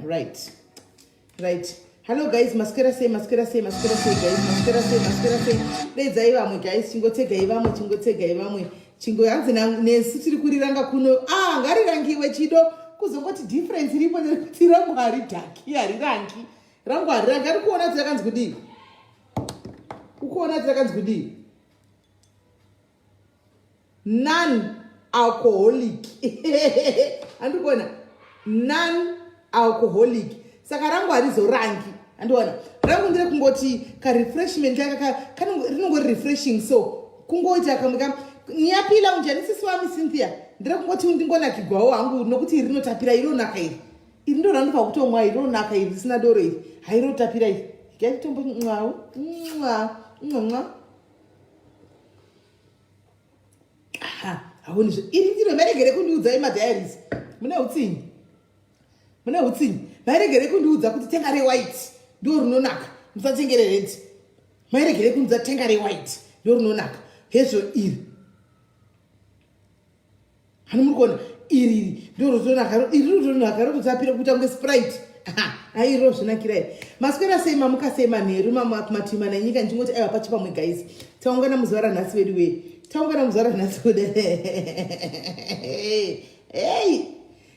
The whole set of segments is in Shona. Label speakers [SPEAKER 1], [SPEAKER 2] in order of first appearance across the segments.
[SPEAKER 1] Right, right. Hello guys, maswera sei, maswera sei, maswera sei guys, maswera sei, maswera sei. Deidzai vamwe guys, chingotegai vamwe, chingotegai vamwe. Chingo hanzi nesu tiri kuriranga kuno. Ah, ngarirangiwe chido. Kuzongoti difference iripo ndekuti rangu haridhaki, harirangi. Rangu harirangi, ari kuona kuti rakanzi kudii? Ukuona kuti rakanzi kudii? Non alcoholic. Andikuona non alcoholic. Saka rangu harizorangi. Andiona rangu ndire kungoti ka refreshment kaka rinongori refreshing, so kungoita kamwe kam niyapila unjani sisi wami Cynthia, ndire kungoti ndingonakigwawo hangu nokuti rinotapira, ironaka iri, iri ndo randofa kutomwa, iri ronaka iri risina doro iri, hairotapira iri. Gaitombo mwawo mwa mwa. Haoni zve iri ndiro. Mairegere kundiudza imadiaries, mune utsinyi, mune utsinyi. Mairegere kundiudza kuti tenga rewhite ndo rinonaka, musatengere red. Mairegere kundiudza tenga rewhite ndo rinonaka. Hezvo iri, hani muri kuona iri, iri ndo rotonaka, iri rotonaka, rototapira kuita kunge Sprite. Airo zvinakira iri. Maswera sei, mamuka sei manheru kumativi mana enyika? Ndingoti aiwa, pachi pamwe guys, taungana muzuva ranhasi vedu wee, taungana muzuva ranhasi kuda. Hey,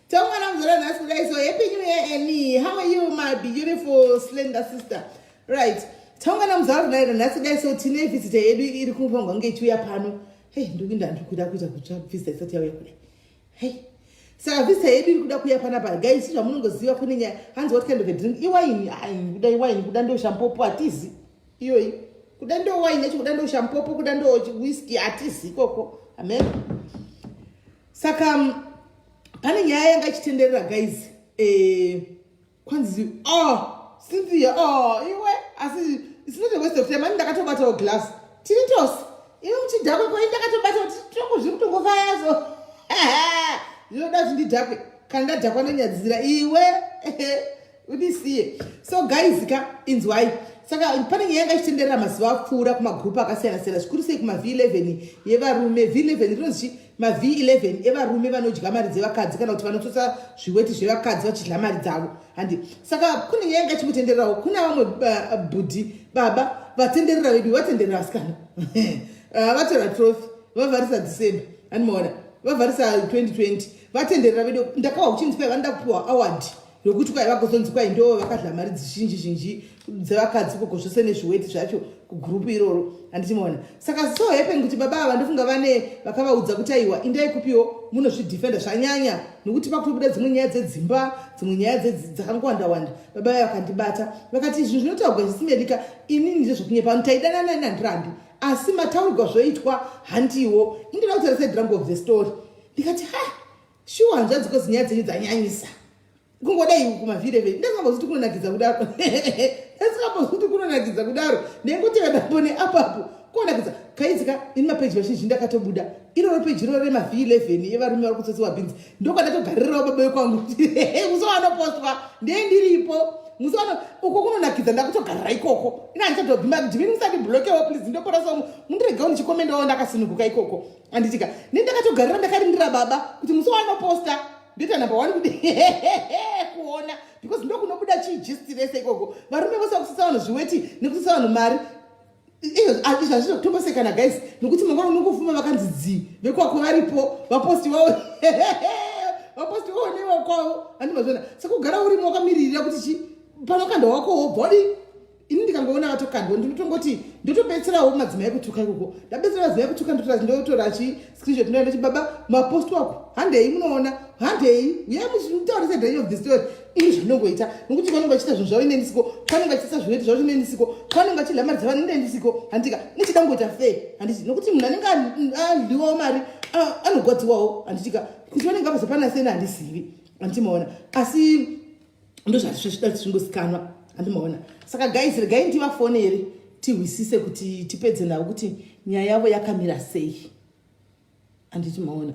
[SPEAKER 1] taungana muzuva ranhasi kudai. So happy New Year, Annie. How are you, my beautiful slender sister? Right, taungana muzuva ranhasi kudai. So tine visitor yedu iri kufanirwa kunge ichiuya pano. Hei, ndikuinda, ndikuda kuita kutsva visitor isati yauya kudai. Hei, saka visitor yedu iri kuda kuuya panapa guys. Zvamunongoziva, kune nyaya hanzi what kind of a drink? Iwaini. Ai, kuda iwaini, kuda ndo shampopo, hatizi iyoyi. Kuda ndo waini yacho, kuda ndo shampopo, kuda ndo whisky, hatizi ikoko. Amen. Saka pane nyaya yanga ichitenderera guys, kwanzi oh Cynthia, oh iwe, asi it's not a waste of time. Ani ndakatobatawo glass, tiri tose iwe muchidhakwe koi, ndakatobata kuti tongo zviri kutongofaya. Zvinoda kuti ndidhakwe, kana ndadhakwa ndonyadzisira iwe undisiye. So guys ka, inzwai. Saka pane nyaya yanga ichitenderera mazuva apfuura kumagrupu akasiyana siyana, zvikuru sei kuma-V11 yevarume. V11 rinonzi maV11 evarume vanodya mari dzevakadzi, kana kuti vanotsotsa zviweti zvevakadzi vachidya mari dzavo, handi? Saka kune nyaya yanga ichimbotendererawo, kuna vamwe bhudhi baba vatenderera vedu, vatenderera vasikana, vatora trophy, vavharisa December, handimaona, vavharisa 2020, vatenderera vedu. Ndakawa kuchinzi kwai vanoda kupiwa award yokuti kwai vagozonzi kwai ndo vakadya mari dzizhinji zhinji dzevakadzi koko, zvose nezviweti zvacho kugurupu iroro, handichimaona? Saka so happen kuti baba ava, ndofunga vane vakavaudza kuti aiwa, indai kupiwo munozvidhifenda, zvanyanya nokuti pakutobuda dzimwe nyaya dzedzimba, dzimwe nyaya dzakangowanda wanda. Baba vaya vakandibata vakati zvinhu zvinotaurwa zvisimelika, inini ndezvokunyepa, taidanana nandirambi, asi mataurirwa zvoitwa handiwo. Indoda kutaura side rangu of the story. Ndikati ha, shuwa hanzvadzi, kozi nyaya dzenyu dzanyanyisa kungodai kumavhireve. Ndasingambozvi kuti kunonakidza kudaro, ndasingambozvi kuti kunonakidza kudaro. Ndengoteva dambo neapapo konakidza kaizika. Ini mapeji mazhinji ndakatobuda iroro peji iroro remaV11 evarume vari kutsotsewa bhinzi, ndokwandatogaririrawo baba wekwangu musi wanopostwa ndee ndiripo musi wano uko kunonakidza, ndakutogarira ikoko. Ina handichatobvima dhimini, musandiblokewo please, ndopora so mundiregewo ndichikomendawo ndakasununguka ikoko, handitika? Nendakatogarira ndakarindira baba kuti musi wanoposta ndoita number one kuti kuona, because ndokunobuda chigist rese ikoko, varume vose vakusisa vanhu zviweti nekusisa vanhu mari. Izvi hazvizvotombosekana guys, nokuti mangwana unongofuma vakanzi dzii vekwako varipo, vapostiwawo, vapostiwawo nevakwavo, handimazvona? Saka kugara urimo wakamiririra kuti chi panokanda wako wobva wadi. Ini ndikangoona vatokandwa ndinotongoti ndotobetserawo madzimai kutuka ikoko. Ndabetsera madzimai kutuka, ndotora chi screenshot, ndoenda chi baba mapost wako, handei munoona, handei uyai mutaure side of the story. Ini zvandinongoita nokuti vanenge vachiita zvinhu zvavo inendisiko, vanenge vachiisa zviweti zvavo inendisiko, vanenge vachidya mari dzavanhu inendisiko, handika? Nichida kungoita fair, handiti? Nokuti munhu anenge adliwawo mari anogwadziwawo, handitika? Kuti vanenge vapazopana sena handizivi, handimaona? Asi ndozvazvida kuti zvingosikanwa, handimaona? Saka guys, regai ndivafonere tihwisise kuti tipedze navo kuti nyaya yavo yakamira sei, handiti maona?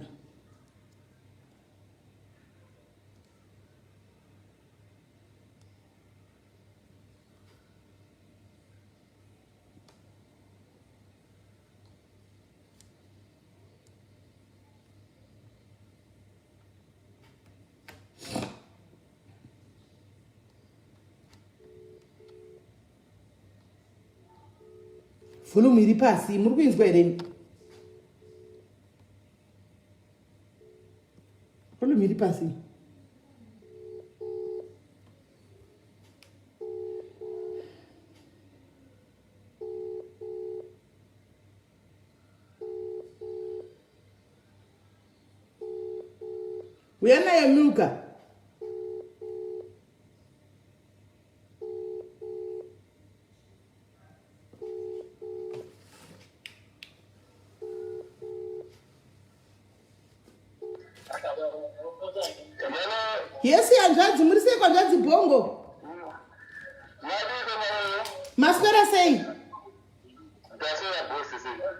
[SPEAKER 1] Volume iri pasi, muri kuinzwa here? Volume iri pasi. Uya nayo Milka. Yes, hanzvadzi, muri sei kwanzvadzi Bongo? Maswera sei?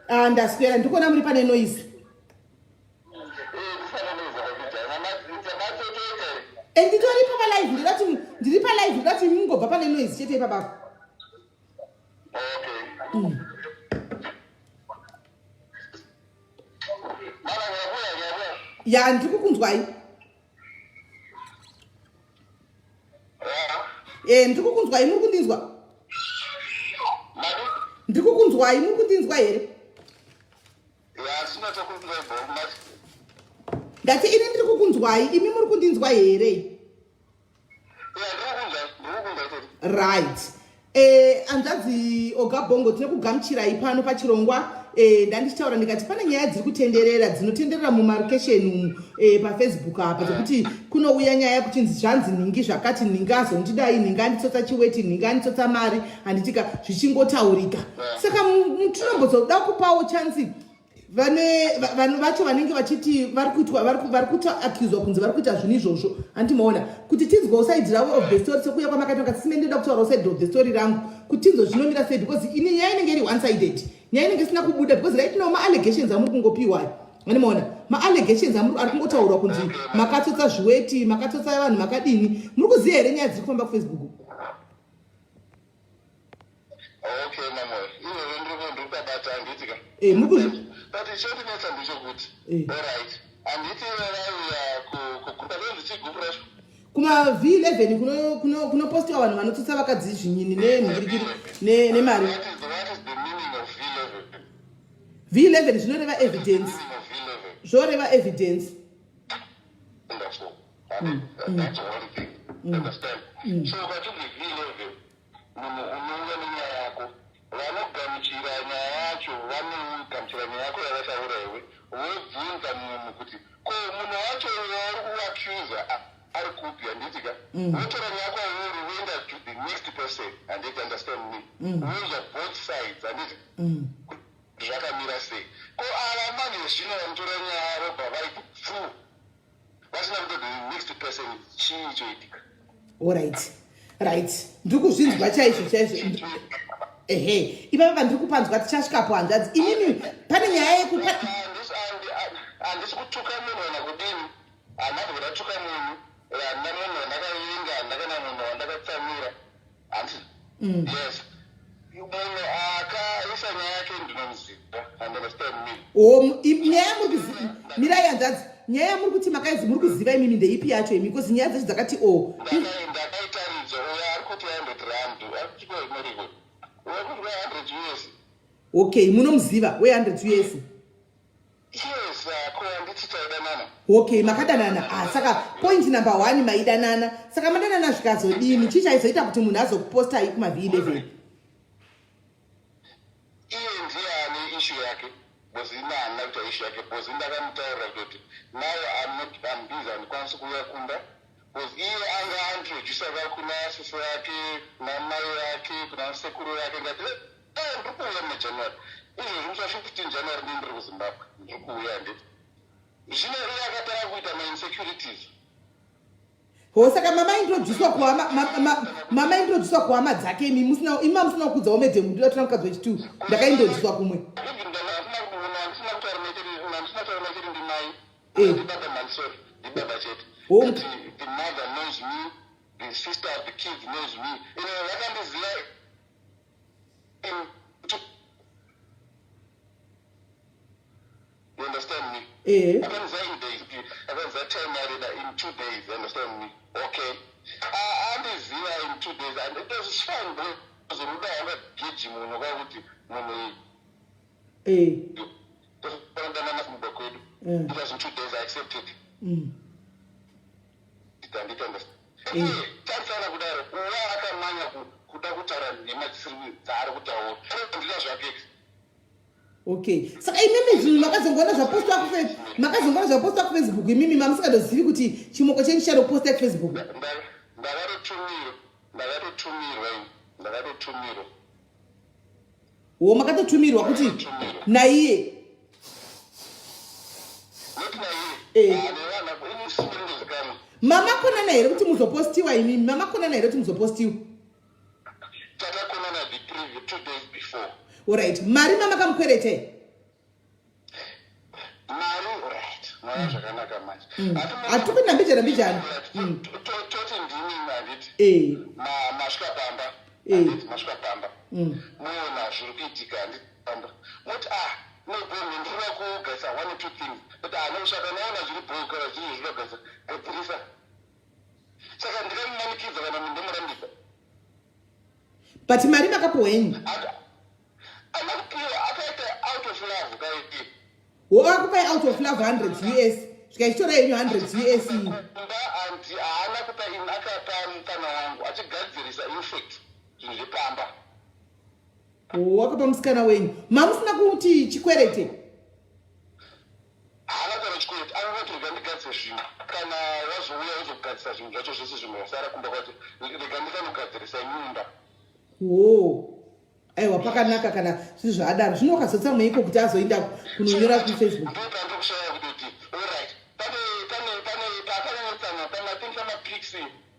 [SPEAKER 1] Ah, ndaswera, ndikuona muri pane noise. Eh, nditoripo palive, ndinoti ndiri palive, ndinoti mungobva pane noise chete ipapapa. Ya, ndiri kukunzwai. Eh, ndiri kukunzwai, muri kundinzwa? Ndiri kukunzwai, muri kundinzwa here? Ndati ini ndiri kukunzwai, imi muri kundinzwa here? Right. Hanzvadzi Oga Bongo, tine kugamuchirai pano pachirongwa. Ndandichitaura ndikati pane nyaya dziri kutenderera, dzinotenderera mumarokesheni umu, paFacebook apa, dzekuti kunouya nyaya kuchinzi zvanzi nhingi zvakati, nhingi azondidai, nhingi anditsotsa chiweti, nhingi anditsotsa mari, handitika, zvichingotaurika. Saka tinombozoda kupawo chansi vane vanhu vacho vanenge vachiti vari kuitwa, vari kutoakuzwa kunzi vari kuita zvinhu izvozvo, handimaona, kuti tinzwewo side ravo of the story, sekuya kwamakaita vakati sime ndinoda kutaurawo side of the story rangu kuti tinzwe zvinomira sei, because ini nyaya inenge iri one sided, nyaya inenge isina kubuda, because right now maallegations amuri kungopiwayo, handimaona, maallegations ari kungotaurwa kunzi makatsotsa zviweti, makatsotsa vanhu, makadini. Muri kuziva here nyaya dziri kufamba kuFacebook?
[SPEAKER 2] Okay, mama, iwewe ndiri ndikabata, handiti ka?
[SPEAKER 1] Eh, muri
[SPEAKER 2] But chondinetsa ndechekuti, alright, handiti vauya kugurupu kanonzi chii gurupu racho?
[SPEAKER 1] Kuma V11 kunopostiwa vanhu vanotsotsa vakadzi zvinyini nenhingirikiri nemari.
[SPEAKER 2] What is the meaning of V11?
[SPEAKER 1] V11 zvinoreva evidence.
[SPEAKER 2] Meaning of V11.
[SPEAKER 1] Zvoreva evidence.
[SPEAKER 2] Wonderful. That's one thing. Understand? So ukatoti V11, munhu unouya nenyaya yako, vanogamuchira nyaya yacho, vanogamuchira nyaya yako yavataura iwe, vobvunza munhu kuti ko munhu wacho wauri kuaccusa ari kupi, handiti ka? Votora nyaya kwauri, voenda to the next person, handiti? Understand me? Voinzwa both sides, handiti, zvakamira sei? Ko ava manje zvino vanotora nyaya vobva vaiti pfu vasina kuto the next person, chii choitika?
[SPEAKER 1] Alright, right, ndiri kuzvinzwa chaizvo chaizvo. Ehe, ipapa pandiri kupanzwa, tichasvikapo hanzvadzi. Imimi pane nyaya yeku
[SPEAKER 2] Handisi kutuka munhu kana kudini, handina ndatuka munhu, handina munhu wandakavenga, handina kana munhu wandakatsamira, handiti? Yes, munhu akaisa nyaya yake ndinomuziva, understand me?
[SPEAKER 1] O, nyaya yamuri kuziva, mirai hanzvadzi, nyaya yamuri kuti makaizi muri kuziva imimi ndeipi yacho imi? Because nyaya dzacho dzakati o
[SPEAKER 2] Ndakaitaridza uyo ari kuti 100 rand, ari kuti mariwe uyo kuti 100 US.
[SPEAKER 1] Okay, munomuziva we100 US?
[SPEAKER 2] Yes, ko handiti taidanana?
[SPEAKER 1] Okay, makadanana. Ah, saka point number one, maidanana. Saka madanana zvikazodini? Chii chaizoita kuti munhu azokupostai kuma V11?
[SPEAKER 2] Iye ndiye ane issue yake, because ine handina kuita issue yake, because ndakamutaurira kutoti now I'm not, I'm busy, handikwanisi kuuya kumba, because iye anga aintrodusa ka kuna sisi vake, kuna mai vake, kuna sekuru vake. Ngati ndiri kuuya muna January izvozvi, musi wa15 January ndii ndiri kuZimbabwe, ndiri kuuya, handiti? Zvino iye akatanga kuita mainsecurities.
[SPEAKER 1] Ho, saka mama introducwa kuhama dzake, imi musina, imi mamusina kukudzawo madam, ndinoda tora mukadzi wechitu, ndakaintroducwa kumwe.
[SPEAKER 2] Even handisina kutaura handisina kutaura nechete ndimai. Ndibaba mani, sorry, ndibaba chete. But the mother knows me, the sister of the kids knows me, vakandiziva in you understand me?
[SPEAKER 1] Eh.
[SPEAKER 2] Akandiziva in days, akandiziva time yareda in 2 days, you understand me? Okay, andiziva in 2 days and it was fine because rudo haungageji munhu kwakuti munhu
[SPEAKER 1] Eh.
[SPEAKER 2] Tofanana kumba kwedu. It was in 2 days I accepted.
[SPEAKER 1] Eh.
[SPEAKER 2] Tarisana kudaro, uva akamanya kuda kutaura nhema dzisiri dzaari kutaura, ndida zvake.
[SPEAKER 1] Okay, saka imimi zvinhu makazongoona zvapostwa makazongoona zvapostwa kuFacebook, imimi mamusingatozivi kuti chimoko chenyu chichatoposta kuFacebook?
[SPEAKER 2] Ndakatotumirwa, ndakatotumirwa ini, ndakatotumirwa.
[SPEAKER 1] Wo, makatotumirwa kuti naiye?
[SPEAKER 2] Not naiye.
[SPEAKER 1] Eh.
[SPEAKER 2] Nevana ini simurindozikamwa.
[SPEAKER 1] Mamakonana here kuti muzopostiwa? Imimi mamakonana here kuti muzopostiwa?
[SPEAKER 2] Takakonana the previous 2 days before.
[SPEAKER 1] Alright, mari mamakamukwerete?
[SPEAKER 2] Mari, right, mwana, zvakanaka manje.
[SPEAKER 1] Hatiri kuenda mbijana mbijana.
[SPEAKER 2] Toti ndini, handiti?
[SPEAKER 1] Eh.
[SPEAKER 2] Masvika pamba.
[SPEAKER 1] Eh.
[SPEAKER 2] Handiti masvika pamba, muona zviri kuitika, handiti? Pamba moti, "Ah, no bongo, ndinoda kugadzisa one or two things," but ah, no, saka naona zviri bho, kana zviri zvinogadzisa, gadzirisa. Saka ndikamumanikidza kana munhu ndomurambidza?
[SPEAKER 1] But mari makapuwa henyu?
[SPEAKER 2] Ana kupiwa, akaita out of love kaiti.
[SPEAKER 1] Wo, akupai out of love 100 US, zvikachitora henyu 100 US iyi?
[SPEAKER 2] Kumba anti haana kupa ini, akapa mufana wangu achigadzirisa, infact zvinhu zvepamba.
[SPEAKER 1] Wo, wakapa musikana wenyu, mamusina kuti chikwerete?
[SPEAKER 2] Haana kutaura chikwereti, angoti, "Rega ndigadzise zvinhu, kana wazouya uzogadzisa zvinhu zvacho zvese, zvinhu zvasara kumba kwacho, rega ndikanogadzirisa nyumba."
[SPEAKER 1] Wo, aiwa, pakanaka kana zviri zvaadaro. Zvino wakazotsamweiko kuti azoenda kunonyora kuFacebook?
[SPEAKER 2] Ndopandiri kushaya kutoti, alright, pane paakanyanyotsamwa pamathings amapics,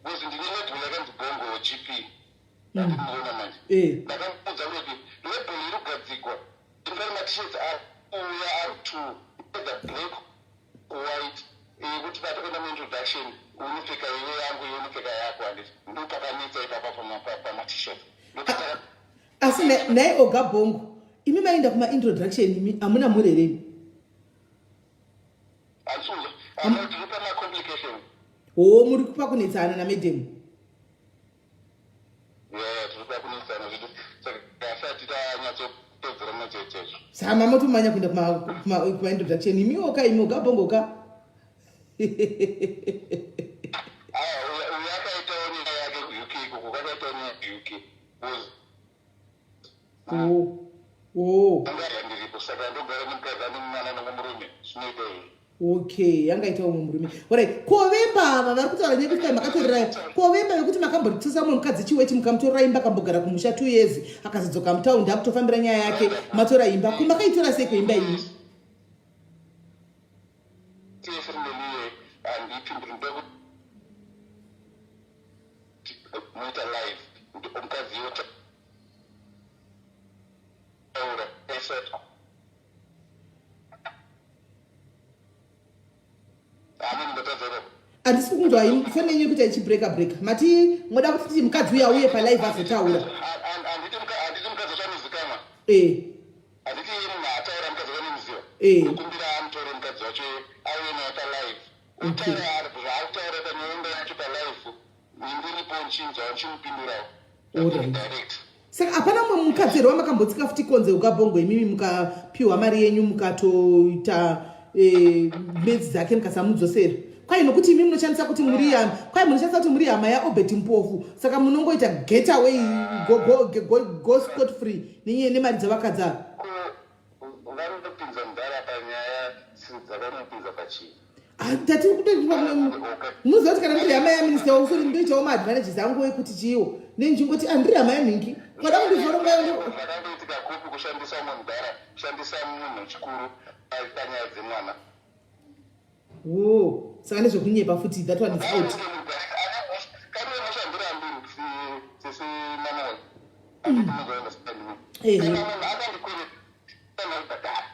[SPEAKER 2] because ndine label yakanzi Bongo GP, andinoona manje. Ndakamuudza kuti label iri kugadzigwa, pane maT-shirts auya ari two, either black, white, yekuti patakaenda muintroduction unopfeka iwe yangu, iwe unopfeka yako, handiti? Ndo pakanetsa ipapa pamaT-shirt.
[SPEAKER 1] Asi nhai Oga Bongo, imi maenda kumaintroduction, imi hamuna murereni?
[SPEAKER 2] Handisuza, tiri pamacomplication.
[SPEAKER 1] Ho, muri kupa kunetsana namadam?
[SPEAKER 2] Yeah, tiri pakunetsana zvedu, saka asati tanyatsopedzera nachaizvo.
[SPEAKER 1] Saka mamotomanya kuenda kumaintroduction imiwoka, imi Oga Bongo ka?
[SPEAKER 2] Aya, uyu akaitawo nyaya yake kuUK ikoko, kakaitawo nyaya kuUK.
[SPEAKER 1] O.
[SPEAKER 2] Angara ndiripo, saka ndogara nemukadzi ane mwana nemurume, zvinoita izvo.
[SPEAKER 1] Okay, yangaita umwe murume. Alright, ko vemba ava vari kutaura nyaya yekuti kai makatorera, ko vemba vekuti makambotisa mumwe mukadzi chiweti, mukamutorera imba, akambogara kumusha 2 years, akazodzoka mutaundi akutofambira nyaya yake, matora imba, ko makaitora sei kuimba iyi?
[SPEAKER 2] Tese neniye handipinduri, ndoda kuti muita live, mukadzi yotaura ese. Ameni, ndatadza ipapo.
[SPEAKER 1] Handisi kukunzwa, foni yenyu yekuti ichibreka breka. Mati moda kuti mukadzi uyu auye palive azotaura?
[SPEAKER 2] Handiti mukadzi wacho anozikanwa?
[SPEAKER 1] E.
[SPEAKER 2] Handiti iye munhu ataura, mukadzi wacho anomuziva?
[SPEAKER 1] Eh.
[SPEAKER 2] Kumbira amutore mukadzi wacho, auye naye palive, utaura zvaari kutaura panyaya yacho palive, ndiripo nchinzwa nchimupindurawo. Direct.
[SPEAKER 1] Saka hapana mumwe mukadzi here wamakambotsika futi konze, Oga Bongo, imimi mukapiwa mari yenyu, mukatoita medzi dzake, mukasamudzosera? Kwai nokuti imi munoshandisa kuti muri hama, kwai munoshandisa kuti muri hama yaObert Mpofu, saka munongoita get away, go scot free nenyaya nemari dzavakadzi ava?
[SPEAKER 2] Ko vanopinza mudhara panyaya dzavanopinza pachii?
[SPEAKER 1] Tati munoziva kuti kana ndiri hama yaminista wausori, ndoitawo maadvantages angu ekuti chiiwo nenjingoti andiri hama yanhingi, kwada kundizoronga.
[SPEAKER 2] Zvakandoitika kupi kushandisa umwe mudhara, kushandisa munhu chikuru panyaya dzemwana?
[SPEAKER 1] O, saka ndezvekunyepa futi, that one is out.
[SPEAKER 2] Kariwe mushandirambiri sesimamawe.
[SPEAKER 1] Ehe.
[SPEAKER 2] Kana munhu akandikwereta, anobhadhara,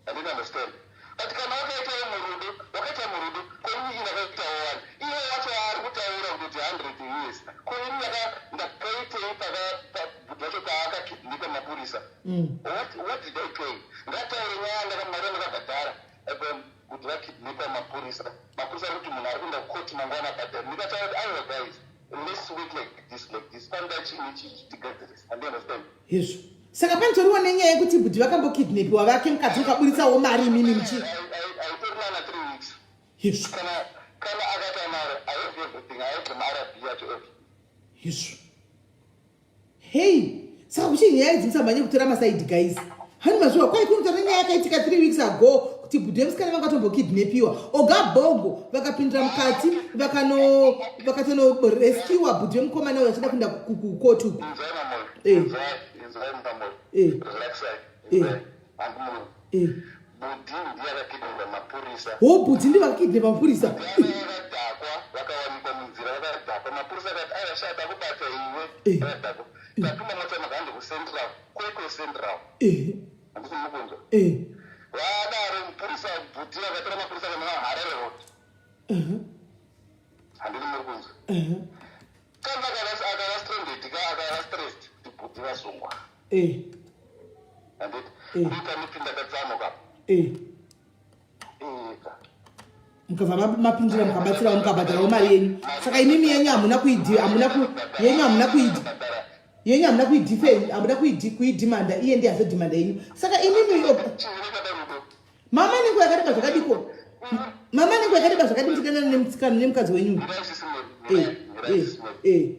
[SPEAKER 2] handiti? Understand? But kana wakaitawo murudo, wakaita murudo, koinini ndakaitawo wani, iye wacho ari kutaura kutoti 100 years, koini ndakaitei pabhudhi wacho paakakidnipa mapurisa? What did I pay? Ngataure nyaya, ndakamari ndakabhadhara kuti vakidnipa mapurisa. Mapurisa ari kuti munhu ari kuenda kukoti mangwana, abhadhara. Ndikataura kuti, "Aiwa guys, let's work like this, like this, panoda chii nechichi, tigadzirisa." Handi understand?
[SPEAKER 1] Hezvo, Saka panotoriwo nenyaya yekuti bhudhi vakambokidnepiwa vake mukadzi ukaburitsawo mari imimi muchi Izvo. Izvo. Hey, saka kuchii nyaya idzi musamhanye kutora masaidi guys. Hani mazviwa kwai kunotora nyaya yakaitika 3 weeks ago kuti bhudhi vemusikana vanga vatombokidnepiwa. Oga Bongo vakapindira mukati vakano vakatonoreskiwa bhudhi vemukomana uyo achida kuenda kukoti uku.
[SPEAKER 2] Eh. Eh. Eh. Eh.
[SPEAKER 1] Ho bhudhi ndi vakidnepa mapurisa.
[SPEAKER 2] Eh. Eh. Eh. Vadaro mupurisa bhudhi vakatora mapurisa kana Harare road. Handiti muri kunzwa. Kana akava stranded ka akava stressed kuti bhudhi vasungwa.
[SPEAKER 1] Eh.
[SPEAKER 2] Handiti. Eh. Ndopanopinda katsano ka.
[SPEAKER 1] Eh. Mukabva mapindira mukabatsirawo mukabhadharawo mari yenyu. Saka imimi yenyu hamuna kuidi hamuna ku yenyu hamuna kuidi yenyu hamuna kuidefend hamuna kuidi kuidemanda iye ndiye azodemanda yenyu. Saka imimi mama nenguva yakareba zvakadiko mama nenguva yakareba zvakadi muchidanana nemusikana nemukadzi wenyu
[SPEAKER 2] eh, eh,
[SPEAKER 1] eh.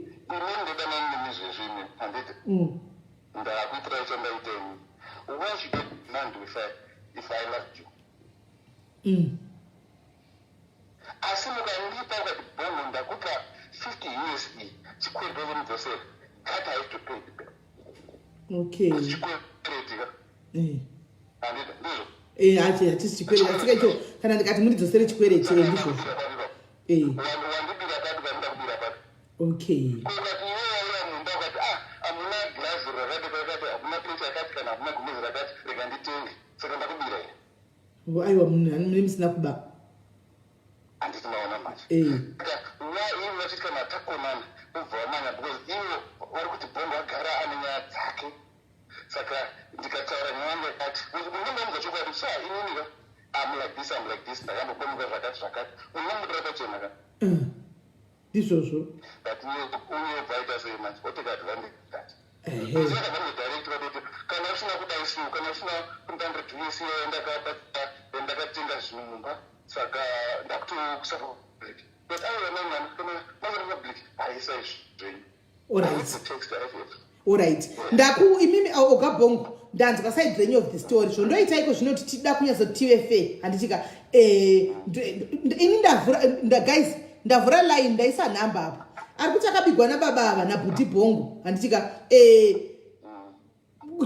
[SPEAKER 2] Asi mukandipa ukati bhongo ndakupa 50 us chikwereti vazomudzosera that I have to pay the back.
[SPEAKER 1] Okay.
[SPEAKER 2] Chikwereti ka.
[SPEAKER 1] Eh. Eh, hachi hatisi chikwereti asika icho kana ndikati mundidzosere chikwereti eh, ndizvo.
[SPEAKER 2] Eh. Wandibira papi kana kubira papi.
[SPEAKER 1] Okay.
[SPEAKER 2] Ukati iwe wauya mumba ukati ah hamuna glazi rakati rakati hamuna plate yakati kana hamuna gumbezi rakati rega nditenge saka ndakubira here?
[SPEAKER 1] Aiwa mune musina kuba.
[SPEAKER 2] Handiti maona manje. Eh. Why ivo vachiti kana takonana ubva wamanya because ivo vari kuti Bhongo agara ane nyaya dzake saka ndikataura nyaya yangu yakati unongomuudza chokwadi so inini ka I'm like this, I'm like this ndakambokomuka zvakati zvakati unomudira pachena ka
[SPEAKER 1] Ndizvozvo.
[SPEAKER 2] But uye ubva aita sei manje oteka advantage that. Direct vatoti kana usina kudai so kana usina kundandireduce yandakatenga zvinhu mumba saka ndakutokusa public but aiwa mangwana kana mangwana public haisa izvi zvenyu.
[SPEAKER 1] Alright. Ndaku imimi oga bongo ndanzwa side renyu of the story zvondoita iko zvinoti tida kunyatsoti tive fair handitika eh, ini ndavhura nda guys ndavhura line ndaisa number apa ari kuti akabigwa nababa ava nabhudhi bongo handitika eh,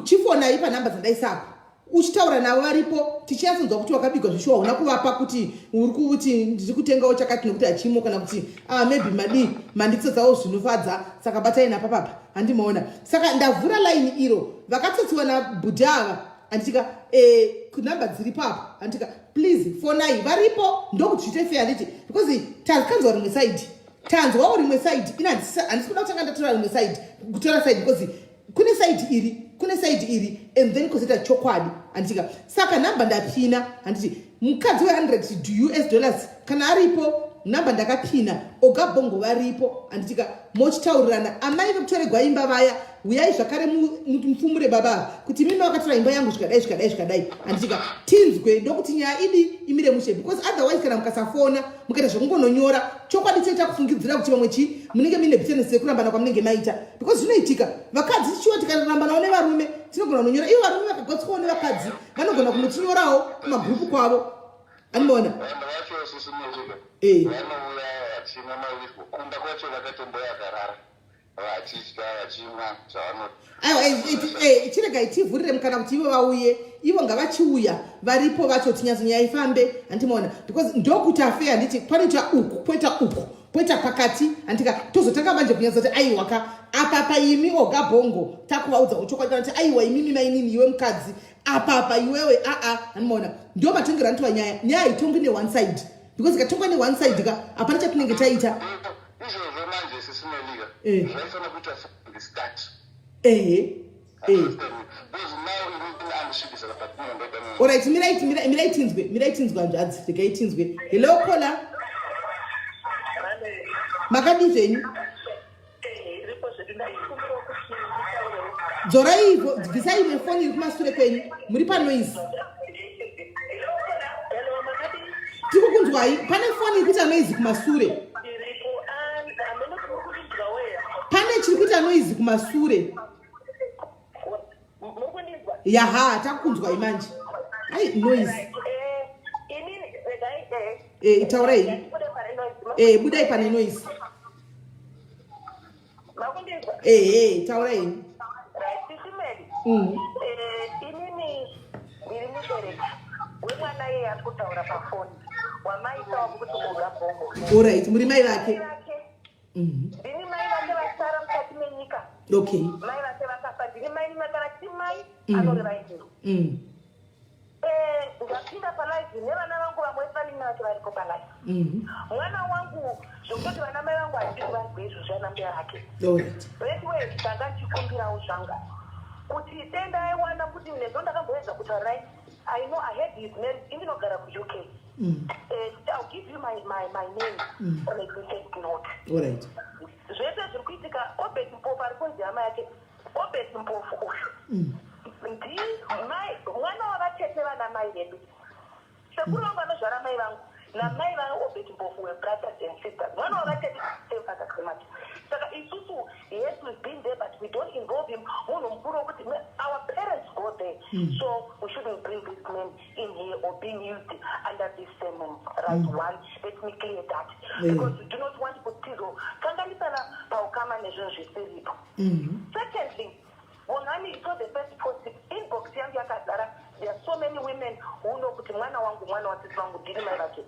[SPEAKER 1] chifonai panhamba dzandaisa apa uchitaura navo varipo tichinyatsonzwa kuti wakabigwa zveshuwa hauna kuvapa kuti uri kuti ndiri kutengawo chakati nekuti hachimo kana kuti ah, maybe madii manditsotsawo zvinofadza saka batai napapapa handimaona saka ndavhura line iro vakatsotsiwa nabhudhi ava handitika eh, kunhamba dziripo apa handitika please fonai varipo ndokuti zviite fair handiti because takanzwa rimwe side tanzwawo rimwe side ini handisi kuda kutanga ndatora rimwe side kutora side because kune side iri kune side iri and then kozoita chokwadi handitika saka nhamba ndapina handiti mukadzi we100 us dollars kana aripo nhamba ndakapina oga bongo varipo handitika mochitaurirana amai vekutoregwa imba vaya huyai zvakare mupfumure baba kuti mimi vakatora imba yangu zvikadai zvikadai zvikadai handitika tinzwe ndokuti nyaya idi imire mushe because otherwise kana mukasafona mukaita zvekungononyora chokwadi choita kufungidzira kuti vamwe chii munenge muine bitterness yekurambana kwamunenge maita because zvinoitika vakadzi chichiwa tikarambanawo nevarume tinogona kunonyora ivo varume vakagotswawo nevakadzi vanogona kunotinyorawo kumagurupu kwavo animoona
[SPEAKER 2] eh. vanouya vachimwa mawirwo kumba kwacho vakatomboyakarara vachidya vachimwa zvavanoda
[SPEAKER 1] aiwa eh, eh, eh, chiregai tivhurire mukana kuti ivo vauye ivo ngavachiuya varipo vacho tinyatso nyaya ifambe handimaona because ndokuti afe handiti panoita uku poita uku poita pakati handika tozotanga manje kunyatsa kuti aiwa ka apapa imi oga bhongo takuvaudza uchokwadi kana kuti aiwa imimi mainini iwe mukadzi apapa iwewe aa handimaona ndo matongero anotiwa nyaya nyaya haitongwi neone side because ikatongwa neone side ka hapana chatinenge taita
[SPEAKER 2] izvozvo manje sisi Melika eh. zvaifanira kuita from the start
[SPEAKER 1] ehe eh. Alright, mirai mirai mirai tinzwe, mirai tinzwe hanzvadzi, regai tinzwe. Hello caller. Makadii zvenyu? Dzorai, bvisai imwe foni iri kumasure kwenyu, muri panoise. Tiri kukunzwai. Pane foni iri kuita noise kumasure. Pane chiri kuita noise kumasure. Yaha, takukunzwai manje. Ai, noise. Taurai. Budai pane noise. Ehe, taurai.
[SPEAKER 3] Inini ndiri mubereki wemwana iye ari kutaura pafoni, wamaita wakuti Oga Bongo.
[SPEAKER 1] Alright, muri mai vake?
[SPEAKER 3] Ndini mai vake vasara mukati menyika. Mai vake vakafa, ndini mai. Kana tiri mai, anoreva indiro. Ndapinda palive nevana vangu, vamwe vanini vake variko palive. Mwana wangu, zvokutoti vana mai vangu handidi kuvanzwa izvozvo ana mbuya vake. Anyway, ndanga ndichikumbirawo zvangu kuti denda aiwana kuti nezvo ndakamboedza kutaura naye. I know I had his marriage. Indinogara kuUK. I'll give you my name on a different note. Zvese zviri kuitika, Obert Mpofu ari kunzi hama yake, Obert Mpofu uyu ndi mwana wavatete vana mai vedu. Sekuru vangu vanozvara mai vangu namai vaObert Mpofu were brothers and sisters. Mwana wavatete, same father, same mother. Saka isusu, yes, we've been there, but we don't involve him. Munhu mukuru wekuti our parents go there. So we shouldn't bring this man in here or being used under this surname, right? One, let me clear that, because we do not want kuti tizokanganisana paukama nezvinhu zvisiripo. Secondly, Bongani, it was the first post, inbox yangu yakazara. There are so many women who know kuti mwana wangu, mwana wasisi vangu, ndini mai vake.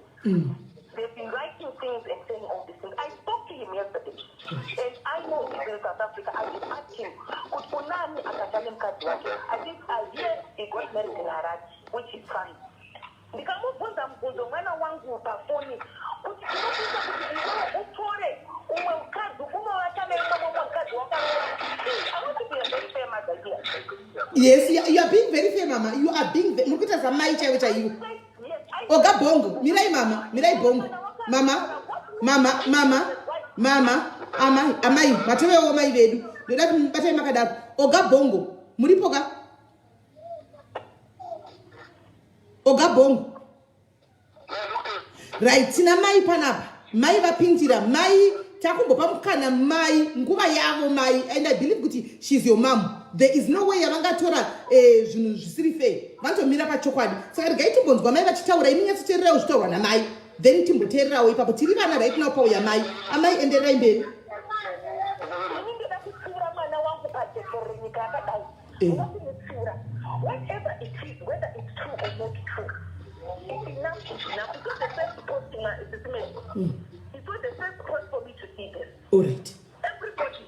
[SPEAKER 3] They've been writing things and saying all these things. I spoke to him yesterday and I know he's in South Africa. I did ask him kuti unani akata nemukadzi wake. I think I hear he got married in Harare, which is fine. Ndikamubvunza mubvunzo mwana wangu pafoni kuti tinokuita kuti iwewe utore umwe mukadzi unovata neumwe mumwe mukadzi wakaroora. I want to be a very fair mother here.
[SPEAKER 1] Yes, you are being very fair, mama. You are being muri kuita zamai chaivo chaivo.
[SPEAKER 3] Yes, I
[SPEAKER 1] Oga Bongo, mirai mama, mirai Bongo. Mama, mama, mama, mama, amai, amai, matovewo mai vedu. Ndoda kuti mubatai makadaro. Oga Bongo, muripo ka? Oga Bongo. Right, tina mai panapa. Mai vapindira, mai takumbopa mukana mai nguva yavo mai, and I believe kuti she's your mom. There is no way yavangatora zvinhu zvisiri fair. Vanotomira pachokwadi. Saka regai timbonzwa mai vachitaura, imi nyatsoteererawo zvitaurwa namai. Then timboteererawo ipapo. Tiri vana right now pauya mai. Amai, endererai mberi.
[SPEAKER 3] Ini ndoda kutsiura mwana wangu pajekerere nyika yakadai. Ndinokumutsiura, whatever it is, whether it's true or not true, enough is enough. It was the first post, it was the first post for me to see this. Everybody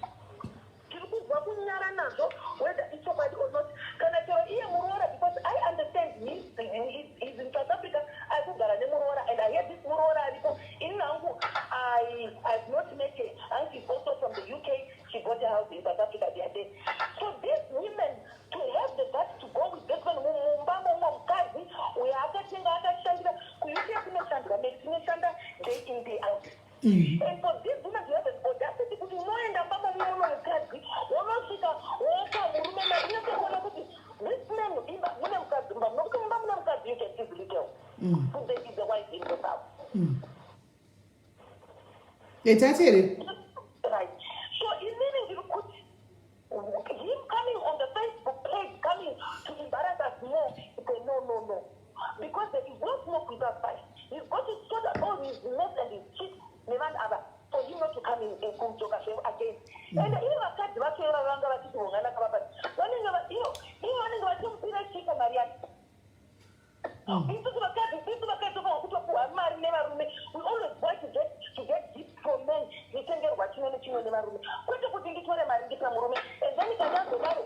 [SPEAKER 3] tiri kubva kunyara nazvo, whether ichokwadi or not, kana chero iye muroora, because I understand he's in South Africa, ari kugara nemuroora, and I hear this muroora ariko. Ini hangu I've not met her. Hangu is also from the UK. She bought a house in South Africa. They are there. So these women to have the guts to go with this man mumba momwe mukadzi uyo akatenga, akashandira kuUK, kunoshandwa meri, tinoshanda day in, day out. And for these women to have an audacity kuti unoenda mumba momwe muno mukadzi, wonosvika wopa murume mari, unotokuona kuti this man, imba mune mukadzi mumba, nokuti mumba mune mukadzi, you can easily tell who there is a wife in the house.
[SPEAKER 1] Tatere.
[SPEAKER 3] Right, so inini ndiri kuti him coming on the Facebook page, coming to embarrass us more, it's a no, no, no, because there is no smoke without fire. He's got to sort out all his mess and his shit nevanhu ava for him not to come in kudzoka zve again. And ivo vakadzi vacho ivava vanga vachiti vongana kavapati, vanenge ivo vanenge vachimupira chiko mari yake. Isusu vakadzi, isusu vakadzi tofanira kutopuhwa mari nevarume. We always want to get gifts from men, titengerwa chimwe nechimwe nevarume, kwete kuti nditore mari ndipe murume and then ikanyazodaro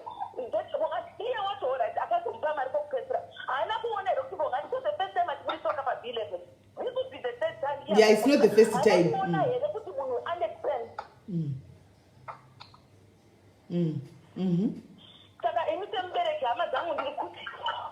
[SPEAKER 3] iye wacho, alright, akazomupa mari kwokupedzisira, haana kuona here kuti vongani so the first time achibudiswa pa B11? This would be the third time.
[SPEAKER 1] Yeah, it's not the first time.
[SPEAKER 3] Haana kuona here kuti munhu ane sense? Saka ini semubereki, hama dzangu, ndiri kuti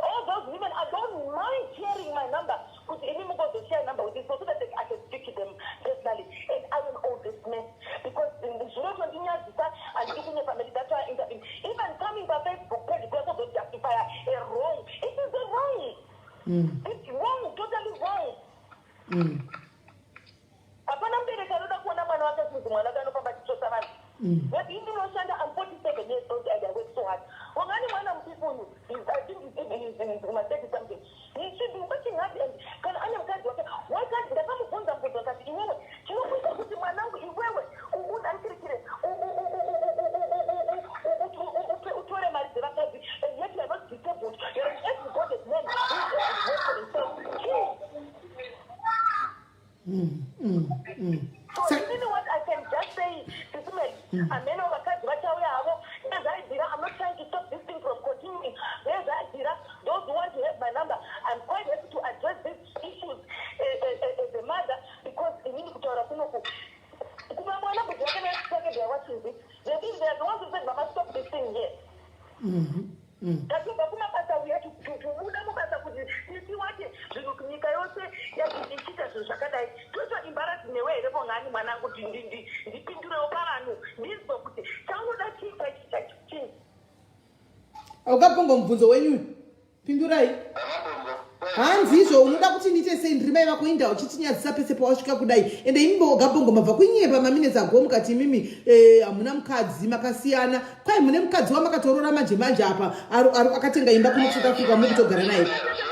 [SPEAKER 3] all those women, I don't mind sharing my number kuti imi mugozoshare number with this so that I can speak to them personally and iron all this mess, because zvinotondinyadzisa. Handidi kunyepa meli. That's why I intervene. Even coming paFacebook. It's wrong, totally wrong. Hapana mubereki anoda kuona mwana wake achinzi mwana wake anofamba achitsotsa vanhu. Maybe ini ndinoshanda, I'm 47 years old and I work so hard. Wangani mwana mudiki uyu, I think he's kuma 30 something. He should be working hard, and kana ane mukadzi wake, why can't, ndakamubvunza mubvunzo akati, "Iwewe, chinokuita kuti mwanangu iwewe unandirikire utore mari dzevakadzi, and yet you are not disabled, you are an everybody man who is work for himself?" Chii? So inini what I can just say, Sisimeli, amene vakadzi vachauya havo nezvaibvira. I'm not trying to stop this thing from continuing. Nezvaibvira, those who want to have my number, I'm quite happy to address these issues as a mother, because inini kutaura kunoku kuma mwana kuti vake nasake, they are watching this. They are the ones who said, "Mama, stop this thing here." Tatobva kumabasa uya tubuda mubasa kuti titiwate zvinhu, nyika yose ichiita zvinhu zvakadai, toita embarrass newe here, Bongani mwanangu? Ndipindurewo pavanhu, ndinzwe kuti chaunoda chii chaichi chaicho chii?
[SPEAKER 1] Aukabongo, mubvunzo wenyu, pindurai.
[SPEAKER 2] Amabongo.
[SPEAKER 1] Hanzi izvo unoda kuti ndiite sei? Ndiri mai vako, inda uchitinyadzisa pese pawasvika kudai. Ende imi Gabongo mabva kunyepa maminutes ago mukati imimi hamuna mukadzi, makasiyana. Kwai mune mukadzi wamakatorora manje manje apa akatenga imba kuno kuSouth Africa, muri kutogara naye.
[SPEAKER 2] Zvoda iye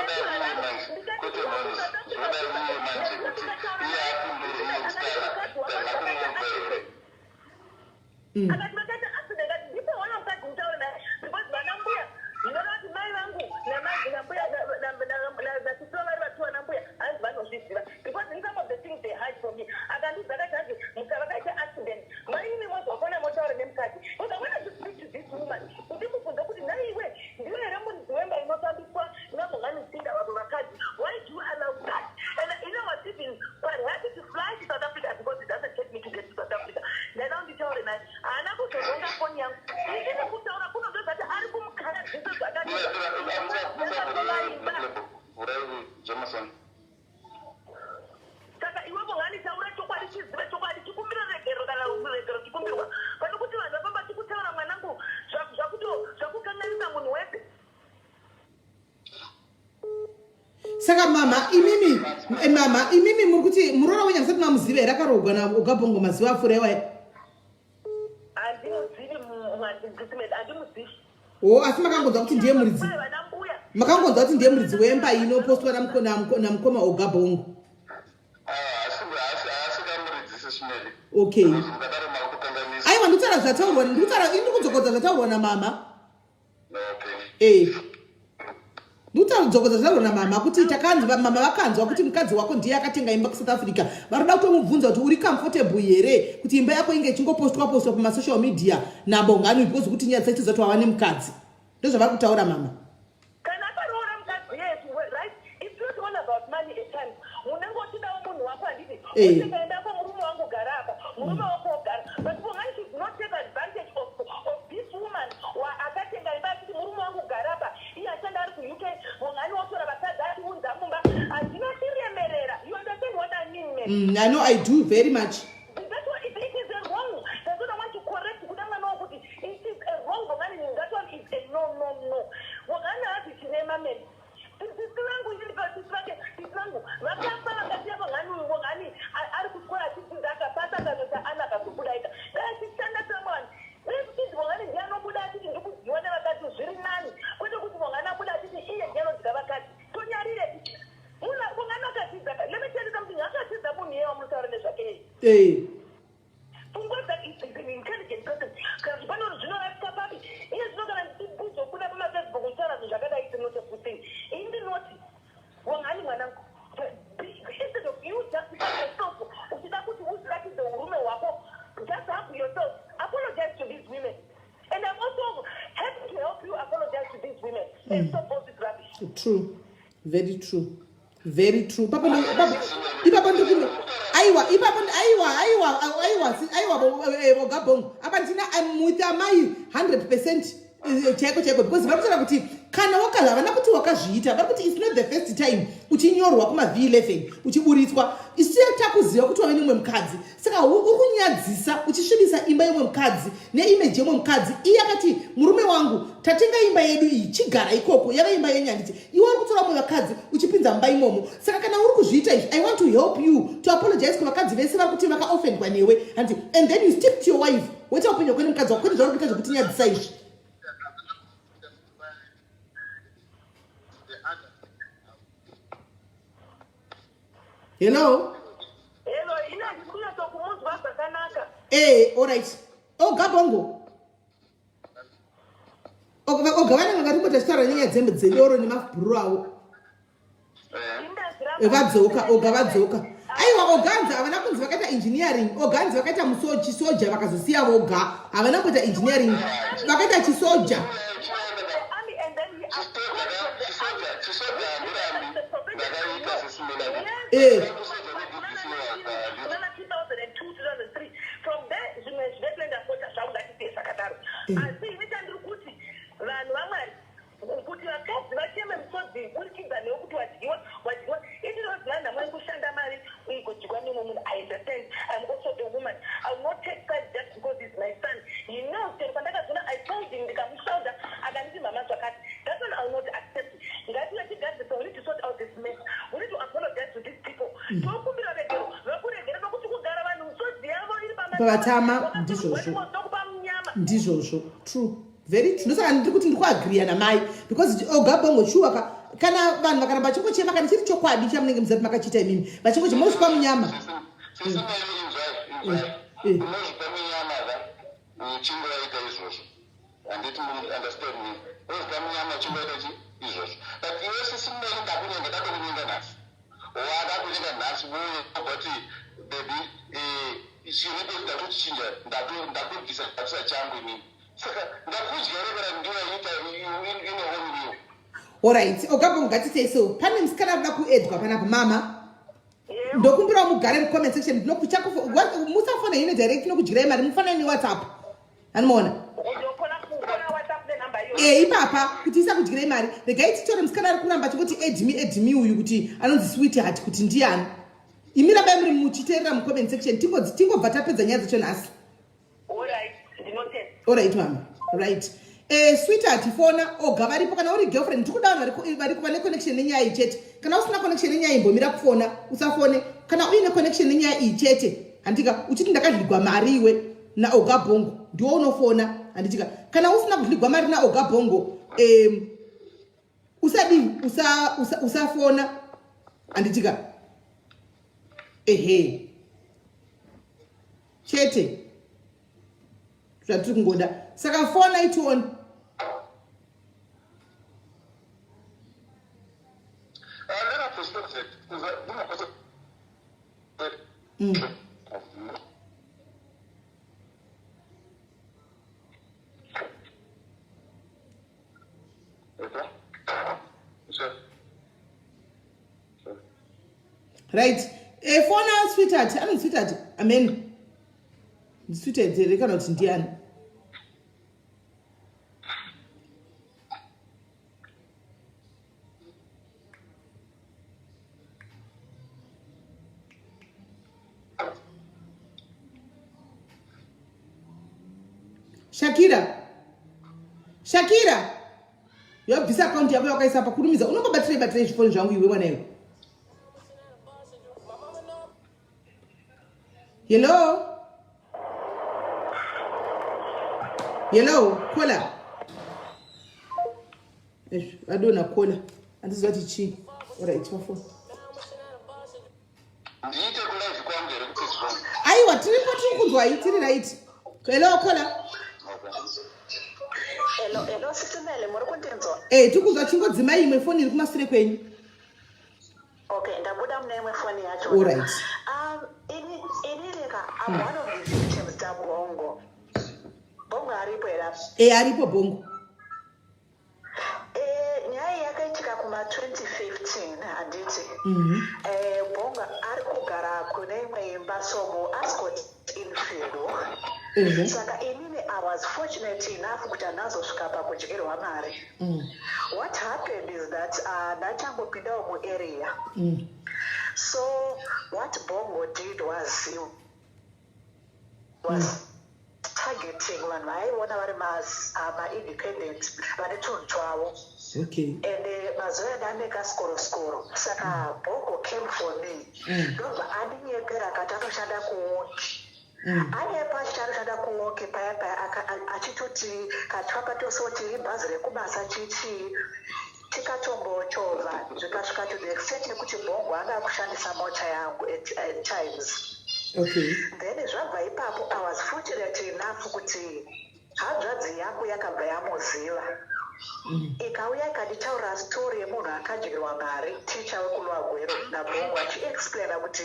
[SPEAKER 2] manje, kwete noise. Zvoda iye manje kuti iye apindure iye kuti tanga kumuudza here.
[SPEAKER 3] Akati vakaita accident, ati ndipo wana mukadzi mutaure naye, because vana mbuya zvinoreva kuti mai vangu nambuya nasisi vari vatiwa nambuya, hanzi vanozviziva, because in some of the things they hide from me. Akandiudza akati hanzi muka vakaita accident, maini mozwakona motaura nemukadzi, because I wanted to speak to this woman kuti mubvunze kuti, "Naiwe, ndiwe here muridzi wemba inotambiswa naMongani Tsinda vamwe vakadzi? Why do you allow that?" And I was even quite happy to fly to South Africa, because it doesn't take me to get to South Africa. Ndaida kunditaure naye, haana kuzodonga foni yangu. Inini kutaura kunondozati ari kumukaradzisa zvakativaimba.
[SPEAKER 2] Vhurai Jameson.
[SPEAKER 3] Saka iwe Bongani, taura chokwadi, chizive chokwadi, tikumbire regero kana regero tikumbirwa, pane kuti vanhu vafamba tikutaura mwanangu zvakukanganisa munhu wese.
[SPEAKER 1] Saka mama imimi, mama imimi muri kuti muroora wenyu hamusati mamuziva here akaroorwa naGabongo mazuva apfuura iwaya?
[SPEAKER 3] Handimuzivi, handimuzivi.
[SPEAKER 1] O, asi makangonzwa kuti ndiye muridzi?
[SPEAKER 3] Vana mbuya.
[SPEAKER 1] Makangonzwa kuti ndiye muridzi wemba inopostwa namukoma Ogabongo?
[SPEAKER 2] Haasi kamuridzi, Sisimeli.
[SPEAKER 1] Okay.
[SPEAKER 2] Mukadaro makutokanganisa.
[SPEAKER 1] Aiwa, ndikutaura zvataurwa, ndikutaura ini, ndikudzokodza zvataurwa namama.
[SPEAKER 2] Okay.
[SPEAKER 1] Ndikutaura kudzokodza zvataurwa namama kuti takanzwa, mama vakanzwa kuti mukadzi wako ndiye akatenga imba kuSouth Africa. Varoda kutomubvunza kuti uri comfortable here kuti imba yako inge ichingopostwa postwa pamasocial media naBongani, because kuti nyaya dzacho zati wava nemukadzi. Ndozvavari kutaura mama.
[SPEAKER 3] Kana akaroora mukadzi, yes, right, it's not all about money. At times munenge uchidawo munhu wako, handiti? Utikaendako, murume wangu gara apa, murume wako wogara, but Bongani should not take advantage of this woman akatenga imba achiti murume wangu gara apa, iye ashanda ari kuUK. Bongani wotora vakadzi achiunza mumba, handina chiremerera. You understand what I mean, man?
[SPEAKER 1] I know, I do very much.
[SPEAKER 3] That's what it is a wrong. That's what I want to correct. Kuda mwana wokuti it is a wrong, Bongani. That one is a no, no, no. Bongani hazi chirema, man. Sisi vangu inini, sisi vake, sisi vangu vakafa vakasiya Bongani uyu. Bongani ari kuchikoro achidzidza, akapasa, akanoita ana, akazobuda ega. Dai achishanda someone. Dai kuchinzi Bongani ndiye anobuda achiti ndikudziwa nevakadzi, zviri nani, kwete kuti Bongani abuda achiti iye ndiye anodya vakadzi. Tonyarirepi? Munhu Bongani akadzidza. Let me tell you something. Akadzidza munhu iye wamunotaura nezvake iye. Pfungwa dzake, is an intelligent person. Kana zvipano zvinorasika papi iye zvino? Kana ndichibuzobuda pamaFacebook uchitaura zvinhu zvakadai, it's not a good thing. Ini ndinoti, Bongani mwanangu, instead of you justify yourself uchida kuti uziratidze urume hwako, just humble yourself, apologize to these women, and I'm also happy to help you apologize to these women and stop all this rubbish.
[SPEAKER 1] True, very true, very true. Ipapo ipapo ndiri, aiwa, ipapo aiwa, aiwa, aiwa, aiwa, Vogabongo, apa ndina, I'm with amai 100% chaiko chaiko, because vari kutaura kuti Kana waka havana kuti wakazviita, vari kuti it's not the first time uchinyorwa kuma V11 uchiburitswa. Isu takuziva kuti wave nemumwe mukadzi. Saka uri kunyadzisa uchisvibisa imba yemumwe mukadzi neimage yemumwe mukadzi. Iye akati murume wangu tatenga imba yedu iyi chigara ikoko yava imba yenyu handiti. Iwe uri kutora mumwe vakadzi uchipinza mumba imomo. Saka kana uri kuzviita izvi, I want to help you to apologize kuvakadzi vese vari kuti vakaofendwa newe handiti, and then you stick to your wife woita upenyu hwako nemukadzi wako kwete zvauri kuita zvekutinyadzisa izvi. Hello?
[SPEAKER 3] Hello, ina ndikunyatsokumunzwa zvakanaka.
[SPEAKER 1] Eh, all right. Oh, Gabongo. Oga vanenge vari kuita nyaya dzembe dzedoro nemabhuru avo. Vadzoka, oga vadzoka. Aiwa oganzi havana kunzi vakaita engineering, oganzi vakaita chisoja vakazosiya voga. Havana kuita engineering, vakaita chisoja. Eh.
[SPEAKER 3] Asi ini chandiri kuti vanhu vamwari kuti vakadzi vacheme misodzi burikidza nekuti wadyiwa wadyiwa indinoziva nhamo yekushanda mari igodyiwa nemumwe munhu. I understand. I'm also a woman. I will not take sides just because he's my son. He knows chero pandakazona I told him ndikamushauda akanditi mama zvakati. That one I will not accept. Ngative tigadzise. We need to sort out this mess. We need to apologize to these people. Tokumbira regero vakuregera nokuti kugara vanhu misodzi yavo iri
[SPEAKER 1] pavatama. Ndizvozvo, ndizvozvo, true, very true. Ndosaka ndiri kuti ndiri kuagriya namai because oga bongo shuwa ka kana vanhu vakaramba vachingochema kana chiri chokwadi chamunenge muzati makachiita imimi vachingochema mosvipa munyama.
[SPEAKER 2] Unozvipa munyama ka uchinge waita izvozvo, handiti? Understand me? Unozvipa munyama uchinge waita chi izvozvo, but iwe sisimeli ndakunyenga, ndatokunyenga nhasi, wadakunyenga nhasi uye but baby chiripo ndatochichinja, ndakubvisa ndabvisa changu inini, saka ndakudya here kana ndiyo yaita ine own will?
[SPEAKER 1] Alright, ogabongo, ngatitei so. Pane musikana akuda kuedzwa panapa, mama. Ndokumbirawo mugare mucomment section. Musafona ine direct nokudyirai mari, mufanane neWhatsApp, anomaona e ipapa kuti isakudyirei mari. Regai titore musikana ari kuramba achingoti add me, add me uyu, kuti anonzi Sweetheart, kuti ndiani. Imi rambai muri muchiteerera mucomment section, tingobva tapedza nyaya dzacho nhasi. Alright mama, right. Sweetheart, fona oga varipo. Kana uri girlfriend, ndikuda vanhu vari vane connection nenyaya iyi chete. Kana usina connection nenyaya imbomira kufona, usafone. Kana uine connection nenyaya iyi chete, handika, uchiti ndakadligwa mari iwe naoga bongo, ndiwo unofona, handitika? Kana usina kudligwa mari naoga bongo, usadii, usafona, handitika? Ehe, chete zvatiri kungoda. Saka fona itione. Right, fona Sweetheart. Anonzi Sweetheart, amen. Ndisweetheart here kana kuti ndiani? Shakira, Shakira, yabvisa akaunti yako yawakaisa pa kurumidza. Unongobatirei batirei zvifoni zvangu iwe mwana iwe? Hello, hello, caller. Vadona caller, handiziva kuti chii. Alright, vafoni.
[SPEAKER 2] Ndiite kulive kwangu here kuti zvong?
[SPEAKER 1] Aiwa, tiripo, tiri kunzwai, tiri right. Hello, caller.
[SPEAKER 4] Hello, hello, Sisimele, muri kundinzwa?
[SPEAKER 1] Eh, tiri kunzwa. Chingodzimai imwe foni iri kumasure kwenyu.
[SPEAKER 4] Okay, ndabuda mune imwe foni yacho.
[SPEAKER 1] Alright.
[SPEAKER 4] Inini ka, I'm one of the victims taBongo. Bongo aripo here apa?
[SPEAKER 1] E, aripo Bongo.
[SPEAKER 4] Nyaya iyi yakaitika kuma 2015, handiti? Bongo ari kugara kune imwe imba somo Ascot Infield. Saka inini I was Was fortunate enough kuti handazosvika pakudyirwa mari. What happened is that ndachangopindawo muarea. So what Bongo did was he was targeting vanhu vaaiona vari maindependent, vane tunhu twavo. And mazuva enda kaskoroscoro, saka Bongo came for me. Ndobva andinyepera akati anoshanda kuWoki. Anyepa achiti anoshanda kuWoki paya paya, achitoti katifamba tosoti ibhazi rekubasa chichii, tikatombochovha zvikasvika to the extent yekuti Bongo anga akushandisa mota yangu at times. Then zvabva ipapo, I was fortunate enough kuti hanzvadzi yangu yakabva yamuziva, ikauya ikanditaurira story yemunhu akadyirwa mari, ticha wekuLower Gweru naBhongo, achiexplaina kuti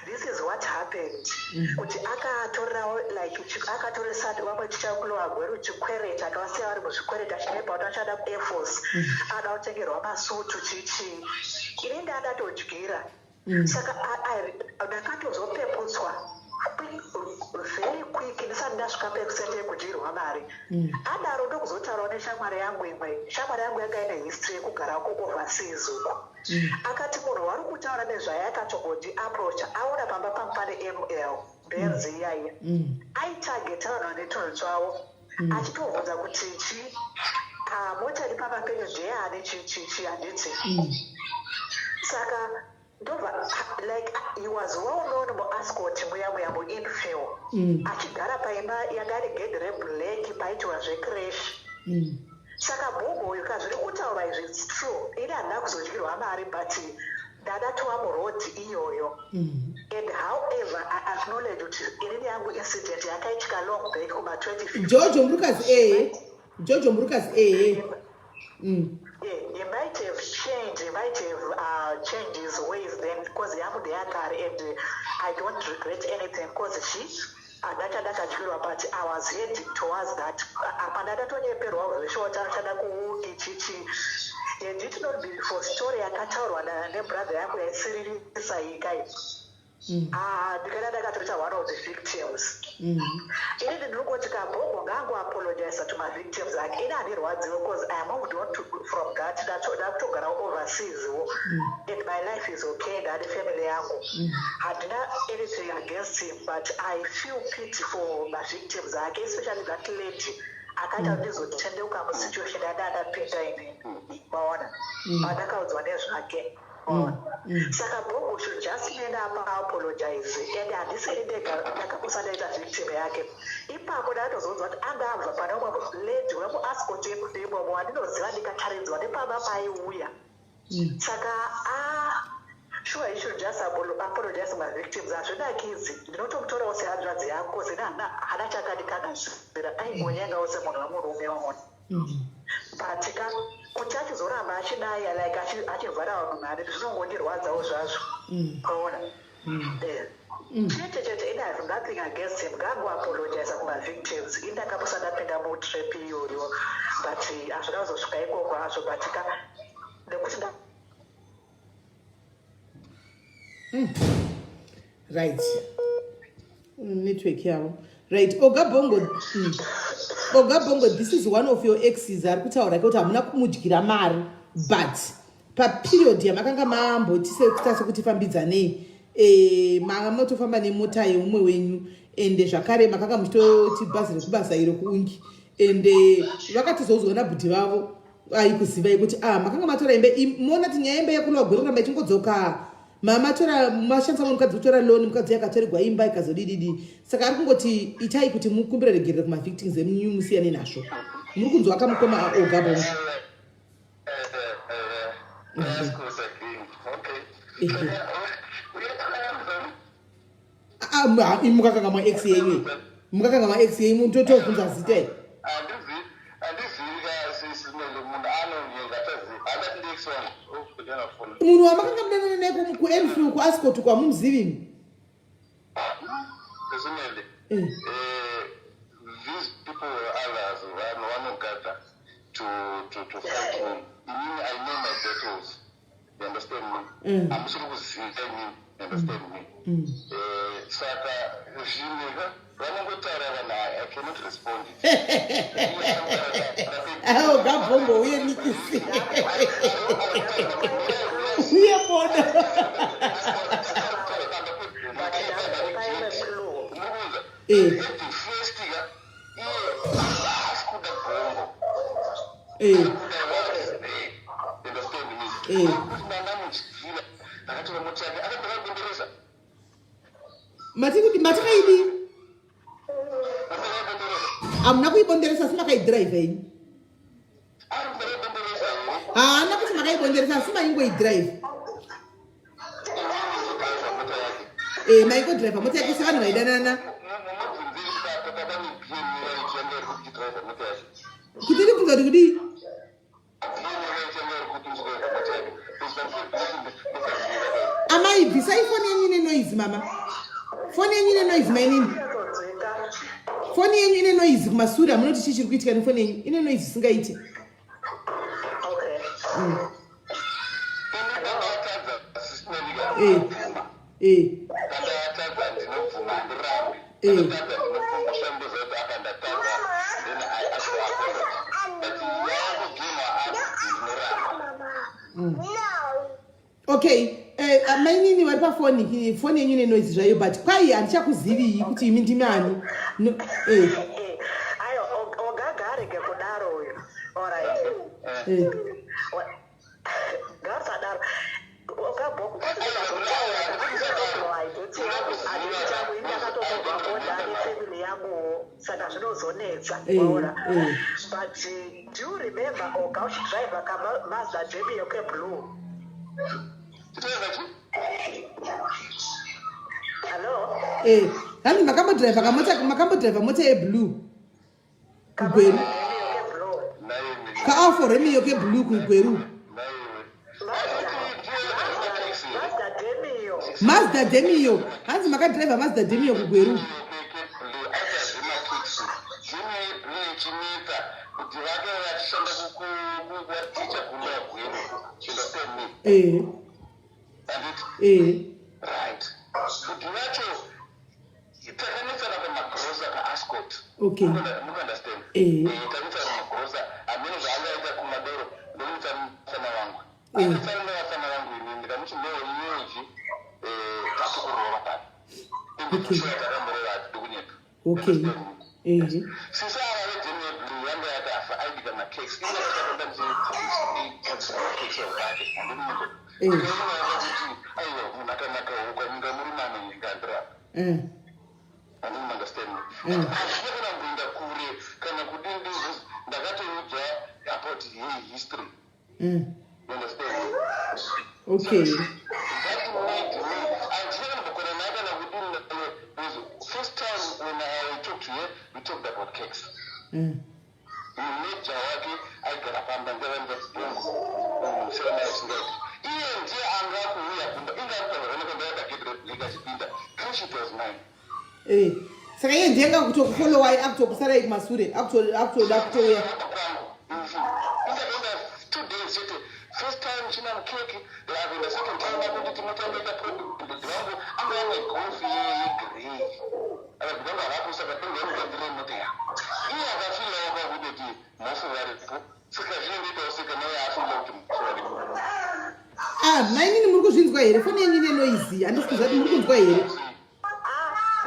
[SPEAKER 4] this is what happened, kuti akatorerawo like akatoresa vamwe ticha wekuLower Gweru chikwereti, akavasiya vari muzvikwereti, achinyepa kuti achada kuAir Force, ada kutengerwa masutu chichii. Ini ndandatodyira. Saka ndakatozopeputswa very quick ndisati ndasvika pekusete yekudyirwa mari. Adaro ndokuzotaurawo neshamwari yangu imwe. Shamwari yangu yanga ine history yekugara kuoverseas uko. Akati munhu wari kutaura nezvaye akatomboti approacha aona pamba pangu pane ML Benz iyaiya. Aitageta vanhu vane tunhu twavo, achitobvunza kuti chi mota iri pamba penyu ndeyani, chichichi, handiti? Saka ndobva like he was well known muAscot muya muya muinfill, achigara paimba yanga ine gedhi reblack, paitiwa zvecreche. Saka Bhongo uyu kazviri kutaura izvi, it's true, ini handina kuzodyirwa mari, but ndadatova murodhi iyoyo. And however, I acknowledge kuti inini yangu incident yakaitika long back kuma-2015.
[SPEAKER 1] Jojo Murukazi, ehe, Jojo Murukazi, ehe.
[SPEAKER 4] Yeah, he might have changed, he might have changed his ways then, because yangu ndeyakare and I don't regret anything, because she handati ndakadyirwa, but I was heading towards that. Apa ndadatonyeperwa zveshota achada kuuki chichi, and it not be for story yakataurwa nebrother yangu yaisiririsa ikai. Ah, ndikaenda ndakatoita one of the victims. Ini ndinongoti kaBhongo ngaangoapologisa to mavictims ake. Ini handirwadziwe because I am moved on from that. Ndakutogara overseas wo and my life is okay, ndane family yangu. Handina anything against him, but I feel pity for mavictims ake, especially that lady akaita kuti ndizotendeuka musituation yanda ndapinda inini, maona, pandakaudzwa nezvake. Saka Bongo should just man up, apologize, and handisiri ndega ndakapusa ndaita victim yake. Ipapo ndakatozonzwa kuti anga abva pane umwe lady wemuAscot imomo wandinoziva, ndikataridzwa nepamba paiuya. Saka ah, sure, he should just apologize mavictims. Hazvinakidzi, ndinotomutorawo sehanzvadzi yako zina hana chakadikanasira aingonyengawo semunhu wemurume, waona. But ka kuti achizoramba achidaya like achivhara vanhu mari, zvinongondirwadzawo zvazvo, waona. Chete chete, ini have nothing against him. Ngaangoapologisa kumavictims. Ini ndakapusa ndapinda mutrap iyoyo, but hazvina kuzosvika ikoko hazvo, but ka nekuti
[SPEAKER 1] Right, network yavo. Right, Oga Bongo. Oga Bongo, this is one of your exes ari kutaura kuti hamuna kumudyira mari, but paperiod yamakanga mamboti sekuita sekuti fambidzanei, manga matofamba nemota yeumwe wenyu, ende zvakare makanga muchitoti bhazi rekubasa iro kuungi, ende vakatozoudzwa nabhudhi vavo aikuzivai kuti ah, makanga matora imbe. Moona kuti nyaya yemba yekuLower Gweru ramba ichingodzoka. Mamatora, mashandisa mumwe mukadzi kutora loan, mukadzi yakatorerwa imba ikazodididi. Saka ari kungoti itai kuti mukumbire regerero kumavictims emunyu, musiyane nazvo. Muri kunzwa kamukoma Oga Bongo?
[SPEAKER 2] That's good again. Okay.
[SPEAKER 1] Ah, mukakanga maex yenyu, mukakanga maex yenyu, totobvunza zita iri.
[SPEAKER 2] Handizivi kasimele munhu anonyenga tazivi handati ndi ex wangu. Oh, ndinafona.
[SPEAKER 1] Munhu wamakanga mudanana naye kuEnfield, kuAscot, kwamumuzivi?
[SPEAKER 2] Simele, these people were others vanhu vanogada to fight me. Inini I know my battles, you understand me? Hamusiri kuziva inini, you understand me? Saka zvimwe vanongotaura vanhu, I cannot respond.
[SPEAKER 1] Awo gabhombo uye nikisi uye bodo. Eh. Eh. Eh. Mati kuti matakaidii? Hamuna kuibonderesa asi makaidhiraivha ini. Haana kuti makaibonderesa asi maingoidhiraivha. Eh, maingodhiraivha mota yake sevanhu vaidanana. Kuti ndibvunza kuti kudii? Amai bvisai foni yenyu ine noise mama. Foni yenyu ine noise mainini. Foni yenyu ine noise kumasure hamunoti chii chiri kuitika nefoni yenyu ine noise isingaite. Mm. Eh. Eh. Eh. Mm. Okay, eh, mainini vari pafoni, foni yenyu ine noise zvayo but kwai handichakuziviyi kuti imi ndimi ani. No, eh.
[SPEAKER 4] eh. Ayo, ogaga arege kudaro uyu. All right.
[SPEAKER 1] Eh.
[SPEAKER 4] Ngasadaro. Saka zvinozonetsa
[SPEAKER 1] eh,
[SPEAKER 4] waona
[SPEAKER 1] eh.
[SPEAKER 4] But do you remember oga uchidriver kamazda demio keblue? Hello?
[SPEAKER 1] Eh, hanzi makambodriver kamota, makambodriver mota yeblue kugweru, kaalfa romeo keblue kugweru, Mazda Demio. Hanzi makadriver Mazda Demio kugweru. Eh. Eh.
[SPEAKER 2] Takanetsana pamagrosa paAscot.
[SPEAKER 1] Okay.
[SPEAKER 2] Mukuunderstand?
[SPEAKER 1] Eh.
[SPEAKER 2] Takanetsana pamagrosa, hameno zvaangaita kumadoro, ndomuita mufana wangu.
[SPEAKER 1] Eh.
[SPEAKER 2] Anetsana nevafana vangu ini, ndikamuti no, iyeji tatukurova pano.
[SPEAKER 1] Okay.
[SPEAKER 2] Takamurova, hatidi kunyepa.
[SPEAKER 1] Okay. Eh.
[SPEAKER 2] Sisi ava vedheni yeblue yanga yakafa, aibika macakes. Inga ndakatoda ndichigadzira macakes evake. Handimunzo.
[SPEAKER 1] Eh.
[SPEAKER 2] Ndinoona kuti aiwa, munhu akanaka ukaninga murume anonyenga ndirapa.
[SPEAKER 1] Eh.
[SPEAKER 2] Understand? Hazvina kana kuenda kure kana kudini, ndakatoudza about her history. You understand?
[SPEAKER 1] Okay.
[SPEAKER 2] That made me, handina kana kumbokona naye kana kudini naye, because first time when I talked to her, we talked about cakes. Mumeja wake aigara pamba ndavamudzibhongo sevanaisingaiti. Iye ndiye anga kuuya kumba, inga arikutaura ndakagedre achipinda. Cash, it was mine.
[SPEAKER 1] Eh. Saka iye ndiye anga kutokufollowai, akutokusarai kumasure, akutoda kutouya.
[SPEAKER 2] Indakaenda 2 days chete. First time china mukeki, akuenda second time akuti tinotangaita product vangu anga ane Golf yegrey. Akabva havapo, saka tengaimugadzire mota yako. Iye akafilawo pakutoti mhofu varipo, saka zvinondoitawo seka naye afila kuti mhofu varipo.
[SPEAKER 1] Ah, mainini muri kuzvinzwa here? Foni yenyu ine noise. Handisi kuziva kuti muri kunzwa here.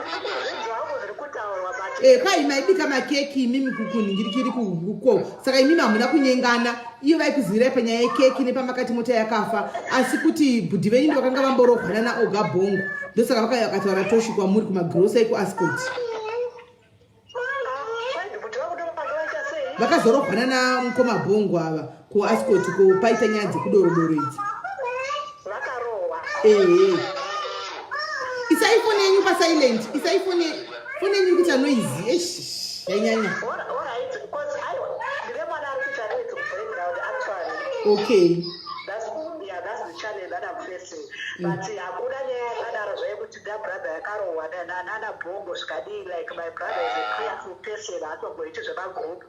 [SPEAKER 4] Zvinzwa hangu zviri kutaurwa, but
[SPEAKER 1] Eh, kwai maibika makeki imimi kunhingirikiri kuko. Saka imimi hamuna kunyengana. Iyo vaikuzivirai panyaya yekeki nepamakati mota yakafa. Asi kuti bhudhi venyu ndo vakanga vamborohwana naOga Bongo. Ndosaka vakauya vakataura toshi kwamuri kumagirosa ekuAscot.
[SPEAKER 4] Kuti vakutovaita sei?
[SPEAKER 1] Vakazorohwana namukoma Bongo ava kuAscot, ko paita nyaya dzekudorodoro idzi.
[SPEAKER 4] Vakarohwa?
[SPEAKER 1] Ehe. Isai foni yenyu pasilent. Isai foni yenyu iri kuita noise. Eish, yanyanya.
[SPEAKER 4] Alright, because aiwa, ndine mwana ari kuita noise kubackground actually.
[SPEAKER 1] Okay.
[SPEAKER 4] That's, yeah, that's the challenge that I'm facing. But hakuna nyaya yakadaro zvayekuti da brother. ndakarohwa nana Bhongo zvikadii. Like, my brother is a prayerful person, haatomboiti zvemagroup.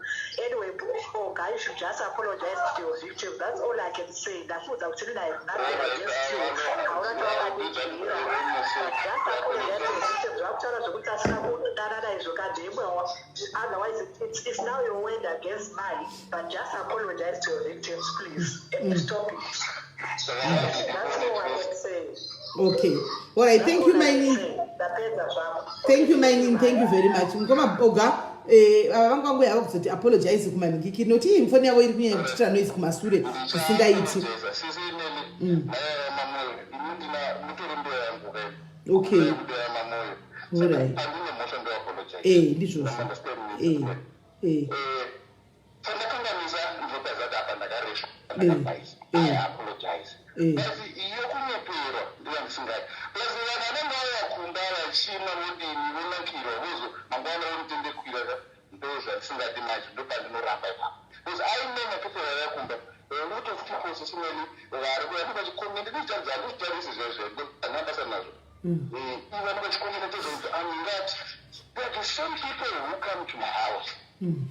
[SPEAKER 4] Anyway, Oga, you should just apologize to your victim. That's all I can say. Ndakuudza kuti ndina have nothing against you, hauna chawakandibvira, but just apologize to your victim. Zvakutaura zvekuti asina kudanana izvo kandimwe, otherwise it's now your word against mine. But just apologize to your victims, please, and stop it. That's all I can say.
[SPEAKER 1] Okay, all right, thank you, mainini.
[SPEAKER 4] Ndapedza zvangu.
[SPEAKER 1] Thank you, mainini, thank you very much. Mukoma Oga, ava vanga vangoya ava kuzoti apologize kumaningikiri, nokuti iyi mufoni yavo iri kunyanya kutitira noise kumasure zvisingaiti.
[SPEAKER 2] Sisi Neli, mamoyo, ini mutori mbuya yangu kai. Mbuya mamoyo. Pandine mhosva, ndoapologize.
[SPEAKER 1] Ndizvozvo.
[SPEAKER 2] Pandakanganisa, ndinobva apa ndakaresva, ndakabhaisa, I apologize. But iyo kunyeperwa ndiva ndisingadi, plus vanhu vanenge vauya kumba vachimwa, vodini, vonakirwa, vozo mangwana vomutendekwira. Ndo zvandisingadi manje, ndo pandinoramba ipapo, because I know my people vauya kumba, lot of people sesimweni vari vanenge vachikomenda ndozvitaridza, handozvitarisi zvezve, handina basa nazvo. Ivo vanenge vachikomenda tezvakuti amingati they are the same people who come to my house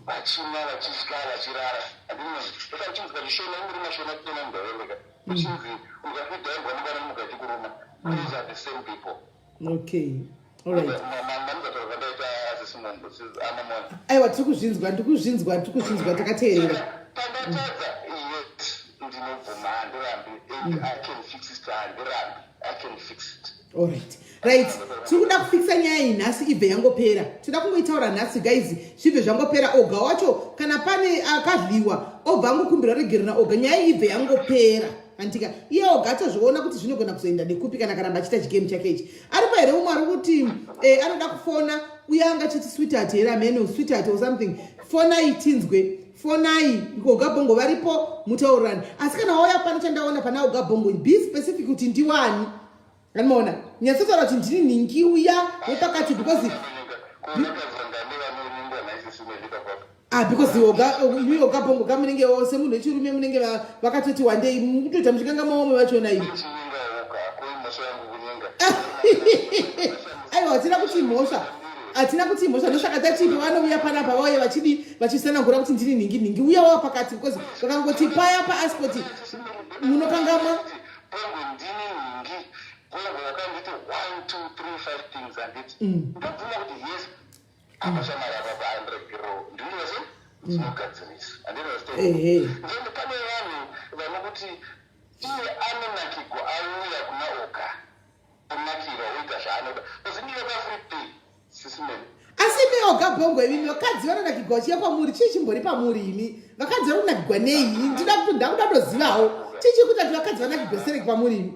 [SPEAKER 2] vachimwa, vachidya, vachirara. Handinoeka uchinzi pachishona imuri mashona tena mundaveleka uchinzi ukafidha imbwa mangwana mukachikuruma. Those are the same people.
[SPEAKER 1] Okay, all right.
[SPEAKER 2] Manizataura zvandaita asisimombo amamona.
[SPEAKER 1] Aiwa, tiri kuzvinzwa, ndiri kuzvinzwa, tiri kuzvinzwa, takateerera.
[SPEAKER 2] Pandatadza, yes, ndinobvuma, handirambi, and I can fix it. Handirambi, I can fix it.
[SPEAKER 1] Alright, right, tiri kuda kufikisa nyaya iyi nhasi ibve yangopera. Tinoda kungoitaura nhasi, guys, zvibve zvangopera. Oga wacho, kana pane akadliwa, obva angokumbira regerera oga, nyaya iyi ibve yangopera. Andika iye oga atozviona kuti zvinogona kuzoenda nekupi kana karamba achiita chigame chake ichi. Aripo here umwe ari kuti anoda kufona uye anga achiti sweetheart here, ameno sweetheart or something? Fonai tinzwe, fonai. Oga Bhongo varipo, mutaurirani. Asi kana wauya pano, chandaona pana Oga Bhongo, be specific kuti ndiwani. Anomaona nyatsotaura kuti ndini nhingi uya wepakati, because
[SPEAKER 2] Konakazangane vanonyingwa naisisimelika kwako.
[SPEAKER 1] Ah, because oga, imi Oga Bhongo ka, munenge semunhu wechirume munenge vakatoti wandei, mukutoita muchikanga maomwe vachona imi.
[SPEAKER 2] Chinyinga oga, koi mhosva yangu kunyenga?
[SPEAKER 1] Aiwa, hatina kuti mhosva, hatina kuti mhosva. Ndosaka tatipo vanouya panapa, vauye vachidi vachisanangura kuti ndini nhingi, nhingi uya wava pakati, because vakangoti paya paaspoti munokangamwa.
[SPEAKER 2] Bongo, ndini nhingi. Bongo wakanditi one, two, three, five things, handiti? Ndobvuma kuti yes, apa shamari, apa paandiregero, ndinose ndinogadzirisa, handinostand. Then pane vanhu vanokuti iye anonakigwa, auya kuna Oga, onakirwa, oita zvaanoda, because ndiyo kafree pay, sisimeni.
[SPEAKER 1] Asi imi Oga Bhongo, imimi vakadzi vanonakigwa vachiya kwamuri, chii chimbori pamuri imi? Vakadzi vari kunakigwa nei? Ndida kuti ndakuda kutozivawo chii chiri kuita kuti vakadzi vanakigwe sereki pamuri imi.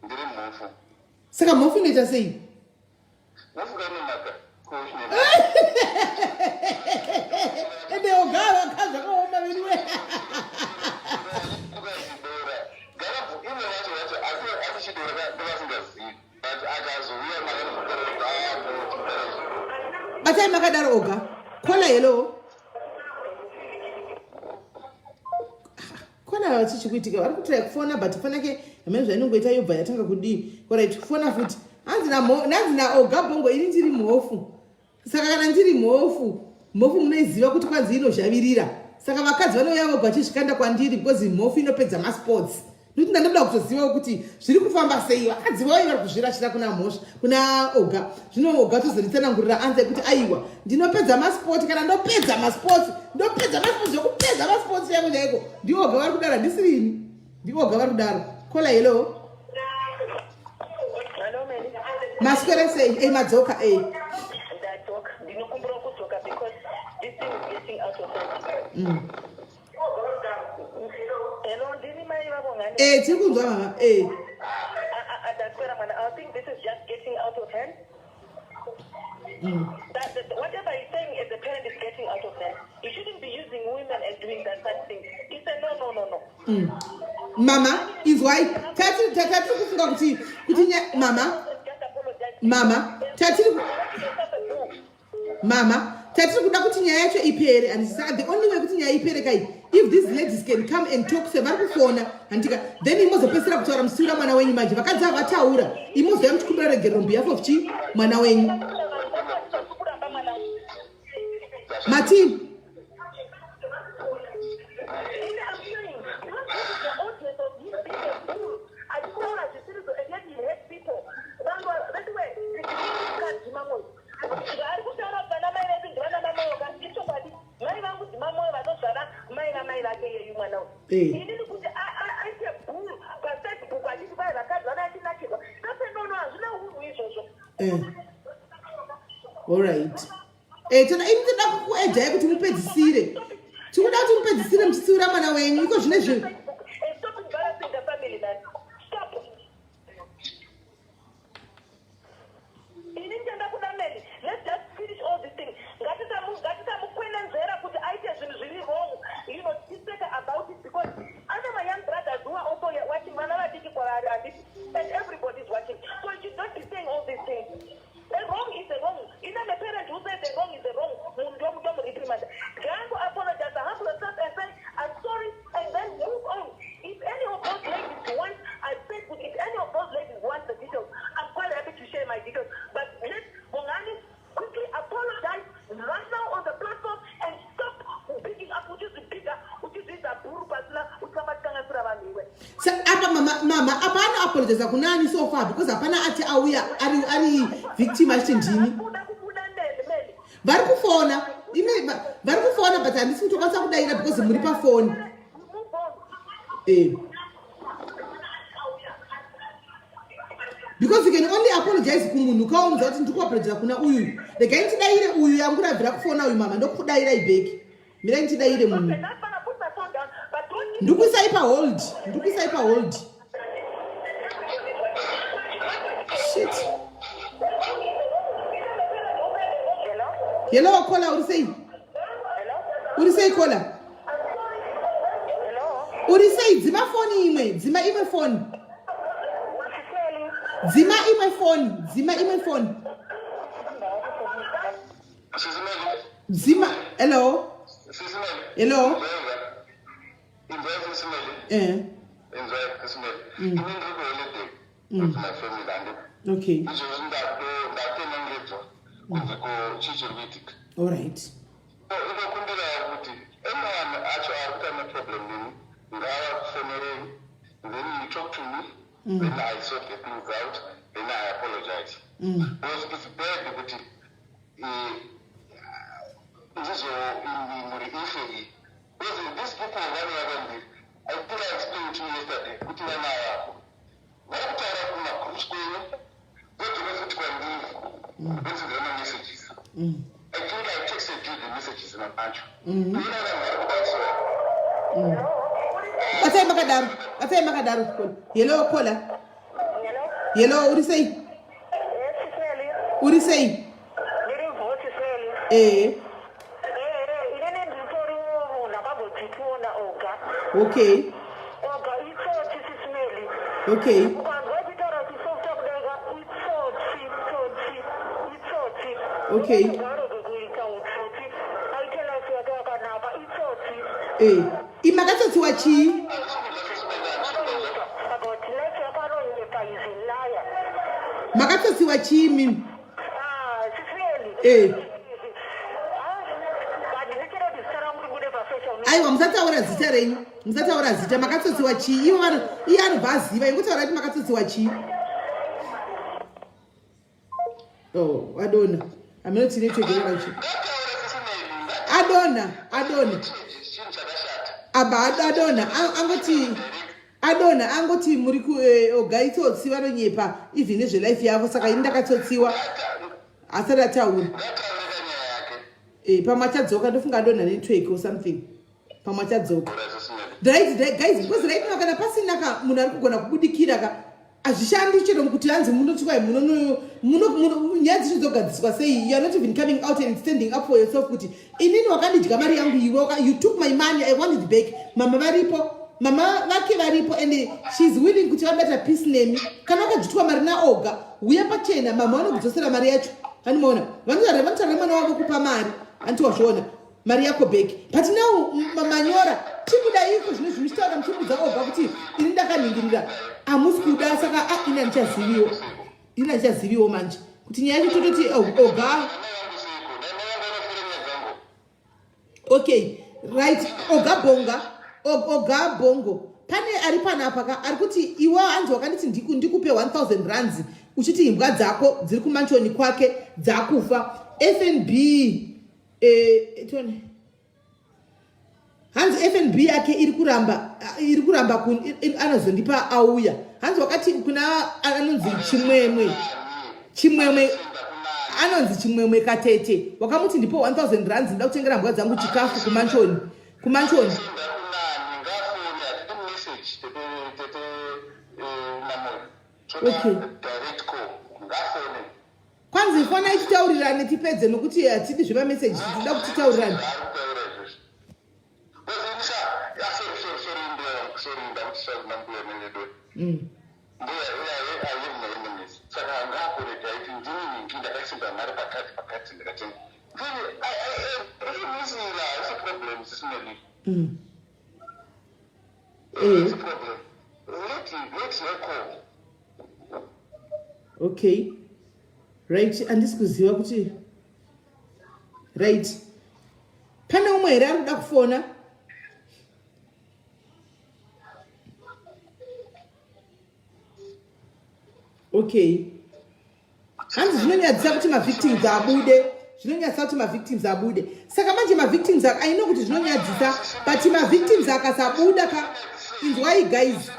[SPEAKER 2] Ndiri mhofu.
[SPEAKER 1] Saka mhofu inoita sei?
[SPEAKER 2] Mhofu kainonaka.
[SPEAKER 1] Ende Oga, vakadzi vakaoma veduwe.
[SPEAKER 2] Ukazidora garabvu ivo vacho atichidora ndovasingazivi, but akazouya.
[SPEAKER 1] Batai makadaro, Oga. Caller, hello. Caller, chichi kuitika? Vari kutry kufona, but fona ke hamene zvainongoita, yobva yatanga kudii. Alright, fona futi. Hanzi naOga Bhongo, ini ndiri mhofu. Saka kana ndiri mhofu, mhofu munoiziva kuti kwanzi inozhavirira. Saka vakadzi vanouya voga vachizvikanda kwandiri because mhofu inopedza masports. Nokuti ndandoda kutozivawo kuti zviri kufamba sei, vakadzi vauye vari kuzvirashira kuna mhosva, kuna Oga. Zvino Oga tozonditsanangurira anza yekuti aiwa, ndinopedza masport. Kana ndopedza masports, ndopedza masports, zvekupedza masports chaiko chaiko. Ndioga vari kudaro, handisirini, ndioga vari kudaro. Caller, hello.
[SPEAKER 3] Hello, Meli.
[SPEAKER 1] Maswera sei? Ei, madzoka ei.
[SPEAKER 3] Ndadzoka. Ndinokumbira kudzoka because this thing is getting out of hand. Hello, ndini mai vavo ngani.
[SPEAKER 1] Tiri kunzwa, mama.
[SPEAKER 3] Ndaswera mwana. I think this is just getting out of hand. That whatever he's saying as a parent is getting out of hand. You shouldn't be using women and doing that such thing. It's a no, no, no, no.
[SPEAKER 1] Mama, inzwai, tatiri kufunga kuti mama
[SPEAKER 3] Just apologize.
[SPEAKER 1] Mama, tatiri
[SPEAKER 3] Yourself a fool.
[SPEAKER 1] Mama, Tatiri kuda kuti nyaya yacho ipere and saka the only way kuti nyaya ipere kai if these ladies can come and talk sevari kufona handika then imozopedzisira kutaura musiura mwana wenyu manje vakadzi ava vataura imozouya muchikumbira regerero on behalf of chi mwana wenyu matii.
[SPEAKER 3] Zvaari kutaura kuti vana mai vedu ndivana mamoyo ka ichokwadi mai vangu ndimamoyo vanozvara mai vamai vake iyeyu mwana uyu
[SPEAKER 1] Eh.
[SPEAKER 3] inini kuti aite bull pafacebook achiti kwai vakadzi vana achinakirwa sasenono hazvina unhu izvozvo.
[SPEAKER 1] Eh. Alright. Eh, tona ini toda kukuejai kuti mupedzisire. Tikuda kuti mupedzisire muchitsiura mwana wenyu iko zvine zvinhu.
[SPEAKER 3] Facebook and stop embarrassing the family, man, stop. Ini ndenda kuna Meli. Let's just finish all this thing. Ngatisamukwenenzera kuti aite zvinhu zviri wrong. Tiseka about it because ane my young brothers who are also watching, vana vadiki kwavari, handiti? And everybody is watching. So you should not be saying all these things. The wrong is the wrong. Ina a parent who says the wrong is the wrong. Munhu ndomu reprimand. Gango apologize, humble yourself and say, "I'm sorry," and then move on. If any of those ladies want, I said, if any of those ladies want the details, I'm quite happy to share my details. But let Bongani quickly apologize right now on the platform and stop picking up, which is bigger, which is the buru pasina, uchamakanganisira vanhu iwe.
[SPEAKER 1] Sa apa mama apa anoapologiza kunani so far? Because hapana ati auya ari victim achiti ndini.
[SPEAKER 3] Kuda kubuda nene meli.
[SPEAKER 1] Vari kufona ine vari kufona, but handisi kutokwanisa kudaira because muri pafoni.
[SPEAKER 3] Move on.
[SPEAKER 1] Eh. Because you can only apologize kumunhu kaunza kuti ndiri kuapologiza kuna uyu. Regai ndidaire uyu yangurabvira kufona uyu mama, ndokudaira ibheki. Mirai ndidaire munhu.
[SPEAKER 3] Okay, that's fine. I put my phone down. But don't
[SPEAKER 1] Ndikuisai pahold, ndikuisai pahold. Shit.
[SPEAKER 3] Hello?
[SPEAKER 1] Hello caller, uri sei?
[SPEAKER 3] Hello?
[SPEAKER 1] Uri sei, caller?
[SPEAKER 3] Hello?
[SPEAKER 1] Uri sei? Dzima foni imwe, dzima imwe foni.
[SPEAKER 3] Siseli.
[SPEAKER 1] Dzima imwe foni, dzima imwe foni.
[SPEAKER 2] Sisimeli.
[SPEAKER 1] Dzima. Hello?
[SPEAKER 2] Sisimeli.
[SPEAKER 1] Hello?
[SPEAKER 2] Inzwa, Sisimeli.
[SPEAKER 1] Eh.
[SPEAKER 2] Inzwa, Sisimeli. Ini ndiri kuholiday with my family, handiti?
[SPEAKER 1] Okay.
[SPEAKER 2] Izvozvi ndatonongedzwa kunzi ko chii chiri kuitika.
[SPEAKER 1] All right.
[SPEAKER 2] So inokumbirawo kuti anyone acho ari kuita neproblem neni ngavakufonerei, then you talk to me, then I sort the things out, then I apologize, because it's bad kuti ndizo mhuri ife iyi, because these people vanouya kwandiri. I think I explained to you yesterday kuti vana vako vari kutaura kumagroups kwenyu, vodzoka futi kwandiri votsindira mamessages. I think I texted you the messages macho. Ina vanhu vari kubatsira.
[SPEAKER 1] Batai makadaro, batai makadaro. Hello caller.
[SPEAKER 3] Hello?
[SPEAKER 1] Hello, uri sei?
[SPEAKER 3] Yes, Siseli.
[SPEAKER 1] Uri sei?
[SPEAKER 3] Ndiri mvo, Siseli.
[SPEAKER 1] Eh.
[SPEAKER 3] Eh, inini nditori munhu akambodzitiona oga. Oga itsotsi, Sisimeli. Ukanzwa achitaura chisofta kudaika, itsotsi, tsotsi, itsotsi. Ngaarege kuita utsotsi, aite life yake yakanaka, itsotsi.
[SPEAKER 1] Eh, imakatsotsiwa chii?
[SPEAKER 3] Anoita about life yake, anonyepa, is a liar.
[SPEAKER 1] Makatsotsiwa chii mimi?
[SPEAKER 3] Ah, Siseli.
[SPEAKER 1] Eh.
[SPEAKER 3] Handisi kuti zita rangu ribude pasocial media.
[SPEAKER 1] Aiwa, musataura zita renyu, musataura zita. Makatsotsiwa chii? Ivo iye anobva aziva. Ingotaura kuti makatsotsiwa chii. Oh, adona hameno tine chegerera chi.
[SPEAKER 2] Ngataure, Sisimeli.
[SPEAKER 1] Adona, adona.
[SPEAKER 2] Chinhu chakashata.
[SPEAKER 1] Aba adona angoti adona angoti muri ku oga itsotsi, vanonyepa even nezvelife yavo. Saka ini ndakatsotsiwa asati ataura.
[SPEAKER 2] Ngataure kanyaya yake.
[SPEAKER 1] Pamwe achadzoka, ndofunga adonha network or something. Pamwe achadzoka.
[SPEAKER 2] Ura, Sisimeli.
[SPEAKER 1] Right, guys, because right now kana pasina ka munhu ari kugona kubudikira ka, hazvishandi chero kuti hanzi munotikwai muno nyaya dzicho dzogadziswa sei? You are not even coming out and standing up for yourself kuti inini wakandidya mari yangu iwe, you took my money, I want it back. Mama varipo, mama vake varipo, and she's willing kuti vabata peace nemi. Kana wakadzitwa mari naoga, uya pachena, mama vanokudzosera mari yacho. Handimaona vanotaura mwana wavo kupa mari. Anti wazviona mari yako back. But now manyora chikuda iko zvino zvimuchitaura muchimudza obva kuti ini ndakanhingirira hamusi kuda saka ah, ini handichaziviwo. Ini handichaziviwo manje kuti nyaya yacho tototi oh, oga okay right oga bonga oga bongo pane ari panapa ka ari kuti iwe hanzi wakanditi ndikupe 1000 rands uchiti imbwa dzako dziri kumanchoni kwake dzakufa fnb eh, tone hanzi fnb yake iri kuramba iri kuramba anozondipa auya hanzi wakati kuna anonzi chimwemwe chimwemwe anonzi chimwemwe katete wakamuti ndipo 1000 rands nda kutengera mbwa dzangu chikafu kumanchoni kumanchoni okay kwanzi fona ichitaurirane tipedze nokuti hatidi zvemameseji tinoda kuti titaurirane mm. Mm. Eh. Okay. Right, andisi kuziva kuti right. Pane umwe here ari kuda kufona? Okay. Hanzi zvinonyadzisa kuti mavictims abude. Zvinonyadzisa kuti mavictims abude. Saka manje mavictims I know kuti zvinonyadzisa but mavictims akasabuda ka inzwai guys.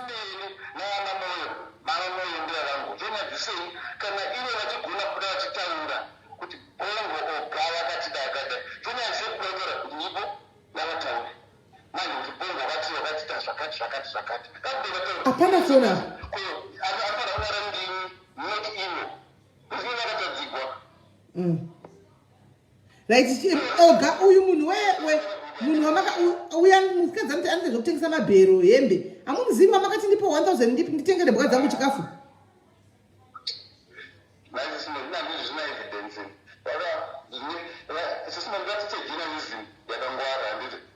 [SPEAKER 1] Hapana fona apa. Mm. Right, oga uyu munhu we we munhu wamaka uya mukadzi anoti anoita zvekutengesa mabhero hembe hamumuzivi wamakati ndipo 1000 nditengere mbwa dzangu chikafu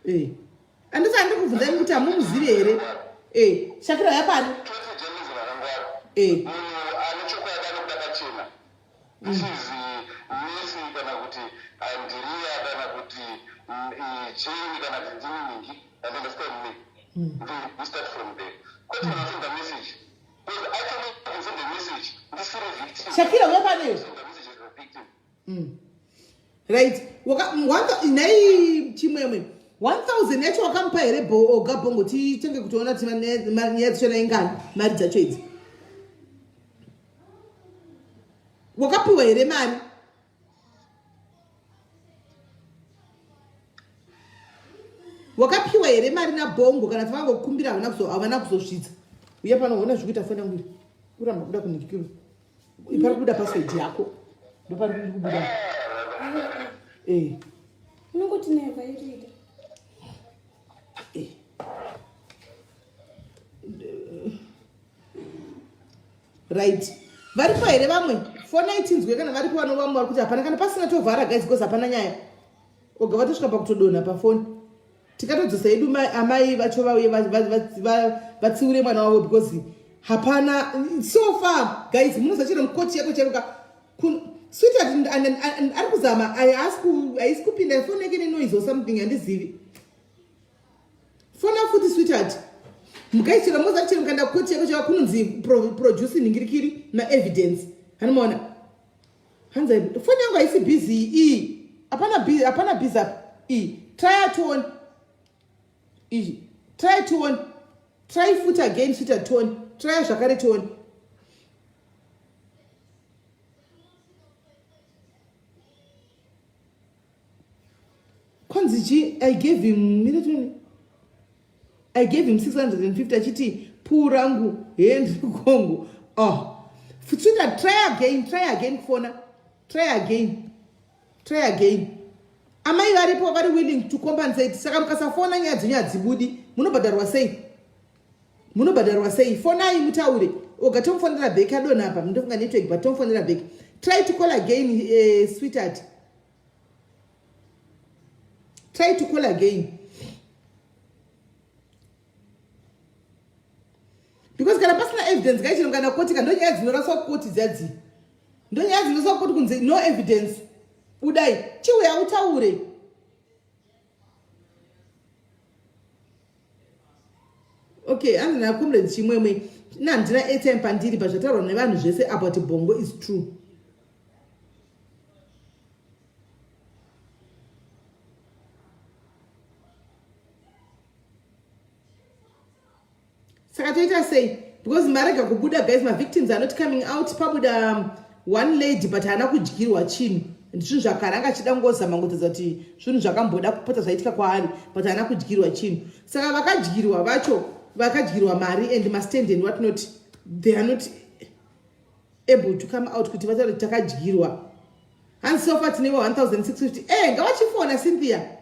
[SPEAKER 1] eh. Andisi andiri kubvunza imi kuti hamumuzivi here eh Shakira yapani eh
[SPEAKER 2] This is Messi kana kuti Andrea kana kuti Jane kana kuti ndini ningi and understand me. Then we start from there. Kwete mm. send a message. Because I cannot even send a message. Ndisiri victim.
[SPEAKER 1] Shakira uyapani?
[SPEAKER 2] Send a message as a victim.
[SPEAKER 1] Right nhai chimwemwe 1000 yacho wakamupa here oga bongo titenge kutoona kuti nyaya dzichona ingani mari dzacho idzi wakapiwa here mari wakapiwa here mari nabhongo kana tivangokumbira havana kuzosvitsa uye pano hona zvikuita fona ngwiri kuramba kuda kunhikirwa pari kubuda password yako ndopari kubuda eh
[SPEAKER 5] unongoti neva yotoita
[SPEAKER 1] eh. Right varipo here vamwe fonai tinzwe kana varipo vano vamwe vari kuti hapana kana pasina tovhara guys because hapana nyaya oga vatosvika pakutodonha pafoni tikatodzosa yedu amai vacho vauye vatsiure mwana wavo because hapana so far guys munoziva chero mukoti yako chero ka sweetheart ari kuzama haisi kupinda foni yake nenoise or something handizivi fona futi sweetheart mukai chero moza chero mukaenda kukoti yako chava kunonzi produce nhingirikiri maevidence hanimaona hanzi foni yangu haisi busy iyi hapana busy hapana busy apa iyi try atione iyi try tione try futi again sweetheart tione try zvakare tione kwanzi chi i gave him minute i gave him 650 achiti puu rangu hee ndiri kongo oh futswita try again try again kufona try again try again amai varipo vari willing to compensate saka mukasafona nyaya dzenyu hadzibudi munobhadharwa sei munobhadharwa sei fonai mutaure oga tomufonera back adonha apa ndofunga network but tomufonera back try to call again uh, sweetheart. Try to call again. Because kana pasina evidence kaichino kana koti ka ndonyaya dzinoraswa koti dzadzi. Ndonyaya dzinoraswa koti kunzi no evidence. Budai chiuya utaure. Okay, hanzi na comrade Chimwemwe na handina airtime pandiri but zvataurwa nevanhu zvese about Bongo is true. Saka toita sei? Because marega kubuda guys, mavictims are not coming out. Pabuda one lady but haana kudyirwa chinhu. Zvinhu zvakare anga achida ngozama ngotadza kuti zvinhu zvakamboda kupota zvaitika kwaari but haana kudyirwa chinhu. Saka vakadyirwa vacho vakadyirwa mari and mastand and what not, they are not able to come out kuti vataure kuti takadyirwa. Hanzi so far tine 1650. Eh, ngavachifona Cynthia.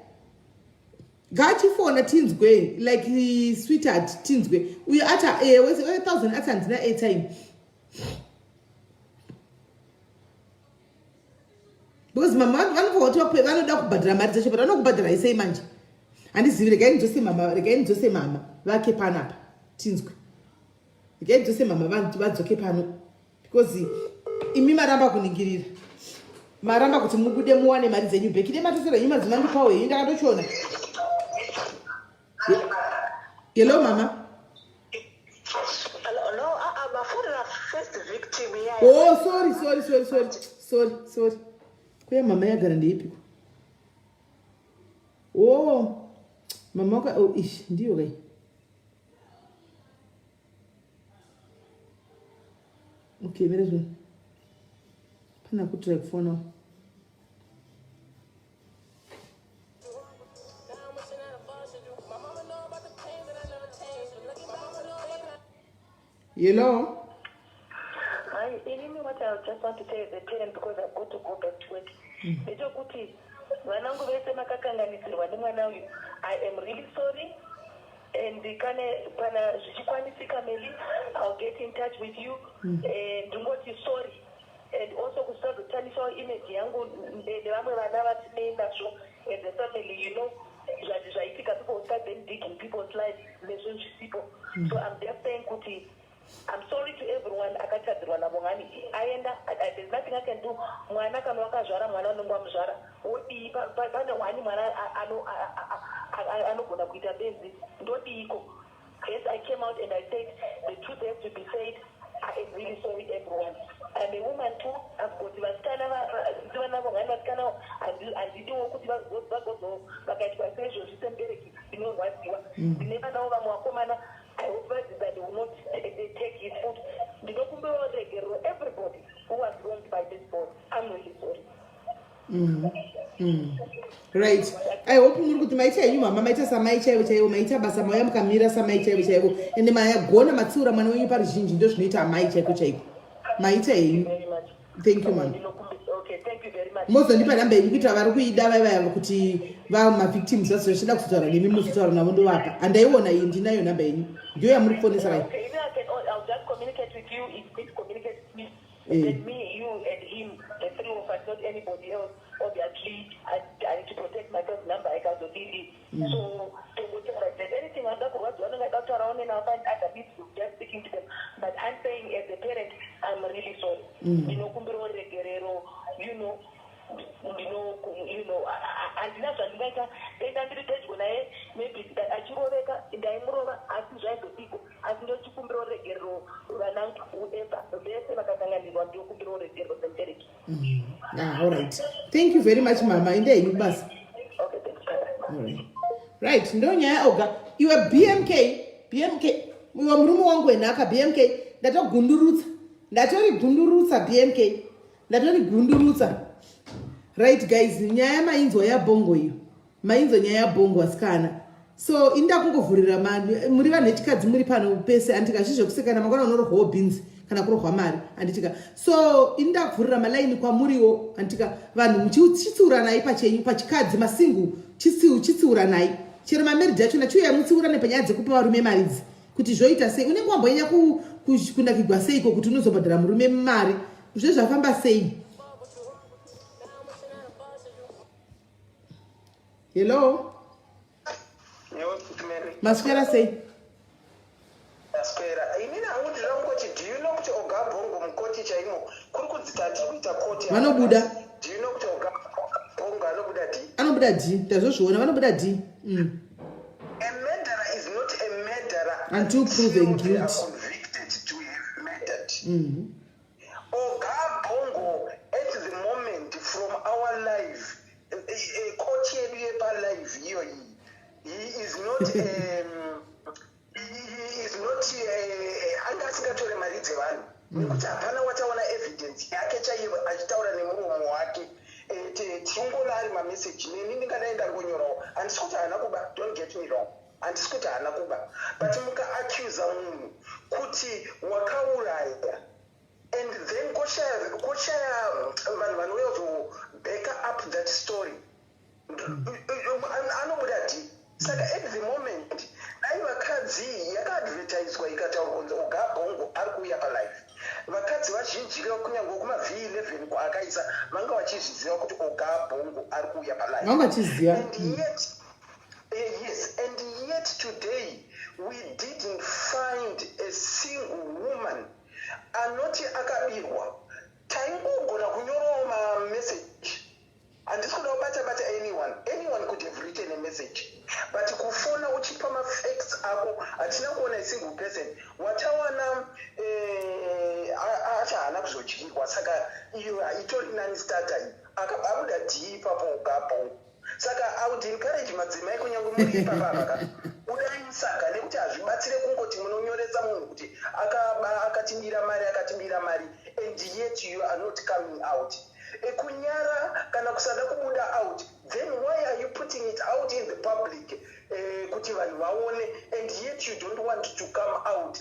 [SPEAKER 1] Ngachifona tinzwe like sweetheart tinzwe. Uyo ata eh wese 1000 ati handina airtime. Because mama vanofanira kuti vape vanoda kubhadhara mari dzacho but vanokubhadhara sei manje? Handizivi, regai ndidzose mama, regai ndidzose mama vake panapa tinzwe. Regai ndidzose mama vadzoke pano because imi maramba kuningirira. Maramba kuti mubude muwane mari dzenyu back. Ide matosera henyu madzimai ndipawo henyu ndakatochiona. Hello mama.
[SPEAKER 4] No, mafonera first victim yeah.
[SPEAKER 1] Oh, sorry, sorry, sorry, sorry. Sorry, sorry. Kuya mama yagara ndeipiko? Oh. Mama waka oh ish ndiyo kai. Okay, mira zvino. Pana kutry kufona. Hello?
[SPEAKER 3] Hi, inini what I just want to tell as a parent because I've got to go back to work. Ndechekuti vanangu vese makakanganisirwa nemwana uyu. I am really sorry. And kana pana zvichikwanisika Meli, I'll get in touch with you. Ndingoti sorry. And also kusazotanishawo image yangu nevamwe vana vatinei nazvo as a family, you know. Zvati zvaitika, people start then digging people's lives nezvinhu zvisipo. So I'm just saying kuti I'm sorry to everyone akatadzirwa naBongani. Aenda, there's nothing I can do. Mwana kana wakazvara mwana unenge wamuzvara. Wodii pane one mwana anogona kuita benzi. Ndodiiko? Yes, I came out and I said the truth has to be said. I am really sorry everyone. I'm a woman too. I've got vasikana vana Bongani vasikana handidiwo kuti vagozo vakaitwa seizvozvi semubereki ndinorwadziwa. Ndine vanawo vamwe vakomana. I hope vadzidza they will not take his foot. Ndinokumbirawo regerero everybody who was wronged by this boy. I'm really sorry.
[SPEAKER 1] Right. I hope muri kuti maita henyu mama, maita samai chaivo chaivo, maita basa, mauya mukamira samai chaivo chaivo, ende mayagona matsiura mwana wenyu paruzhinji, ndo zvinoita amai chaiko chaiko. Maita henyu. Thank you mama.
[SPEAKER 3] Okay, thank you very much.
[SPEAKER 1] Mozondipa namba yenyu kuitira vari kuida vaya vaya kuti va mavictims vacho vachida kuzotaura nemi, muzotaura navo ndovapa. Handaiona iyi, ndinayo namba yenyu. Ndiyo yamuri kufonesa vai.
[SPEAKER 3] Okay, even I'll just communicate with you if please communicate with me. Then me, you and him, the three of us, not anybody else. Obviously, I need to protect myself number ikazodini. So, tongotaura if there's anything vanoda kurwadziwa vanenge vachida kutaurawo neni, I'll find other means of just speaking to them. But I'm saying as a parent, I'm really sorry. Ndinokumbirawo regerero, you know, ndino you know, handina zvandingaita. Dai ndiri pedyo naye, maybe achiroveka ndaimurova, asi zvaizodiko. Asi ndochikumbirawo regerero vana whoever vese vakakanganirwa, ndokumbirawo regerero semubereki.
[SPEAKER 1] Ah, all right. Thank you very much mama. Enda henyu kubasa.
[SPEAKER 3] Okay, thanks. Bye.
[SPEAKER 1] All right. Right, ndo nyaya oga. Iwe BMK, BMK, iwe murume wangu wenhaka BMK, ndatogundurutsa. Ndatorigundurutsa BMK. Ndatorigundurutsa. Right guys, nyaya mainzwa yabhongo iyo. Mainzwa nyaya yabhongo asikana. So inda kungovhurira muri vanhu vechikadzi muri pano pese anditika zvizvekusekana mangwana unorohwawo beans kana kurohwa mari anditika. So inda kuvhurira malaini kwamuriwo anditika vanhu muchitsiuranai pachenyu pachikadzi masingle chitsiuranai chero mamarriage achona chiuyai mutsiurane panyaya dzekupa varume mari idzi kuti zvoita sei. Unenge wambonyanya kunakigwa seiko kuti unozobhadhara murume mari zve zvafamba sei. Hello, maswera sei?
[SPEAKER 6] Maswera. Inini hangu ndinoda kungoti, do you know kuti Oga Bongo mukoti chaimo kuri kunzi tatiri kuita koti?
[SPEAKER 1] Vanobuda.
[SPEAKER 6] Do you know kuti Oga Bongo anobuda D?
[SPEAKER 1] Anobuda D, ndazozviona, vanobuda D.
[SPEAKER 6] A murderer is not a murderer
[SPEAKER 1] until proven
[SPEAKER 6] they are
[SPEAKER 1] guilty.
[SPEAKER 6] Convicted to have murdered. Oga Bongo at the moment from our live court yedu yepalive iyoyi, he is not he is not anga asingatore mari dzevanhu, nekuti hapana wataona evidence yake chaiyo achitaura nemuromo wake. Tinongoona ari mameseji. Neni ndingadai ndangonyorawo. Handisi kuti haana kuba, don't get me wrong, handisi kuti haana kuba, but mukaacusa munhu kuti wakauraya and then koshaya vanhu vanouya kuzoback up that story, anobuda D. Saka at the moment dai vakadzi yakaadvertiswa ikataurwa kunzi Oga Bongo ari kuuya palive, vakadzi vazhinji kunyange kuma-V11 kwaakaisa vanga vachizviziva kuti Oga Bongo ari kuuya palive.
[SPEAKER 1] Vanga vachiziva.
[SPEAKER 6] And yet yes, and yet today we didn't find a single woman anoti akabirwa. Taingogona kunyorawo mameseji. Handisi kuda kubata bata anyone. Anyone could have written a message, but kufona uchipa mafacts ako, hatina kuona a single person. Watawana acha haana kuzodyirwa, saka iyo itori nani starter iyi. Abuda D ipapo ugapo. Saka I would encourage madzimai, kunyange muri ipapa apaka, budai musaga, nekuti hazvibatsire kungoti munonyoresa munhu kuti akaba, akatibira mari, akatibira mari, and yet you are not coming out. Kunyara kana kusada kubuda out, then why are you putting it out in the public kuti vanhu vaone, and yet you don't want to come out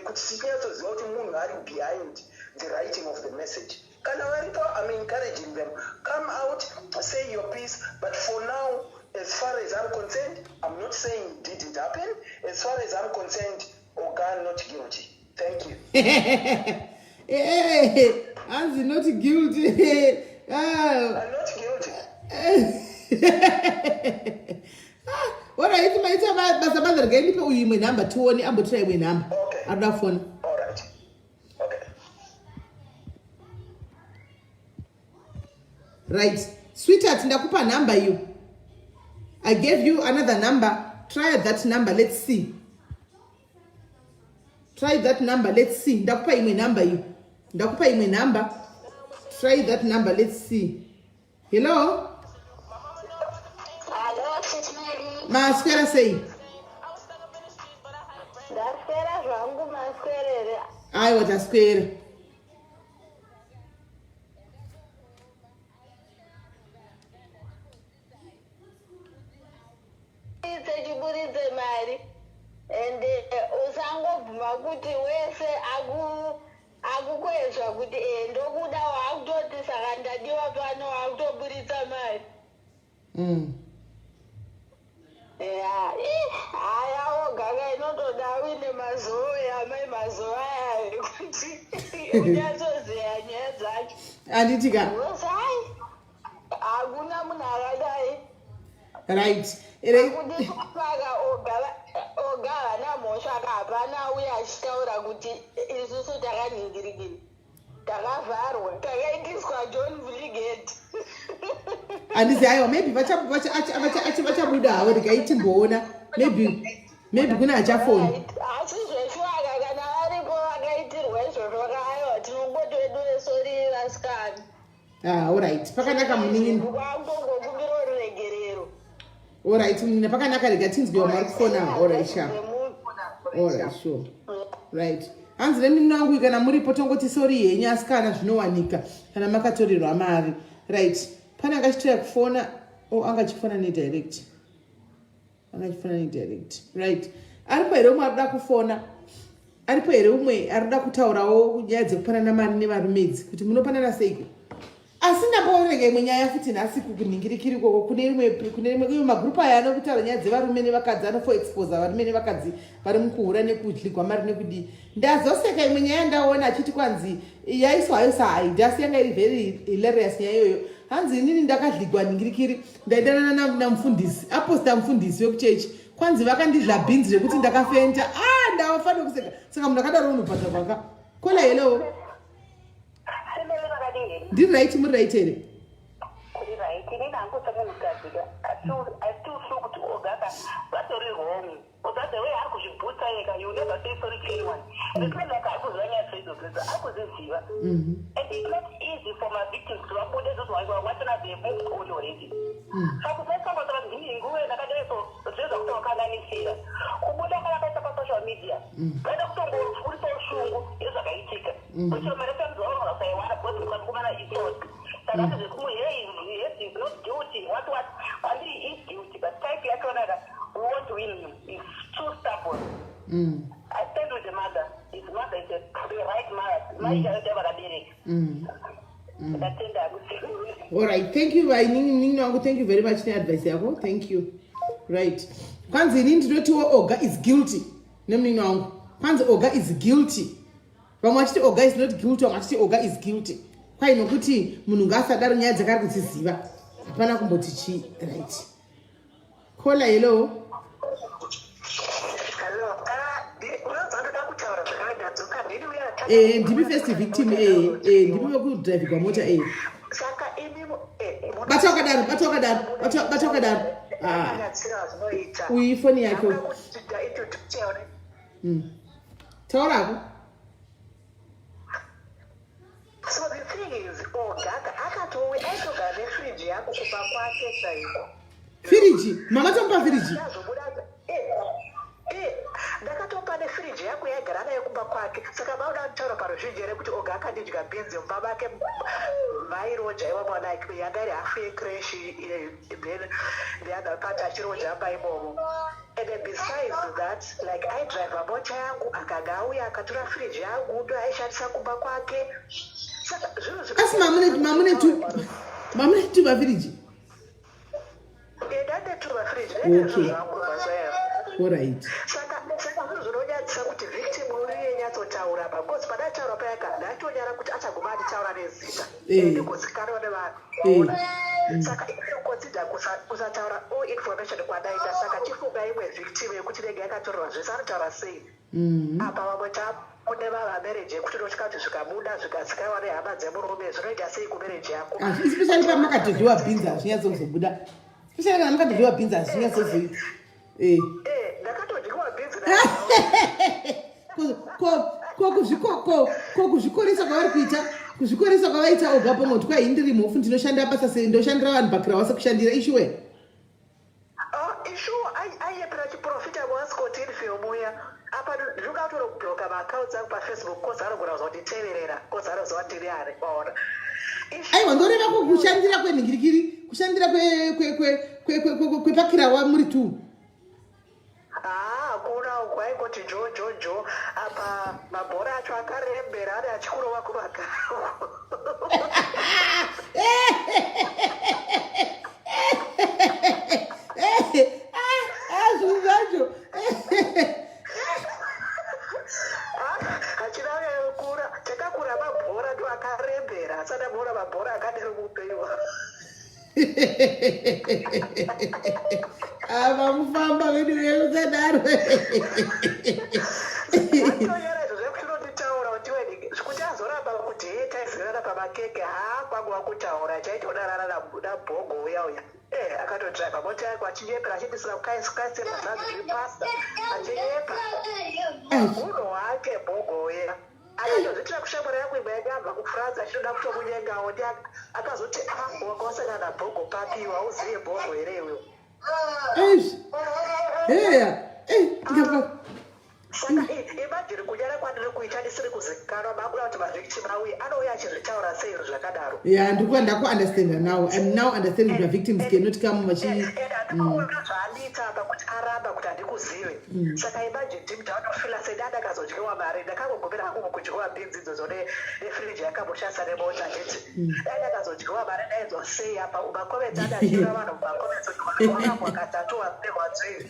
[SPEAKER 6] kuti tichinyatsoziva kuti munhu ari behind the writing of the message? Kana varipo, I'm encouraging them, come out, say your piece. But for now, as far as I'm concerned, I'm not saying it didn't happen. As far as I'm concerned, Oga not guilty. Thank you.
[SPEAKER 1] Eh, hanzi not guilty. Ah.
[SPEAKER 6] I'm not guilty.
[SPEAKER 1] Alright, maita basa basa. Regai ndipe uyu imwe nhamba, tione ambotora imwe nhamba.
[SPEAKER 6] Okay.
[SPEAKER 1] Arikuda kufona.
[SPEAKER 6] All right, okay.
[SPEAKER 1] Right, sweetheart, ndakupa nhamba iyo. I gave you another number. Try that number, let's see. Try that number, let's see. Ndakupa imwe nhamba iyo, ndakupa imwe nhamba. Try that number, let's see. Hello?
[SPEAKER 7] Hello, Sis Mary.
[SPEAKER 1] Maswera sei?
[SPEAKER 7] Ndaswera zvangu, maswerere?
[SPEAKER 1] Aiwa, taswera.
[SPEAKER 7] Chiburitse mari ende usangobvuma kuti wese akukwezva kuti e ndokuda, waakutoti saka ndadiwa pano, waakutoburitsa mari. Ya, haya, oga inotoda uine mazuva amai, mazuva aya ekuti unyatsoziya nyaya dzacho.
[SPEAKER 1] Handiti ka?
[SPEAKER 7] Wese, hai, hakuna munhu akadai.
[SPEAKER 1] Right.
[SPEAKER 7] Kuti paka oga havana mhosva ka, hapana uye achitaura kuti isusu takanhingirikiri, takavharwa, takaitiswa John Brigade.
[SPEAKER 1] Handizi, aiwa, maybe vachabuda havo. Regai timboona, maybe kune achafona.
[SPEAKER 7] Asi zveshuwaka, kana varipo vakaitirwa izvozvo ka, aiwa, tinongoti vedu vesorry vasikana.
[SPEAKER 1] Ah, alright, pakanaka, munin'ina.
[SPEAKER 7] Kwakutongokumbira ruregerero.
[SPEAKER 1] Alright, munin'ina, pakanaka. Rega tinzwe vamwe vari kufona. Alright, sha, alright, sure, right. Hanzi nemunina wangu, kana muripo tongoti sorry henyu asikana, zvinowanika kana makatorerwa mari. Right, pane angachitora kufona? O oh, angachifona nedirect, angachifona nedirect. Right, aripo here umwe arikuda kufona? Aripo here umwe arikuda kutaurawo nyaya dzekupanana mari nevarume idzi, kuti munopanana seiko? Asi ndamboverenga imwe nyaya futi nhasi kunhingirikiri ikoko, kune rimwe iyo magrupu aya anokutaura nyaya dzevarume nevakadzi, anofo-exposa varume nevakadzi vari mukuhura nekudyigwa mari nekudii. Ndazoseka imwe nyaya ndaona achiti kwanzi yaiswa hayo sahaidi, asi yanga iri very hilarious nyaya iyoyo. Hanzi inini ndakadligwa ningirikiri ndaidanana namufundisi aposta mufundisi wekuchechi kwanzi vakandidla bhinzi zvekuti ndakafenta. Ah, ndafanira kuseka. Saka munhu akadaro unobhadharwa ka. Kola hello. Ndiri right muri right here?
[SPEAKER 3] Kuri right. Inini hangu semunhukadzi ka. I still feel kuti oga ka vatori wrong. Oga the way ari kuzvibooster ega you never say sorry to anyone. It's not like ari kuziva nyaya dzeidzodzo ari kuziziva. And it's not easy for my victims kuti vabude zvoti wachona they moved on already. Saka usaisangotara kuti ndini nguve ndakadai so zvezva kuti wakanganisira. Kubuda kwavakaita pasocial media vaida kutongoburitsa ushungu yezvakaitika. Kuitira mari yekutanzwa vasaiwana because mukamana itsotsi. Saka zvekumu hey yes he's not guilty what what kwandiri is guilty but type yachona ka we won't win him he's too stubborn. I stand with the mother. His mother is the right mother. Mai chaiyo vakabereka. Ndatenda hangu.
[SPEAKER 1] All right, thank you vainini wangu, thank you very much neadvice yako. Thank you. Right. Kwanzi inini ndinotiwo Oga is guilty nemunini wangu. Kwanzi Oga is guilty. Vamwe vachiti Oga is not guilty, vamwe vachiti Oga is guilty. Kwai nokuti munhu ngaasadaro nyaya dzakari kudziziva. Hapana kumboti chi right. Caller hello.
[SPEAKER 4] Hello. Unonzwa ndoda kutaura zvakare ndadzoka ndini uya
[SPEAKER 1] Ndimi first victim ndimi vekudrivigwa mota
[SPEAKER 4] Saka imi
[SPEAKER 1] Bata wakadaro, bata wakadaro, bata wakadaro. Ah.
[SPEAKER 4] Nyanyadzira zvinoita.
[SPEAKER 1] Uyu ifoni yake.
[SPEAKER 4] Ndakuda kuti into detail.
[SPEAKER 1] Taurako.
[SPEAKER 4] So the thing is, Ogaga akatouya aitogara nefiriji yangu kumba kwake chaiko.
[SPEAKER 1] Firiji, mama tomupa firiji.
[SPEAKER 4] Ndazobuda ndakatopa nefiriji yangu yaigara nayo kumba kwake. Saka mauda kutaura paruzhinji here kuti Oga akandidya bhinzi mumba make vairoja ivo like yanga iri hafu yecreche then the other part achiroja mba imomo. And then besides that, like I drive mota yangu akanga auya akatora firiji yangu ndo aishandisa kumba kwake. Saka zvinhu
[SPEAKER 1] Asi mamune tu mafiriji.
[SPEAKER 4] Ndane firiji zvangu mazuva
[SPEAKER 1] All right.
[SPEAKER 4] Saka zvinhu zvinonyadzisa kuti victim uyu yenyatsotaura pa because padataura payaka ndatonyara kuti achaguma anditaura nezita ndikuzikanwa nevanhu waona. Saka inoconsider kusataura all information kwadaita. Saka chifunga imwe victim yekuti inenge yakatorerwa zvese anotaura sei apa vamwe takune vavamarriage yekuti unotya kuti zvikabuda zvikazikanwa nehama dzemurume zvinoita sei kumarriage yako.
[SPEAKER 1] Especially pamakatodyiwa bhinzi hazvinyatsokuzobuda. Especially kana makatodyiwa bhinzi hazvinyatsozoita.
[SPEAKER 4] Ndakatodyiwa bhinzi.
[SPEAKER 1] Ko kuzvikoresa kwavari kuita, kuzvikoresa kwavaita oga pomoti kwai ndiri mhofu ndinoshanda basa sei ndoshandira vanhu pakirawa sekushandira ishuwe.
[SPEAKER 4] Ishuwa aiyepera chiprofita waScott Infield muya apa ndinoda kutorobloka maaccounts angu paFacebook kozi anogona kuzonditeverera kozi anoziva ndiri ani waona.
[SPEAKER 1] Aiwa ndoreva kushandira kwenhingirikiri kushandira kwepakirawa muri tu.
[SPEAKER 4] Haa hakuna uku aingoti jo jo jo apa mabhora acho akarembera ari achikurova kumagaro.
[SPEAKER 1] Zvinhu zvacho.
[SPEAKER 4] Hachina kura takakura mabhora ndo akarembera asati amboona mabhora akadero muupenyu hwavo.
[SPEAKER 1] Ava mufamba vedu veusadaro.
[SPEAKER 4] Atonyara izvo zvekuti unonditaura kuti iwe zvekuti azoramba kuti hee taizivana pamakeke haa kwangu wakutaura chaitodanana nabhogo uya uya akatodriva mota yako achinyepera achindisira kukaisema zanzi ndiri pasta achinyepa munhu wake bhogo uya akatozvitira kushamwari yangu imwe yanga abva kuFrance achitoda kutomunyengawo ndi akazoti a wanga wasangana nabhogo papi iwe hauzive bhogo here iwe.
[SPEAKER 1] Eish. Heya. Ndikapa.
[SPEAKER 4] Saka imagine kunyara kwandiri kuita ndisiri kuzikanwa makuda kuti mavictim auye anouya achizvitaura sei zvinhu zvakadaro.
[SPEAKER 1] Yeah, ndikuwa ndakuunderstanda now. I'm now understanding kuti victims cannot come vachi
[SPEAKER 4] And handikuona zvaandiita apa kuti aramba kuti handikuzive. Saka imagine deep down ofila sedada akazodyiwa mari ndakangogumira hangu mukudyiwa bhinzi idzodzo nefiriji yakamboshandisa nemota handiti. Dai ndakazodyiwa mari ndainzwa sei apa macomments ade achitora vanhu mumacomments kuti wakambwa katatu wapihwa dzvii.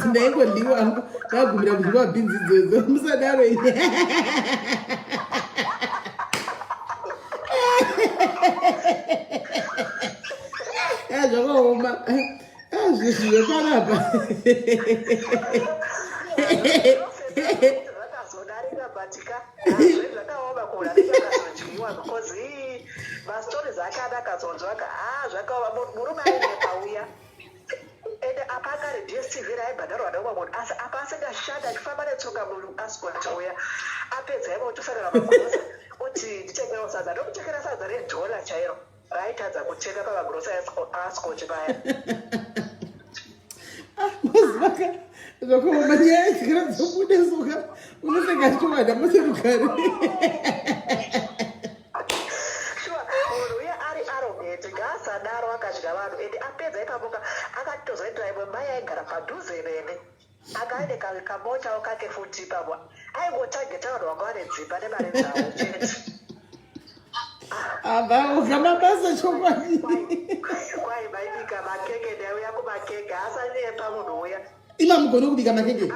[SPEAKER 1] Ndaingodyiwa hangu ndagumira kudyiwa bhinzi idzodzo musadaro ini. Ah, zvakaoma. Ah, zvinhu zvepanapa.
[SPEAKER 4] Zvakazodarika but ka zvakaoma kudarika akazodyiwa because mastories ake adakazonzwa ka ah zvakaoma murume ainge pauya ende apa akari dstv raibhadharwa neumwe munhu asi apa asingashanda achifamba netsoka munhu ascot uya apedza ivo otofanira magrosa oti nditengerewo sadza ndokutekera sadza redhola chairo raitadza kutenga pamagrosa ascot paya.
[SPEAKER 1] Mazivaka zvakaoma nyaya dzikana dzobuda soka unoseka chiwada mose rugare.
[SPEAKER 4] Sure, munhu uye ari arrogant ngaasadaro akadya vanhu ende apedza ipapo ka akatozoendera imwe mai aigara padhuze nene akaine kamotawo kake futi ipapo aingotageta vanhu vanga vane dzimba nemari dzavo chete.
[SPEAKER 1] Abva oga mabasa chokwadi.
[SPEAKER 4] Kwai maibika makeke ndaiuya kumakeke asanyepa munhu uya.
[SPEAKER 1] Ima mugone kubika makeke.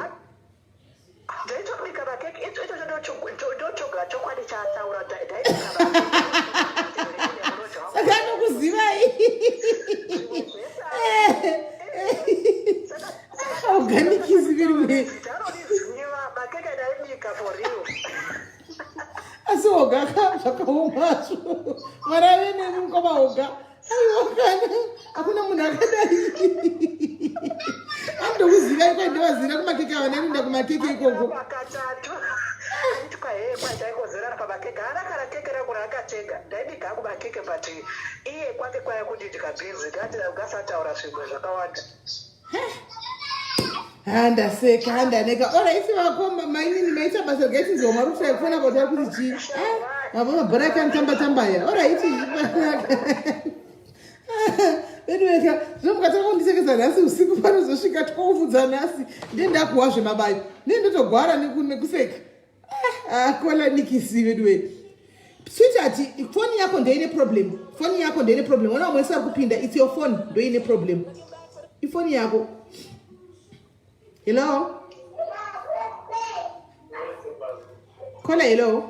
[SPEAKER 4] Ndaitobika makeke icho icho ndochoga chokwadi chaataura ndaibika
[SPEAKER 1] saka anokuzivai organic very
[SPEAKER 4] makeke ndaibika for real.
[SPEAKER 1] Asi oga ka zvakaomazvo mwari ave nemi mukoma oga. Aiwa kana hakuna munhu akadai. Andokuzivai kwandovazira kumakeke ava ndainoenda kumakeke ikoko.
[SPEAKER 4] Katatu aiti kwahee kwataingozerana pamakeke haana kana keke rangu raakatenga ndaibika hangu makeke but iye kwake kwaya kundidya bhinzi ndati ngasataura zvimwe zvakawanda.
[SPEAKER 1] Handaseka handaneka. Alright vakoma mainini maita basa regai tinzwa mwari kutsvai kufona kuti ari kuti chii. Mava mabhora ake anotamba tamba aya. Alright. Anyway, ka zvino mukatanga kundisekesa nhasi usiku panozosvika 12 dzanhasi ndiye ndakuwa zvemabayo. Ndiye ndotogwara nekuseka. Ah, kola nikisi veduwe. Sweetheart, foni yako ndoine problem. Foni yako ndoine problem. Ona vamwe vari kupinda, it's your phone ndoine problem. Ifoni yako. Hello? Kola hello.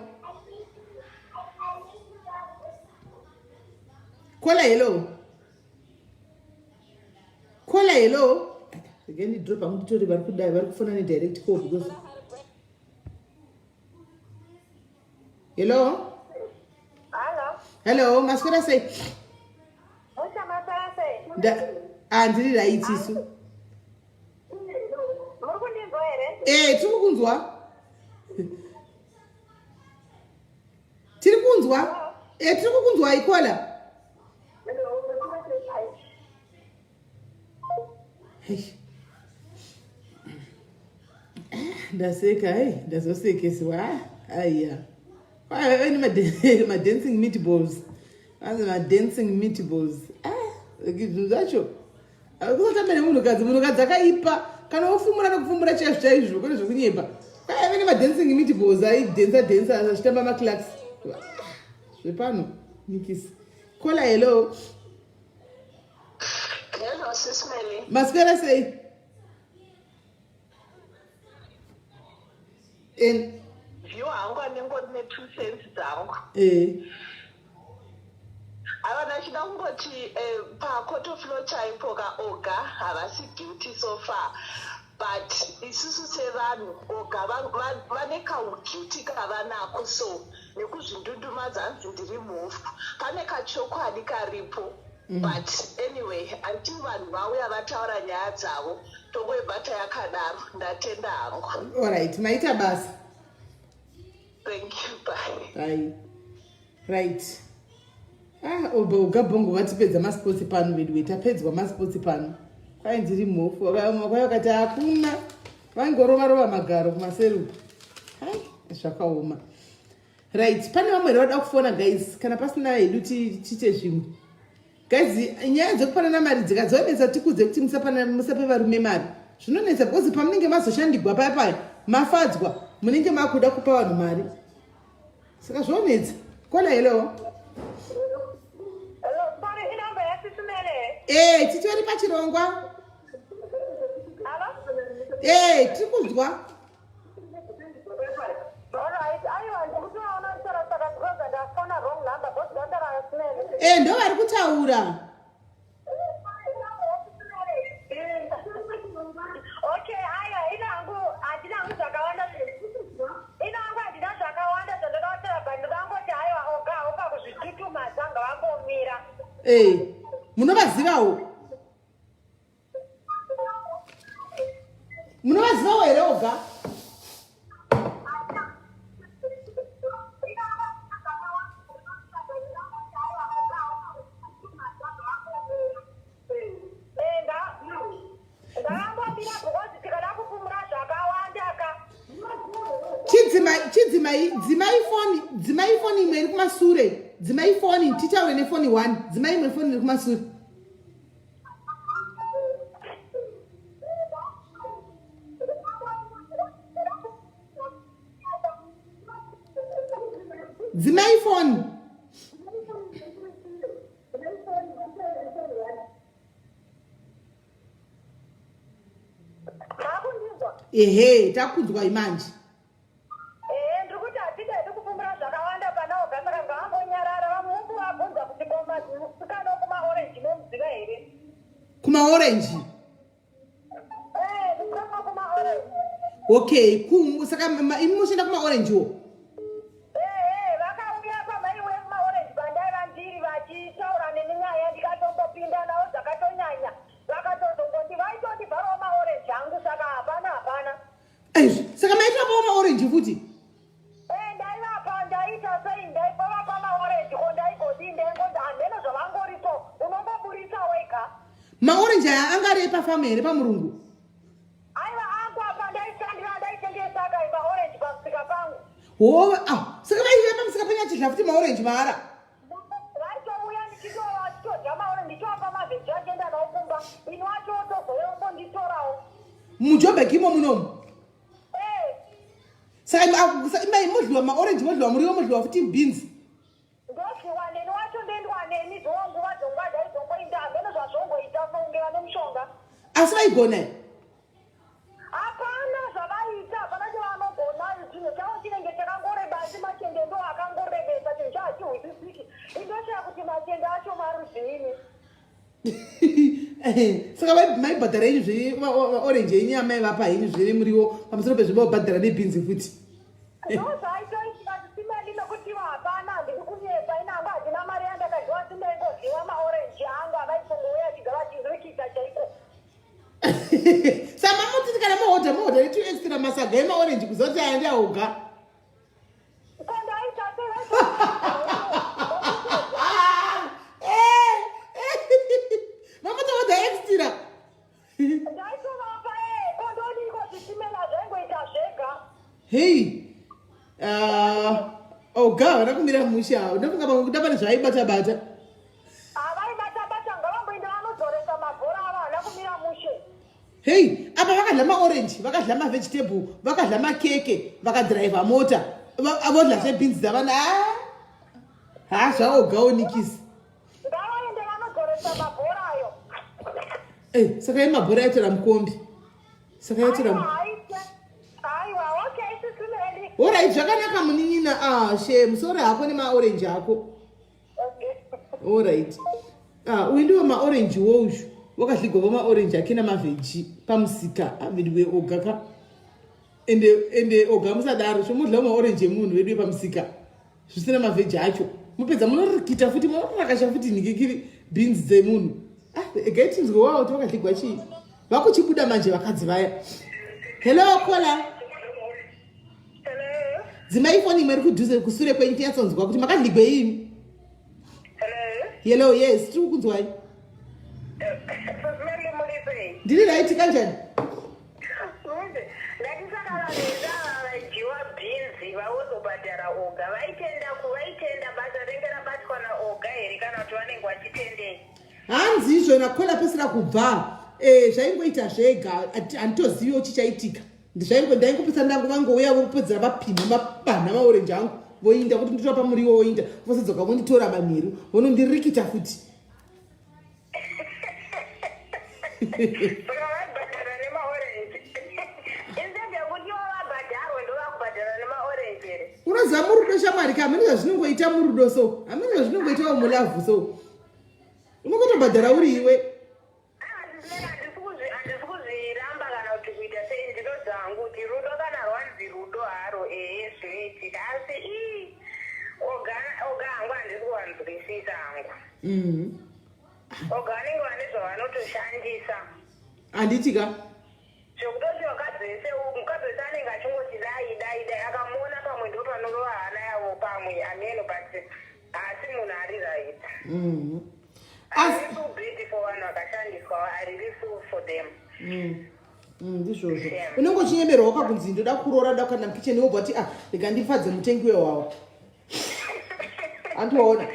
[SPEAKER 1] Kola hello. Kola hello. Again drop hangu nditori vari kudai vari kufona ne direct call because Hello?
[SPEAKER 3] Hello.
[SPEAKER 1] Hello, maswera sei?
[SPEAKER 3] Musha maswera sei?
[SPEAKER 1] Nda ah ndiri right isu.
[SPEAKER 3] Muri kundinzwa here?
[SPEAKER 1] Eh, tiri kukunzwa. Tiri kunzwa. Eh, tiri kukunzwa ikola. Hey. Ndaseka, hey, ndazosekeswa. Aya. Kwaive madancing meatballs. Anzi madancing meatballs. Ah, zvinhu zvacho. Kusatamba nemunhukadzi, munhukadzi akaipa. Kana wofumura nokufumura chaizvo chaizvo, kwete zvekunyepa. Kwaive nemadancing meatballs aidhensa dhensa achitamba maclarks. Zvepano, nikisi. Kola hello.
[SPEAKER 7] Hello, Sis Melly.
[SPEAKER 1] Maswera sei?
[SPEAKER 7] En View hangu anengori ne 2 cents dzangu.
[SPEAKER 1] Eh.
[SPEAKER 7] Ava ndachida kungoti eh, pa court of law chaipo ka oga havasi guilty so far but isusu sevanhu oga vane kauguilty kavanako so nekuzvindundumadza hanzi ndiri mhofu pane kachokwadi karipo. But anyway until vanhu vauya vataura nyaya dzavo tongoibata yakadaro. Ndatenda hangu.
[SPEAKER 1] Alright, maita basa.
[SPEAKER 7] Thank you, bye.
[SPEAKER 1] Bye. Right. Ah, oba ugabhongo vatipedza masports pano veduwe tapedzwa masports pano. Kwai ndiri mhofu vakaoma kwai vakati hakuna vaingorova rova magaro kumaseru. Hai, zvakaoma. Right, pane vamwe here vada kufona guys kana pasina hedu tiite zvimwe. Guys, nyaya dzekupanana mari dzikadzonetsa tikudze kuti musape varume mari. Zvinonetsa because pamunenge mazoshandigwa paya paya mafadzwa munenge makuda kupa vanhu mari. Saka zvonetsa. Kola hello.
[SPEAKER 3] Hello, sorry, inamba yasisi Mele.
[SPEAKER 1] Eh, titori pachirongwa.
[SPEAKER 3] Hello?
[SPEAKER 1] Eh, tiri kunzwa.
[SPEAKER 3] Alright, aiwa ndikutoona sara saka because ndafona wrong number because ndandara Simele.
[SPEAKER 1] E ndo vari kutaura.
[SPEAKER 3] Okay, aya inangu handina hangu zvakawanda inangu handina zvakawanda zvandoda kutaura but ndodangoti aiwa oga oga kuzvitutumadza ngavambomira.
[SPEAKER 1] Eh, munovazivawo? Munovazivawo here oga? Dzimai foni, dzimai foni imwe iri kumasure, dzimai foni titaure nefoni one, dzimai imwe foni iri kumasure. Dzimai foni. Ehe, takunzwa imanje.
[SPEAKER 3] Ehe, ndiri kuti hatidi hedu kupumura zvakawanda pana Oga saka ngavambonyarara vamukuvabvunza kuti ko musikana wekumaorenji momuziva here?
[SPEAKER 1] Kumaorenji?
[SPEAKER 3] Eh, musikana wekumaorenji.
[SPEAKER 1] Okay, ku, saka imi moshanda kumaorenjiwo?
[SPEAKER 3] Ehe, vakauya pamaiuya kumaorenji pandaiva ndiri vachitaura neni nyaya ndikatombopinda navo zvakatonyanya vakatozongondi vaitondivharawo maorenji angu saka hapana hapana.
[SPEAKER 1] Aizvi, saka maitovapawo maorenji futi?
[SPEAKER 3] Eh, ndaivapa ndaita sei ndaivapa maorenji ko ndaigodii ndaingonzi hameno zvavangori so unongoburitsa wega.
[SPEAKER 1] Maorenji aya anga ari epafamu here pamurungu?
[SPEAKER 3] Aiva angu apa ndaishandira ndaitengesa ka maorenji pamusika pangu.
[SPEAKER 1] Hoo, ah, saka vaive pamusika penyu achidya futi maorenji mahara?
[SPEAKER 3] Vaitouya ndichitora vachitodya maorenji ndichivapa mavheji achienda nawo kumba ini wacho wotozouya wongonditorawo.
[SPEAKER 1] Mujobek imo munomu?
[SPEAKER 3] Eh.
[SPEAKER 1] Saka imai modliwa maorenji modliwa muriwo modliwa futi beans?
[SPEAKER 3] Ndodliwa neni wacho ndoendwa neni dzoo nguva dzonguva ndaidzongoinda hameno zvazvongoita kunge vane mushonga.
[SPEAKER 1] Asi vaigona here?
[SPEAKER 3] Hapana zvavaiita, hapana chavanogona. Chinhu chavo chinenge chakangoreba asi machende ndo akangorebesa chinhu chavo hachihwisisiki. Indoshaya kuti machende acho marudziini.
[SPEAKER 1] Saka maibhadhara henyu zveorange yenyu yamaivapa henyu zvere muriwo pamusoro pezvo vobhadhara nebhinzi futi.
[SPEAKER 3] Ndozvaitoitika chisimeli nokuti ivo hapana handidi kunyepa ini hangu handina mari yandakadyiwa asi ndaingodyiwa maorange angu avaitongouya achibva vachirikita chaiko.
[SPEAKER 1] Sama mutiti kana mohodha mohodha netu extra masaga emaorenji kuziva kuti aya ndiaoga. Mamutohodha extra. Hey. Oga havana kumira mushe avo. Ndofunga pamwe kuda pane zvaaibata bata.
[SPEAKER 3] Havaibata bata ngavamboenda vanodzoresa mabhora avo haana kumira mushe.
[SPEAKER 1] Hey, apa vakadla maorange, vakadla mavegetable, vakadla makeke, vakadriver mota, vodla zvebeans dzavana. Ah. Ha zvaogawo nikisi.
[SPEAKER 3] Ngavaende vanodzoresa mabhora ayo.
[SPEAKER 1] Eh, saka yemabhora yatora mukombi. Saka yatora
[SPEAKER 3] Aiwa, okay, sisi
[SPEAKER 1] Alright, zvakanaka munin'ina. Ah, she, musoro hako nemaorange ako. Alright. Ah, uyu ndiwo maorange wo uyu. Wakadligwa vo maorange ake namavheji pamusika avidiwe oga ka. Ende ende oga musadaro, chomudla maorange emunhu vedu pamusika. Zvisina mavheji acho. Mupedza munorikita futi munorakasha futi nhikikiri beans dzemunhu. Ah, egai tinzwe wawo kuti wakadligwa chii. Vakuchibuda manje vakadzi vaya. Hello caller. Dzimai foni imwe iri kudhuze kusure kwenyu tinyatsonzwa kuti makadligwei imi. Hello, yes, tiri kukunzwai. Ndiri right kanjani? Hanzi izvo nakola pesira kubva eh, zvaingoita zvega handitoziviwo chichaitika. Ndizvaingo ndaingopedza ndangu vangouya vopedzera vapinda mabanha maorenji angu voinda kuti nditora pamuriwo voinda vosadzoka vonditora manheru vonondirikita futi. Unoziva Unoziva murudo shamwari ka hamene zvazvinongoita murudo so hamene zvazvinongoitawo mulavhu so unongotobhadhara uri iwe.
[SPEAKER 3] Handisi kuzviramba kana kuti kuita sei, ndinoziva hangu kuti rudo kana rwanzi rudo haro ehe zvinoitika, asi ii oga oga hangu handisi kuvanzwisisa hangu. Oga vanenge vane zvavanotoshandisa.
[SPEAKER 1] Handiti ka?
[SPEAKER 3] Zvekutoti vakadzi vese mukadzi wese anenge achingoti dai dai dai akamuona pamwe ndo panorova hana yavo pamwe ameno but haasi munhu ari right. I really feel bad for vanhu vakashandiswa I really feel for them.
[SPEAKER 1] Ndizvozvo. Unenge uchinyeberwa wakakunzi ndoda kuroora ndoda kukanda mukicheni wobva wati ah rega ndifadze mutengi wewawa. Andiona.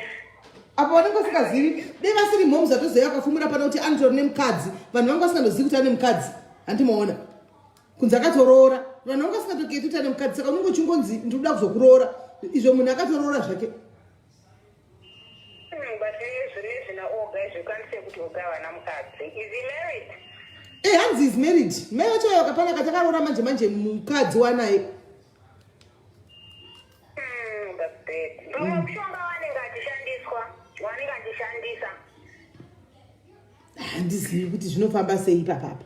[SPEAKER 1] Apa vanenge vasingazivi dei vasiri mhoms atoziva akafumura pano kuti anotori nemukadzi vanhu vanga vasingandozivi kuti ane mukadzi handimaona kunzi akatoroora vanhu vanga vasingatoketi kuti ane mukadzi saka unenge uchingonzi ndikuda kuzokuroora izvo munhu akatoroora zvake.
[SPEAKER 3] But nezvina Oga izvi you can't say kuti Oga havana mukadzi. Is he married?
[SPEAKER 1] Eh, hanzi is married. Mai vacho vakapana kati akaroora manje manje mukadzi wanaye.
[SPEAKER 3] That's bad. Pamwe mushonga wanenge achishandiswa, wanenge achishandisa.
[SPEAKER 1] Handizivi kuti zvinofamba sei ipapapa.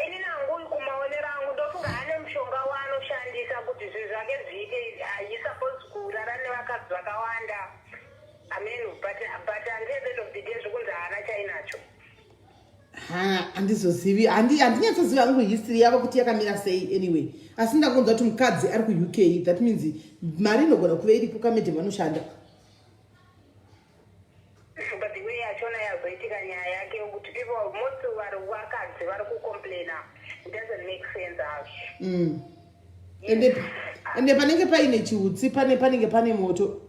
[SPEAKER 3] Ini nangu kumaonero angu ndofunga ane mushonga waanoshandisa kuti zvinhu zvake zviite. He supposed kurara nevakadzi vakawanda. Amen. But at the end of the day zvokunzi haana chainacho.
[SPEAKER 1] Ha, handizozivi, handinyatsoziva hangu history yavo kuti yakamira sei anyway. Asi ndakunzwa kuti mukadzi ari kuUK, that means mari inogona kuve iripo kamedhe vanoshanda.
[SPEAKER 3] But the way yachona yazoitika nyaya yake yokuti people most vari vakadzi vari kucomplaina, it doesn't make sense hazvo.
[SPEAKER 1] Ende panenge paine chiutsi, panenge pane moto.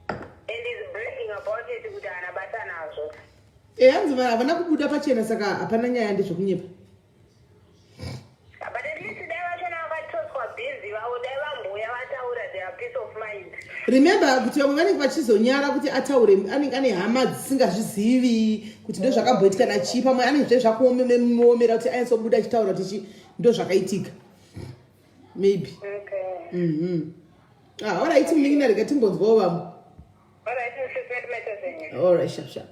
[SPEAKER 3] And is bragging about it kuti haana basa nazvo.
[SPEAKER 1] Eh, hanzi havana kubuda pachena saka hapana nyaya ndezvekunyepa.
[SPEAKER 3] But at least dai vachona vakatoswa bhinzi vavo dai vamboya vataura their peace of mind.
[SPEAKER 1] Remember kuti vamwe vanenge vachizonyara kuti ataure anenge ane hama dzisingazvizivi kuti ndo zvakamboitika nachii pamwe anenge zve zvakuomera kuti anyatsobuda achitaura kuti chi ndo zvakaitika. Maybe.
[SPEAKER 3] Okay.
[SPEAKER 1] Ah, all right, munin'ina rega timbonzwawo vamwe.
[SPEAKER 3] All right, Mrs.
[SPEAKER 1] All right, sharp sharp.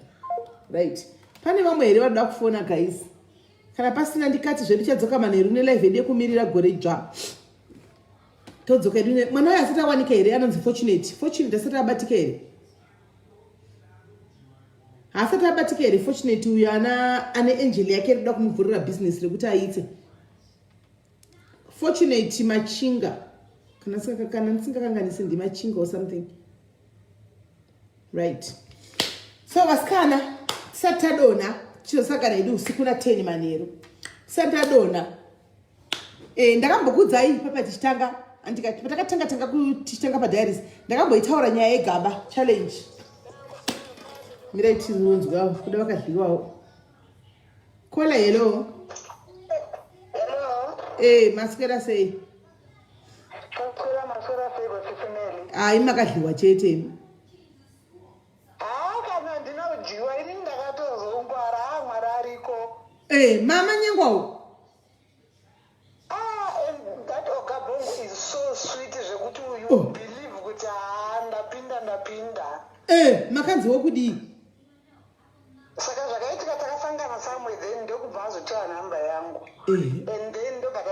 [SPEAKER 1] Right. Pane vamwe here vanoda kufona guys? Kana pasina ndikati zvedu chadzoka manheru nelive yedu yekumirira gore dzva. Todzoka yedu mwana uyo asati awanika here anonzi Fortunate. Fortunate asati abatika here? Haasati abatika here Fortunate uyo ana ane angel yake iri kuda kumuvhurira business rekuti aite. Fortunate Machinga. Kana ndisingakanganisi ndi Machinga or something. Right. So vasikana tisati tadonha chizosangana hedu usiku na 10 manheru. Tisati tadonha. Ndakambokuudzai papa tichitanga andikati patakatanga tanga tichitanga pa diaries ndakamboitaura nyaya yegaba challenge. Mirai tizonzwa kuda vakadyiwawo. Kola hello.
[SPEAKER 8] Hello.
[SPEAKER 1] Maswera sei?
[SPEAKER 8] Maswera, maswera sei vasisi Mary?
[SPEAKER 1] Ai makadyiwa chete imi.
[SPEAKER 8] Haa kana ndina kudyiwa ini ndakatozongwara haa Mwari ariko.
[SPEAKER 1] Mama nyengwawo.
[SPEAKER 8] Ah, and that Oga Bongo is so sweet zvekuti you oh. believe kuti haa ndapinda ndapinda.
[SPEAKER 1] Makanzi wokudii?
[SPEAKER 8] Saka zvakaitika takasangana somewhere then ndokubva azotora nhamba yangu. And then ndobva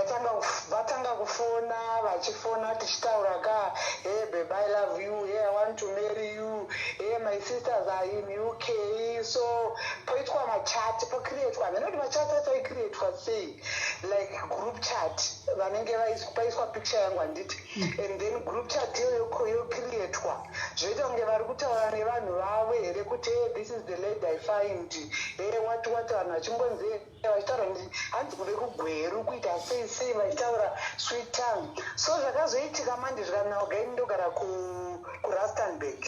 [SPEAKER 8] vatanga kufona vachifona tichitaura ka hey babe I love you, hey I want to marry you, hey my sisters are in UK. So poitwa machat pocreatwa hameno kuti machat acho aicreatwa sei like group chat vanenge paiswa picture yangu handiti and then group chat iyoyo yocreatwa zvoita kunge vari kutaura nevanhu vavo here kuti hey this is the lady I find, hey what what vanhu vachingonzi vachitaura hanzi kuve kugweru kuita sei sei vachitaura sweet tongue. So zvakazoitika manje zvikanauga ini ndogara kuRustenburg.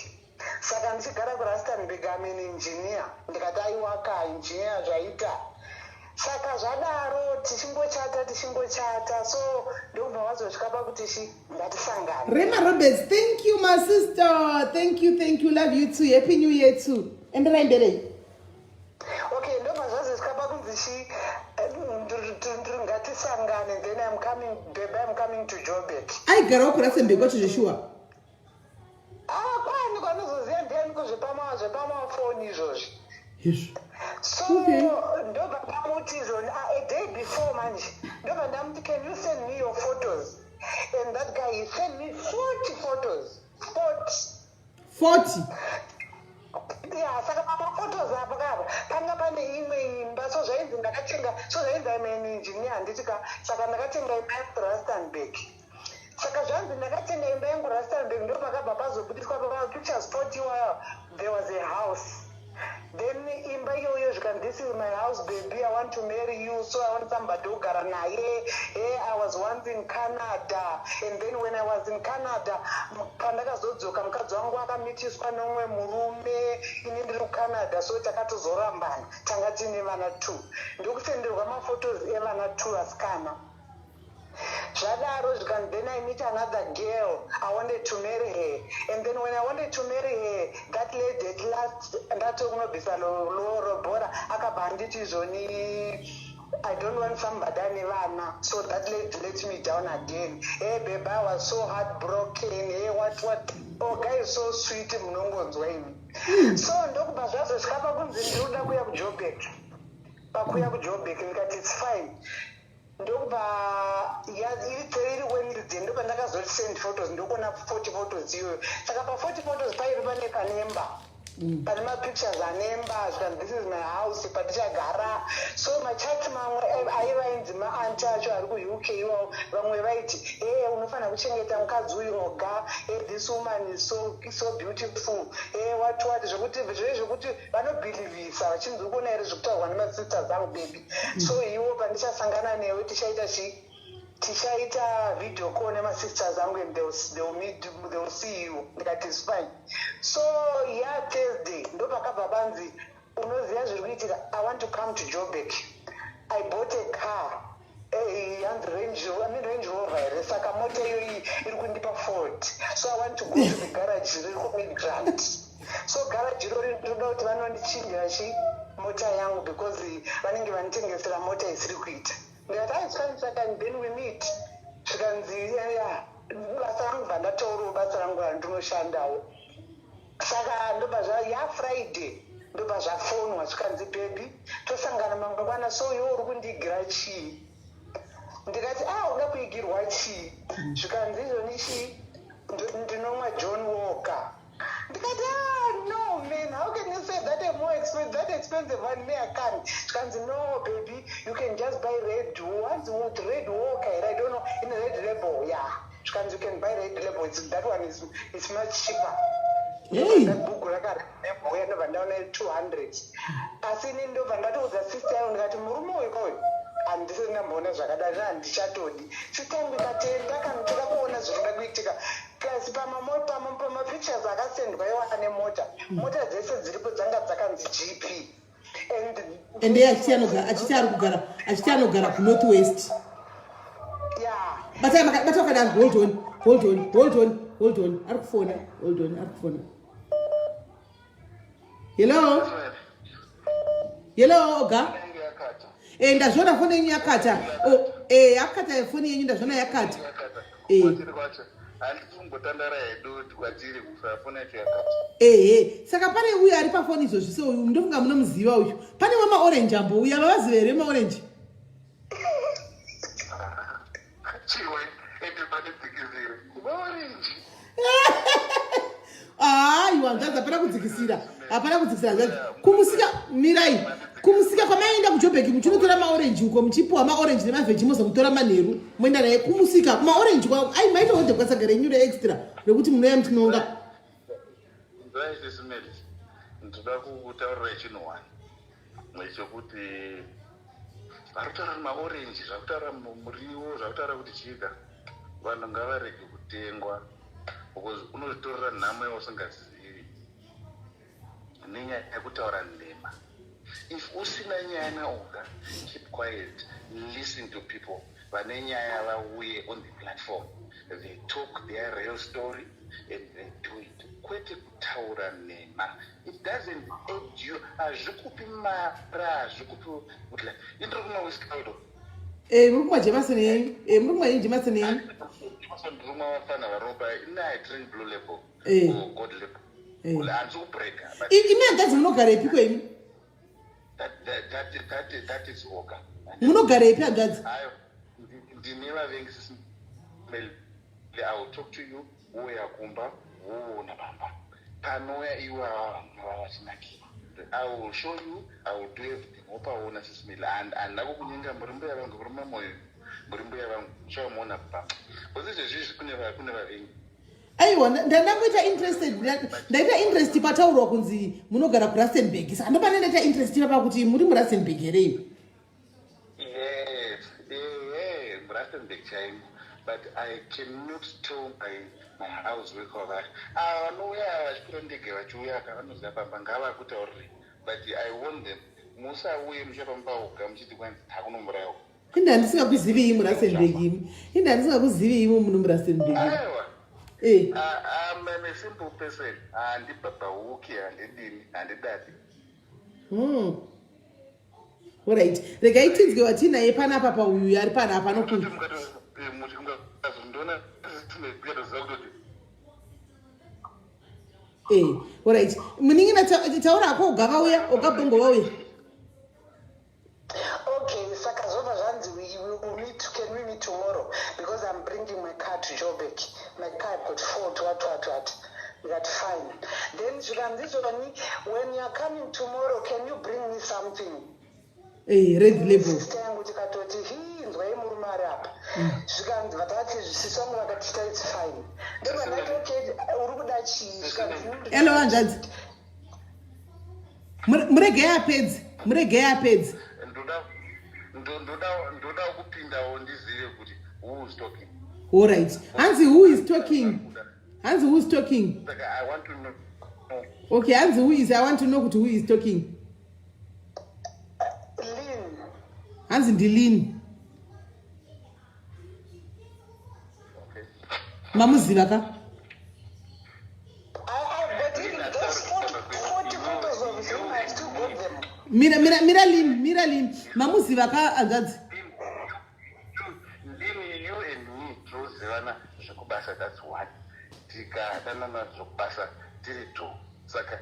[SPEAKER 8] Saka ndichigara kuRustenburg I'm an engineer ndikati aiwaka engineer zvaita. Saka zvadaro tichingochata tichingochata so ndokubva vazosvika pakuti chi ngatisangane.
[SPEAKER 1] Rema Roberts, thank you my sister. Thank you, thank you. Love you too. Happy New Year too. Enderai mberi.
[SPEAKER 8] Okay, ndobva zvazosvika pakunzi chi ngatisangane. Ngatisangane, then I'm coming, baby, I'm coming to Joburg.
[SPEAKER 1] Aigarawo kuRustenburg kwacho zveshuwa?
[SPEAKER 8] Ah, kwani kwanozoziva ndiani zvepamafoni izvozvi.
[SPEAKER 1] Izvo.
[SPEAKER 8] So ndobva ndamuti izvoni, ah, a day before manje, ndobva ndamuti, "Can you send me your photos?" And that guy, he sent me 40 photos, 40.
[SPEAKER 1] 40?
[SPEAKER 8] Ya, saka pamaphotos apo kapa panga pane imwe imba. So zvainzi ndakatenga, so zvainzi I'm an engineer, handiti ka? Saka ndakatenga imba yangu Rustenburg. Saka zvanzi ndakatenga imba yangu Rustenburg, ndo pakabva pazobudiswa pamapictures 40 iwayo. There was a house, then imba iyoyo, zvikanzi, "This is my house, baby. I want to marry you, so I want somebody kugara naye. Hey, I was once in Canada, and then when I was in Canada, pandakazodzoka, mukadzi wangu akamitiswa nomumwe murume ini ndiri kuCanada, so takatozorambana. Tanga tiine vana two." Ndokusenderwa maphotos evana two asikana. Zvadaro zvikanzi, "Then I meet another girl. I wanted to marry her, and then when I wanted to marry her, that lady, at last ndatokunobvisa lobola, akabva anditi izvoni, 'I don't want somebody ane vana.' So that lady let me down again. Hey babe, I was so heartbroken." Hey, what what. Oh, guy is so sweet, munongonzwa imi. So ndokubva zvazosvika pakunzi ndiri kuda kuuya kuJobek. Pakuuya kuJobek, ndikati, "It's fine." Ndokubva iri Wednesday, ndobva ndakazoti, "Send photos." Ndokuona 40 photos iyoyo. Saka pa40 photos paive pane panemba, pane mapictures anemba. Zvikanzi, "This is my house patichagara." So machats mamwe aiva ainzi maaunty acho ari kuUK iwawo, vamwe vaiti, "E, unofanira kuchengeta mukadzi uyu oga. E, this woman is so, so beautiful." E, what what, zvekuti zve zvekuti vanobhilivhisa vachinzi, "Ukuona here zvekutaurwa nemasisters angu, baby? So iwo pandichasangana newe, tichaita chii? Tichaita video call nemasisters angu and they will meet, they will see you." Ndikati, "It's fine." So ya Thursday ndopakabva panzi, "Unoziva zviri kuitika? I want to come to Joburg. I bought a car." Yanzi Range, I mean, Range Rover here. "Saka mota iyoyi iri kundipa fault, so I want to go to the garage riri kuMidrand. So garage irori ndinoda kuti vanondichinjira chi mota yangu, because vanenge vanditengesera mota isiri kuita." Ndikati, "Ah, it's fine." Saka then we meet. Zvikanzi, "Ya basa rangu." Bva ndataurawo basa rangu randinoshandawo. Saka ndobva zva ya Friday, ndobva zvafonwa, zvikanzi, "Baby, tosangana mangwana. So iwe uri kundiigira chii?" Ndikati, "A, uda kuigirwa chii?" Zvikanzi, "Izvoni chii, ndinomwa John Walker." Ndikati, "Ah, no man, how can you say that, a more expensive, that expensive one? Me, I can't." Zvikanzi, "No baby, you can just buy red ones with Red Walker here. I don't know, in Red Label, yeah." Zvikanzi, "You can buy Red Label. That one is much cheaper."
[SPEAKER 1] Hey.
[SPEAKER 8] Google rakareboya, ndobva ndaona 200. Asi ini ndobva ndatoudza sister yangu, ndikati, "Murume uyu kauyu, handisati ndamboona zvakadari, handichatodi." Sister yangu ikatenda kana toda kuona zvinoda kuitika. Kasi pamapictures akasendwa iwo ane mota, mota dzese dziripo dzanga dzakanzi GP and
[SPEAKER 1] Ende achiti ari kugara, achiti anogara kuNorth West.
[SPEAKER 8] Ya.
[SPEAKER 1] Bata wakadaro. Hold on, hold on, hold on, hold on, ari kufona. Hold on, ari kufona. Hello, hello, oga. E, ndazviona foni yenyu yakata. Oh, e, yakata foni yenyu, ndazviona yakata. Eh.
[SPEAKER 2] Kwatiri kwacho handiti kungotandara hedu, kwatiri foni yacho yakata.
[SPEAKER 1] Ehe, saka pane uyo ari pafoni izvozvi, so uyu ndofunga munomuziva uyu. Pane wemaorange ambouya, vavaziva here maorange?
[SPEAKER 2] Chiwe, ende pane dzikisiro maorange.
[SPEAKER 1] Aiwa, hanzvadzi, hapana kudzikisira, hapana kudzikisira, hanzvadzi. Kumusika, mirai, kumusika kwamaenda kuJobheki muchinotora maorenji uko, muchipiwa maorenji nemavheji, mozomutora manheru moenda naye kumusika maorenji. Ai, maitohodhekwa saga renyu reextra rekuti munoya muchinonga.
[SPEAKER 2] Nzvaisisimeri, ndoda kutaurira chinhu one chekuti vari kutaura maorenji, zvakutaura muriwo, zvakutaura kuti chika vanhu ngavarege kutengwa, because unozvitorera nhamo yausingazivi nenyaya yekutaura nhema. If usina nyaya naoga, keep quiet, listen to people vane nyaya vauye on the platform, they talk their real story and they do it, kwete kutaura nhema. It doesn't add you, hazvikupi mara, hazvikupi kuti indiri kumwa whisky.
[SPEAKER 1] Eh, muri kumwa Jameson yenyu. Eh, muri kumwa yenyu Jameson yenyu.
[SPEAKER 2] Ndiri kumwa vafana varopa. Ini I drink Blue Label.
[SPEAKER 1] Eh.
[SPEAKER 2] Or Gold Label.
[SPEAKER 1] Eh.
[SPEAKER 2] Well, handisi kubreaka. But
[SPEAKER 1] Imi hanzvadzi munogarepi imi?
[SPEAKER 2] That is oga.
[SPEAKER 1] Munogarepi hanzvadzi?
[SPEAKER 2] Ayo, ndine vavengi sisi. I will talk to you. Wouya kumba, woona pamba. Panouya iwe ava vanhu vava vachinakirwa. I will show you, I will do everything. Wopaona sisi Meli. Handina kukunyenga muri mbuya vangu, muri mamoyo. Muri mbuya vangu, uchamuona pamba. Because izvezvi izvi kune vavengi.
[SPEAKER 1] Aiwa, ndandangoita interested, ndaita interest pataurwa kunzi munogara kuRustenburg, saka ndopane ndaita interest ipapa kuti muri muRustenburg here imi?
[SPEAKER 2] Yes, muRustenburg chaimo. But I cannot tell my house worker vari. Ava vanouya ava vachikwira ndege vachiuya ka vanoziva pamba ngavakutaurire. But I warn them, musauye muchafamba oga muchiti kwanzi takunomurayiwa.
[SPEAKER 1] Inde handisingakuzivii muRustenburg imi. Inde handisingakuzivii imo muno muRustenburg.
[SPEAKER 2] Aiwa.
[SPEAKER 1] Eh.
[SPEAKER 2] I'm a simple person. Handibhabhauki, handidini, handidadi.
[SPEAKER 1] Alright. Regai tinzwe watinaye panapa pauyu ari panapa
[SPEAKER 2] Kutoti
[SPEAKER 1] anoku.
[SPEAKER 2] mukatozondiona ndikatoziva kutoti
[SPEAKER 1] Eh, alright. Munin'ina taura hako oga vauya, oga bongo vauya.
[SPEAKER 8] Okay, saka zvobva zvanzi we will meet, can we meet tomorrow? Because I'm bringing my car to Joburg. My car got fault, what, what, what. Ndikati fine. Then zvikanzi izvoni, when you are coming tomorrow, can you bring me something?
[SPEAKER 1] Eh, Red Label.
[SPEAKER 8] Sister yangu tikatoti, hi, inzwai murume ari apa. Zvikanzi vatati sisi vangu vakati ta it's fine. Ndobva ndati okay, uri kuda chii? Zvikanzi
[SPEAKER 1] Hello hanzvadzi. Muregei apedze. Muregei apedze.
[SPEAKER 2] Ndoda kupindawo ndizive kuti who is talking.
[SPEAKER 1] Alright. Hanzi who is talking? Hanzi who is talking?
[SPEAKER 2] Saka I want to know.
[SPEAKER 1] Okay, hanzi who is I want to know kuti who is talking.
[SPEAKER 8] Lynn.
[SPEAKER 1] Hanzi ndilini.
[SPEAKER 2] Okay.
[SPEAKER 1] Mamuziva ka?
[SPEAKER 8] I've got even those 40 photos of him, I've still got them.
[SPEAKER 1] Mira mira mira Lynn, mira Lynn. Mamuziva ka hanzvadzi?
[SPEAKER 2] Ndini you and me tinozivana zvekubasa, that's one. Tikadanana zvekubasa tiri two. Saka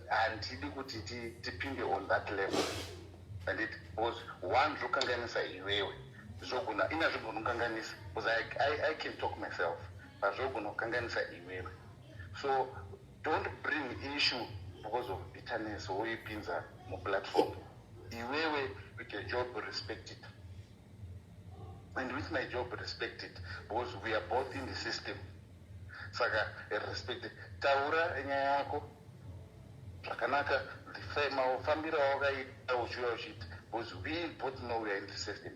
[SPEAKER 2] handidi kuti tipinde on that level. Handiti because one zvokanganisa iwewe. Zvogona ina zvogona kukanganisa because I can talk myself. But zvogona kukanganisa iwewe. So don't bring issue because of bitterness woipinza muplatform. Iwewe with your job respect it. And with my job respect it because we are both in the system. Saka respect it. Taura nyaya yako zvakanaka mafambiro awakaita uchiuya uchiita because we both know we are in the system.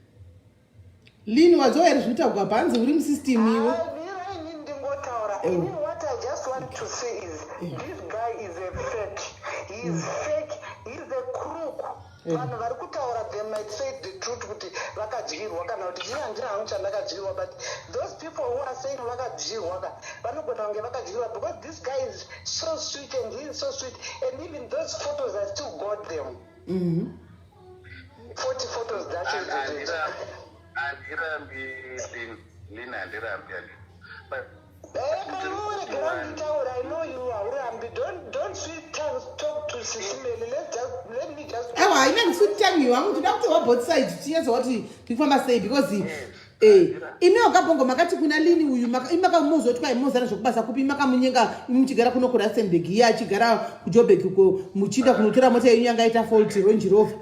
[SPEAKER 1] Lynn wadzowa here zvinotaurwa bhanzi uri musystem iwe.
[SPEAKER 8] Mira ini ndingotaura. Ini what I just want to say is this guy is a fake. He is fake. He is a crook. Vanhu vari kutaura they might say the truth kuti vakadyirwa kana kuti chii handina hangu chandakadyirwa but those people who are saying vakadyirwa ka vanogona kunge vakadyirwa because this guy is so sweet and he is so sweet and even those photos I still got them. 40 photos dzacho idzodzo.
[SPEAKER 2] Handirambi Lynn, Lynn handirambi handi. But
[SPEAKER 8] Regera nditaura, I know you haurambi. Don't sweet tongue talk to Sisimeli. Let me just
[SPEAKER 1] Aiwa, haina sweet tongue wangu tinoda kuti wa both sides tinyatsowa kuti tikufamba sei because eh imi wakabongo makati kuna Lini uyu imi makamuzoti kwai mozana zvekubasa kupi makamunyenga imi muchigara kuno kuRustenburg iye achigara kuJoburg uko muchienda kunotora mota yenyu yanga ita fault Range Rover.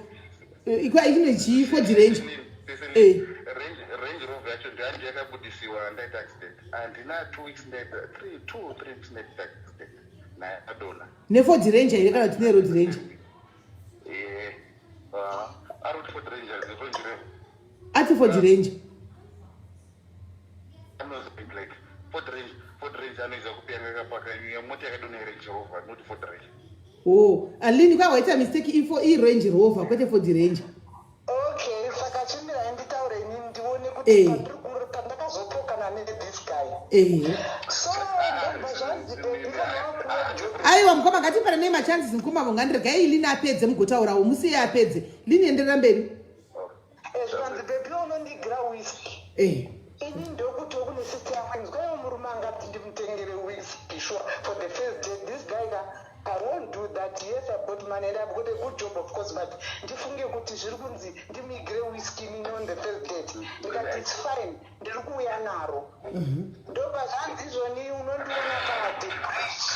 [SPEAKER 1] Ikwa ine chii Ford Ranger. Eh.
[SPEAKER 2] Range Rover yacho ndiyo yakabudisiwa ndaita accident. Handina 2 weeks ndaita 3 2 3 weeks ndaita accident. Naye adona.
[SPEAKER 1] NeFord Ranger here kana kuti neRoad Ranger?
[SPEAKER 2] Eh. Ah, ari kuti Ford Ranger, Range Rover.
[SPEAKER 1] Ati Ford Ranger.
[SPEAKER 2] Anozi like Ford Ranger, Ford Ranger anoiza kupi yanga yakapaka mota yakadonha Range Rover, not Ford Ranger.
[SPEAKER 1] Oh, alini kwa waita mistake ifo i Range Rover kwete Ford Ranger.
[SPEAKER 8] Okay, saka chimirai nditaure inini ndione kuti pandakazopokana nethis guy. So ndobva zvanzi baby kana wakuwa
[SPEAKER 1] Aiwa mukoma ngatipane nemachances mukoma vo ngandiregai Lini apedze mugotaurawo musiye apedze. Lini enderera mberi.
[SPEAKER 8] Zvikanzi, "Baby, unondigira whisky." Ini ndokuti kune sister yangu, "Inzwaiwo, murume angati ndimutengere whisky, sure, for the first day? This guy ka, I won't do that. Yes, I've got money and I've got a good job, of course, but ndifunge kuti zviri kunzi ndimuigire whisky nini on the first date?" Ndikati, "It's fine, ndiri kuuya naro." Ndobva zvanzi izvoni, "Unondiona pathe bridge."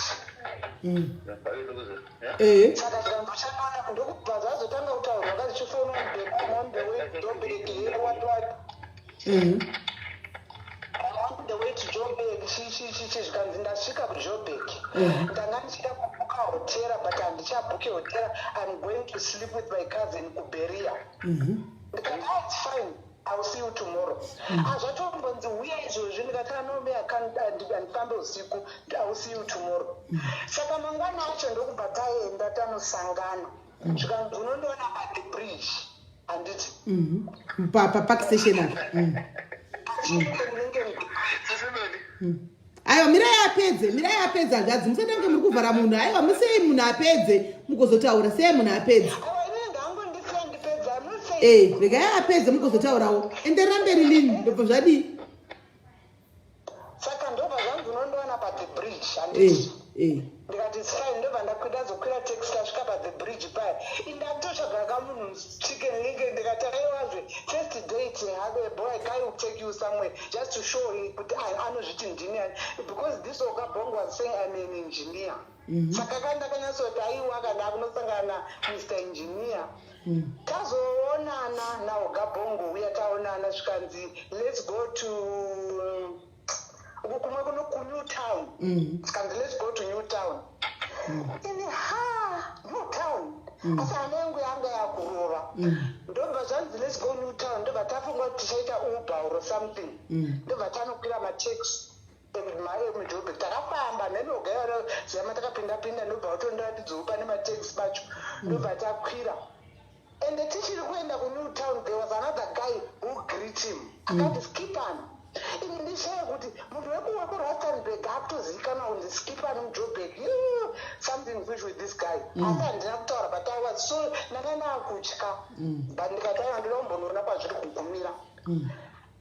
[SPEAKER 8] Saka zvikambochanoona, ndokubva zvazotanga kutaurwa kazichifona, "On the way to Joburg here, what what, I'm on the way to Joburg," chichichichi. Zvikanzi, "Ndasvika kuJoburg. Ndanga ndichida kubhuka hotera, but handichabhuke hotera. I'm going to sleep with my cousin kuBerea." Ndikati, "Ah, it's fine, I will see you tomorrow." Azvatombonzi, "Uya izvozvi." Ndikati, "Anombe, handifambe usiku. I will see you tomorrow." Saka mangwana acho ndokubva taenda tanosangana. Zvikanzi, "Unondiona pathe bridge," handiti?
[SPEAKER 1] Papark station apa.
[SPEAKER 8] Unenge
[SPEAKER 1] Aiwa, mirai apedze, mirai apedze, hanzvadzi. Musatange muri kuvhara munhu. Aiwa, musei munhu apedze, mugozotaura. Sei munhu apedze.
[SPEAKER 8] Aiwa, inini ndangondisiya ndipedza. I'm not saying.
[SPEAKER 1] Regai apedze, mugozotaurawo. Enderera mberi, lini. Ndobva zvadii?
[SPEAKER 8] Saka ndobva zvanzi, "Unondiwana pathe bridge," handiti? Ndikati, "It's fine." Ndobva ndakwida, zokwira taxi, tasvika pathe bridge paya, indatotsvaga kamunhu Chicken Licken. Ndikati, "Aiwazve, first date, have a boy guy will take you somewhere just to show him kuti anozviti ndini ani," because this okabongo was saying, "I'm an engineer." Saka kandakanyatsoti, aiwa, kana akunosangana naMr Engineer. Tazoonana naOgabongo uya, taonana, zvikanzi, "Let's go to uku kumwe kuno kuNew Town." Zvikanzi, "Let's go to New Town." Ini, ha, New Town, asi hana yangu yanga yakurova. Ndobva zvanzi, "Let's go New Town." Ndobva tafunga kuti tichaita Uber or something. Ndobva tanokwira mataxi emuJoburg. Takafamba nenogaira ziyama, takapinda-pinda, ndobva watondiratidzawo pane mataxi pacho. Ndobva takwira, ende tichiri kuenda kuNew Town, there was another guy who greet him, akati, "Skipan." Ini ndishaya kuti munhu wekuRustenburg akutozivikanwa kunzi Skipan muJoburg. Something fish with this guy. Asi handina kutaura, but I was so, ndanga ndaakutya, but ndikati, aiwa, ndoda kumbonoona kwazviri kugumira.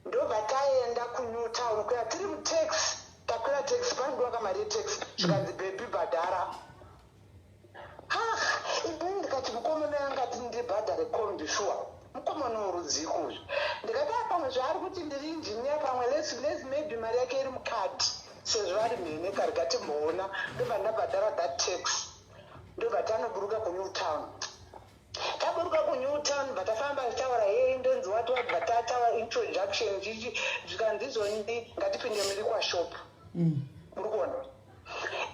[SPEAKER 8] Ndobva taenda kuNew Town kuya, tiri mutaxi, takwira taxi, panodiwa kamari yetaxi. Zvikanzi, "Baby, bhadhara." Ah, inini ndikati, mukomana yangati ndibhadhare kombi, sure, mukomana worudziko uyu? Ndikati, a pamwe zvaari kuti ndiri injiniya, pamwe les maybe mari yake iri mukadhi sezvo ari mhene kari, gatimboona. Ndobva ndabhadhara that taxi, ndobva tanoburuka kuNew Town. Taburuka kuNew Town, bva tafamba tichitaura, "Hei, ndonzi wati wati." Bva tataura introduction, chichi. Zvikanzi izvoni, "Ngatipinde muliquor shop." Muri kuona,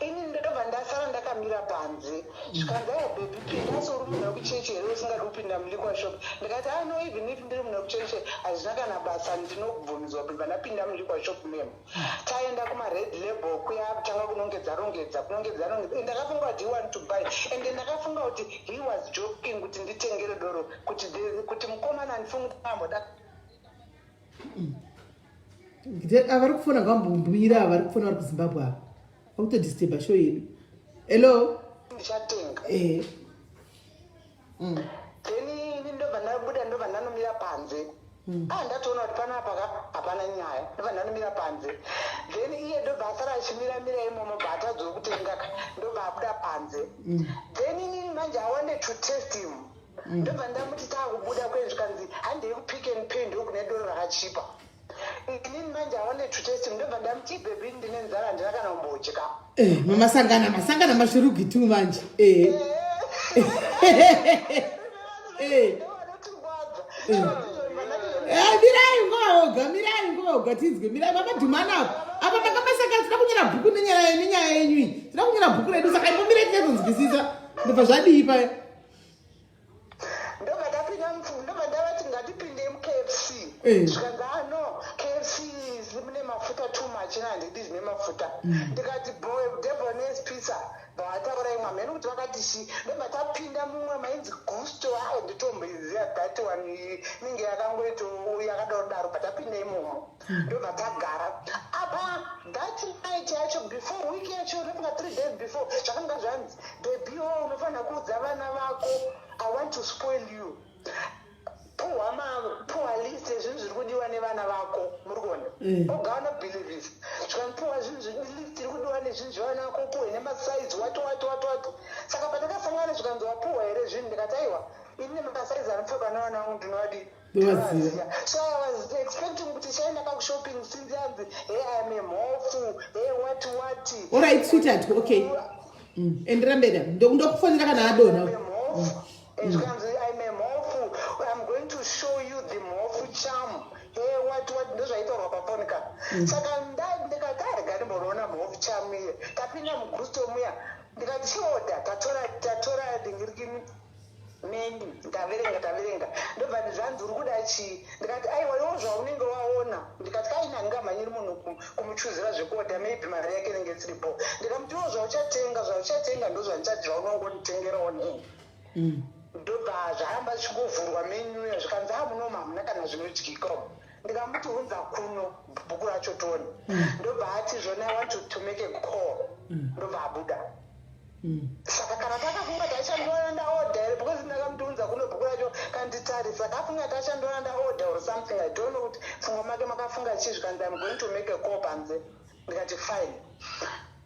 [SPEAKER 8] ini ndobva ndasara ndakamira panze. Zvikanzi, "Aya, baby, pinda. Asi uri munhu wekuchechi here usingadi kupinda muliquor shop?" Ndikati, "Ah, no, even if ndiri munhu wekuchechi, hazvina kana basa, ndinobvumidzwa kubva." Ndapinda muliquor shop memo, taenda kumaRed Label kuya, kutanga kunongedza rongedza, kunongedza rongedza. Ndakafunga kuti he want to buy, ende ndakafunga kuti he was joking kuti nditengere doro, kuti mukomana, ndifunga kuti amboda.
[SPEAKER 1] Vari kufona, ngavambombwira. Vari kufona, vari kuZimbabwe ava, vakutodisturba show yedu. Hello?
[SPEAKER 8] Ndichatenga.
[SPEAKER 1] Eh.
[SPEAKER 8] Then ini ndobva ndabuda, ndobva ndanomira panze. Ah, ndatoona kuti panapa ka hapana nyaya. Ndobva ndanomira panze, then iye ndobva asara achimiramira imomo, bva atadzowo kutenga ka, ndobva abuda panze. Then inini manje I wanted to test him. Ndobva ndamuti, taakubuda kwe, zvikanzi, "Handei kuPick and Pay, ndokune doro rakachipa." Inini manje I wanted to test him. Ndobva ndamuti, "Baby, ndine nzara, handina kana kumbodya."
[SPEAKER 1] Mamasangana, masangana mashurugi tu manje. Mirai ngoga, mirai ngoga, tinzwe. Mirai, vamadhumana apo apa makamasangana. Tinoda kunyora bhuku nenyaya yenyu iyi. Tinoda kunyora bhuku redu, saka imbomirai tinyatsonzwisisa. Ndobva zvadii paya?
[SPEAKER 8] Ndobva ndapinda, ndobva ndavati, "Ngatipinde muKFC." Zvikanzi, "Ah, no, KFC mune mafuta too much, ina handidi zvine mafuta." Ndikati, "Debonair's Pizza." Bvataura imwe, hamene kuti vakati chi. Ndobva tapinda mumwe mainzi Gusto. A, nditomboiziva that one, inenge yakangoito yakadaro. Bva tapinda imomo, ndobva tagara apa. That night yacho, before week yacho, ndofunga 3 days before, zvakanga zvanzi, "Baby, o unofanira kuudza vana vako, I want to spoil you. Puhwa nevana vako. Muri kuona? Oga vanobhilivhisa. Zvikandipiwa zvinhu, list iri kudiwa nezvinhu zvevana vako, upiwe nemasaizi, wati wati wati wati. Saka patakasangana, zvikanzi, "Wapiwa here zvinhu?" Ndikati, "Aiwa, ini nemasaizi anopfekwa nevana vangu ndinovadii?"
[SPEAKER 1] Ndovaziva.
[SPEAKER 8] So I was expecting kuti chaenda kakushopping, since yanzi, "Hey, I'm a mhofu, hey, what what."
[SPEAKER 1] Alright, sweetheart, okay. Endera mberi. Ndokufonera kana adonha.
[SPEAKER 8] Mhofu. Zvikanzi, "I'm a mhofu, I'm going to show you the mhofu charm, hey, what what." Ndozvaitaurwa pafoni ka. Saka ndikati, "Arega ndimbonoona mhofu charm iye." Tapinda muGusto muya, ndikati, "Chiorder." Tatora dingirikini menu, ndaverenga, taverenga, ndobva zvanzi, "Uri kuda chii?" Ndikati, "Aiwa, iwo zvaunenge waona." Ndikati, "Kaini handingamhanyiri munhu kumuchuzira zvekuorder, maybe mari yake inenge isiripo." Ndikamuti, "Iwo zvauchatenga, zvauchatenga ndo zvandichati zvaunongonditengerawo nei." Ndobva zvaramba zvichingovhurwa menu yo, zvikanzi, "A, munoma hamuna kana zvinodyika umu." Ndikamuti, "Unza kuno bhuku racho toni." Ndobva ati zvona, "I want to make a call." Ndobva abuda. Saka kana takafunga tachandoona ndaorder here, because ndakamuti, "Unza kuno bhuku racho," kanditarisa, kafunga tachandoona ndaorder or something, I don't know kuti pfungwa make makafunga chii. Zvikanzi, "I'm going to make a call panze." Ndikati, "Fine."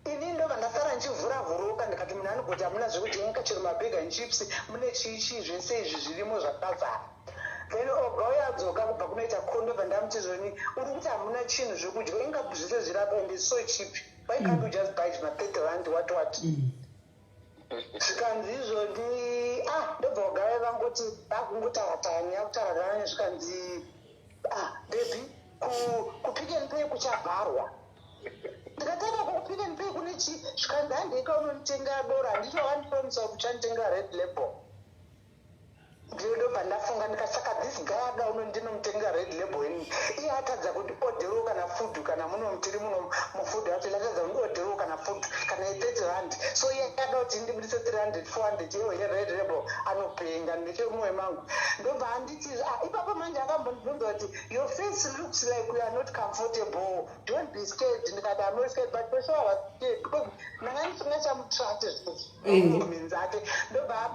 [SPEAKER 8] Ini ndobva ndasara ndichivhura vhuruka. Ndikati, "Munhu anogoti hamuna zvekudya, chero maburger and chips mune, chii chii, zvese izvi zvirimo zvakazara." Then oga uyo adzoka kubva kunoita call, ndobva ndamuti zvoni, "Uri kuti hamuna chinhu zvekudya, inga zvese zvirapo and it's so cheap. Why can't you just buy ma 30 rand, what what?" Zvikanzi izvoni, ah, ndobva wagave vangoti vakungotaura nyaya, kutaura nani. Zvikanzi, "Ah, baby, kuPick n Pay kuchavharwa." Ndikataka, "KuPick n Pay kune chii?" Zvikanzi, "Handika unonditenga doro, handiti wakandipromisa kuti uchanditenga Red Label?" Ndinobva ndafunga, ndikati, "Saka this guy ada uno ndinomutenga Red Label ini, iye atadza kundiorderwo kana food, kana muno tiri muno mufood outlet, atadza kundiorderwo kana food kana ye30 rand. So iye ada kuti ndibudise 300, 400 iyo yeRed Label, anopenga." Nechemumwe mangu ndobva anditi, "Ah," ipapo manje akambondibvunza kuti, "Your face looks like you are not comfortable. Don't be scared." Ndikati, "I'm not scared," but for sure I was scared because ndanga ndisingachamutrust zvinhu ake. Ndobva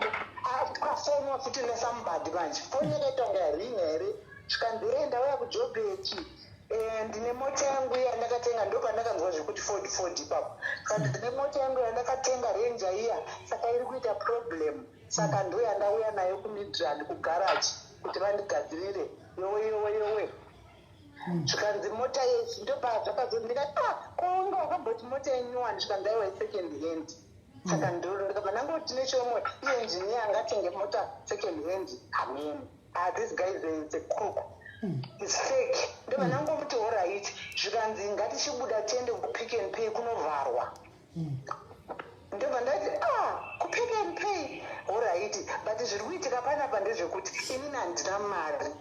[SPEAKER 8] afonwa futi nesomebody. Manje foni yakaita kunge ring here. Zvikanzi, "E, ndauya kuJoburg, ndine mota yangu yandakatenga." Ndopandakanzwa zvekuti Ford, Ford ipapo. Kandi, "Ndine mota yangu yandakatenga, Ranger iya, saka iri kuita problem, saka ndo yandauya nayo kuMidrand kugaraji kuti vandigadzirire." Yowe, yowe, yowe! Zvikanzi, "Mota yechi." Ndopa zvakazo, ndikati, "Ah, ko unga wakamboti mota yenyuwani?" Zvikanzi, "Aiwa, second hand." Saka ndoro ndikabva ndangoti nechomwe, iye engineer angatenge mota second hand? Amen. Ah, this guy is a crook, is fake. Ndobva ndangomuti, "Alright." Zvikanzi, "Ngatichibuda tiende kuPick and Pay, kunovharwa." Ndobva ndati, "Ah, kuPick and Pay, alright." But zviri kuitika panapa ndezvekuti inini handina mari.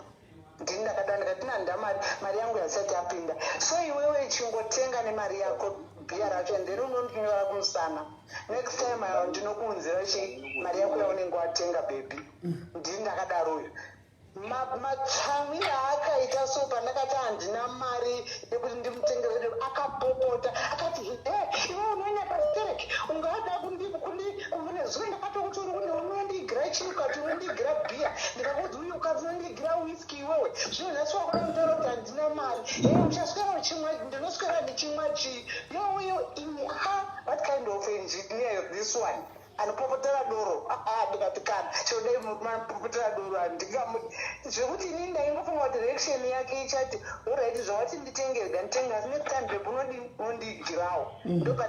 [SPEAKER 8] Ndini ndakada, ndikati, "Handina mari, mari yangu yasati yapinda. So iwewe chingotenga nemari yako bhiya racho and then unondinyora kumusana. Next time ayo ndinokuunzira chi mari yako yaunenge watenga, baby." Ndini ndakadaroyo. Matsamwiro aakaita so pandakati handina mari yekuti ndimutengere, akapopota akati, "He, iwe unonyapa sterek, ungada kune zuva ndakatokuti uri kunde unondigira chii, ukati unondigira bhiya, ndikakuti uyu ukati unondigira whisky, iwewe zvino nhasi wakuda kutaura kuti handina mari. He, uchaswera uchimwa, ndinoswera ndichimwa chii?" Yoyo ini, ha, what kind of engineer is this one anopopotera doro? Ndikati, "Kana chodai manopopotera doro, handingamu." Zvekuti inini ndaingofunga kuti reaction yake ichati, "Alright, zvawati nditenge, rega nditenge, asi next time babe unondigirawo." Ndobva,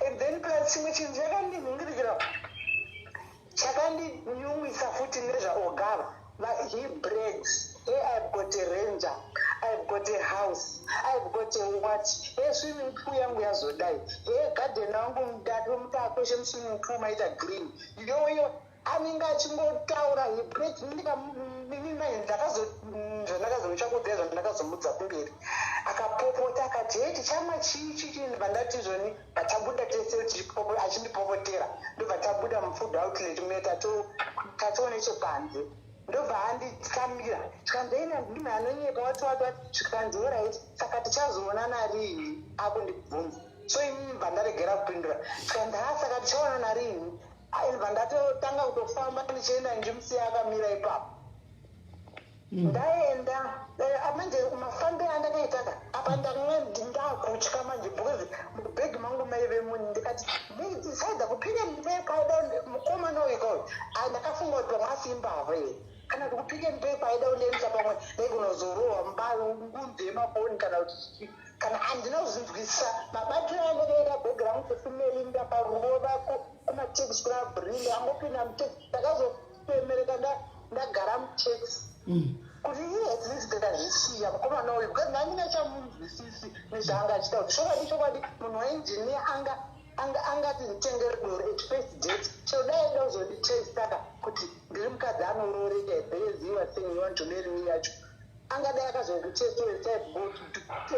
[SPEAKER 8] and then plus chimwe chinhu chakandinhingirikira, chakandinyumwisa futi nezvaogava, he brags, "Hey, I've got a Ranger, I've got a house, I've got a what. Hey, swimming pool yangu yazodai. Hey, garden wangu ndatomuti akweshe muswimming pool maita green." Yoyo anenge achingotaura, he brags. Zvandakazomuchakudzai, zvandakazomudza kumberi, akapopota akati, "Hei, tichamwa chii chii?" Ndobva ndati zvoni, batabuda tese achindipopotera, ndobva tabuda muFood Outlet muye, tatoone chepanze. Ndobva anditsamira, zvikanzi, "Aina ndimi anonyepa, wati wati wati." Zvikanzi, "Alright, saka tichazoonana riini?" Akundibvunza so, inini bva ndaregera kupindura. Zvikanzi, "Ha, saka tichaonana riini?" Ndobva ndatotanga kutofamba ndichienda, ndichimusiya akamira ipapo. Ndaenda. manje mafambiro andakaita ka, apa ndanga ndakutya manje, because mubhegi mangu maive muni. Ndikati saida kuPick n Pay kwaida mukomana uyu kauyu. Ndakafunga kuti pamwe asi imbavha here, kana kuti kuPick n Pay kwaida kundiendesa pamwe ndaikunozorohwa ngunzi yemafoni, kana kuti kana handina kuzvinzwisisa. Mabatiro andakaita bhegi rangu kufemeli, ndakarova kumatekisi kuna bril, angopinda mutekisi, ndakazofemereka ndagara mutekisi kuti iye at least ndazvisiya mukomana uyu, because ndandingachamunzwisisi nezvaanga achiita, kuti chokwadi chokwadi munhu wainjiniya angati nditengere doro at first date? Chero dai aida kuzonditestaka kuti ndiri mukadzi anorooreka here, saying you want to marry me yacho, angadai akazokutesta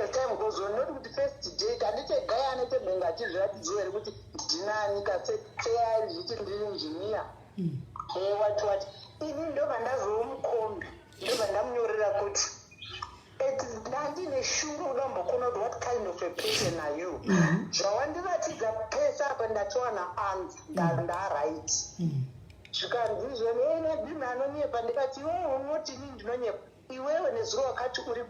[SPEAKER 8] as time goes on, not kuti first date. Handiti guy anoite bhenga achizviratidziwo here kuti ndinani kaseari zviti ndiri injiniya? What what, ini ndobva ndazomukombi, ndobva ndamunyorera kuti ndandine shungu kuda kumbokona kuti what kind of a person are you? Zvawandiratidza pese apa, ndatowana answer, ndaright. Zvikanzi izvonedhimi anonyepa. Ndikati, iwewe unoti inini ndinonyepa? Iwewe nezuro wakati uri